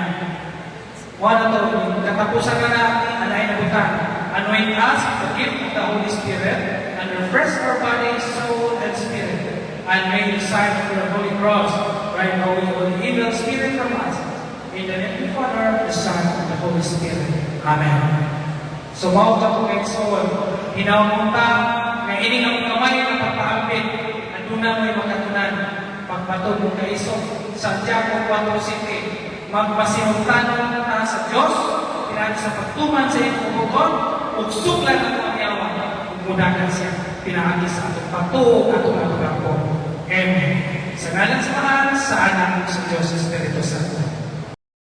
wala to, katapusan ka na, anay na butang. Anoint us with the gift of the Holy Spirit, and refresh our body, soul, and spirit. And may the sign of your holy cross drive away all evil spirit from us. In the name of the Father, the Son, and the Holy Spirit. Amen. So, mao ka kong igsoon, hinawon ta, nga ini nga kamay nga pagpaambit, aduna mo'y makatunan, pagbato mo kaiso, Santiago 4:7, magpasinultanon ta sa Dios, pinaagi sa pagtuman sa iyang kabubut-on, ug suglan ang mga yawa, ug mudagan siya, pinaagi sa atong pagtuo, atong pag-ampo. Amen. Sa ngalan sa Amahan, sa Anak, ug sa Diyos Espiritu.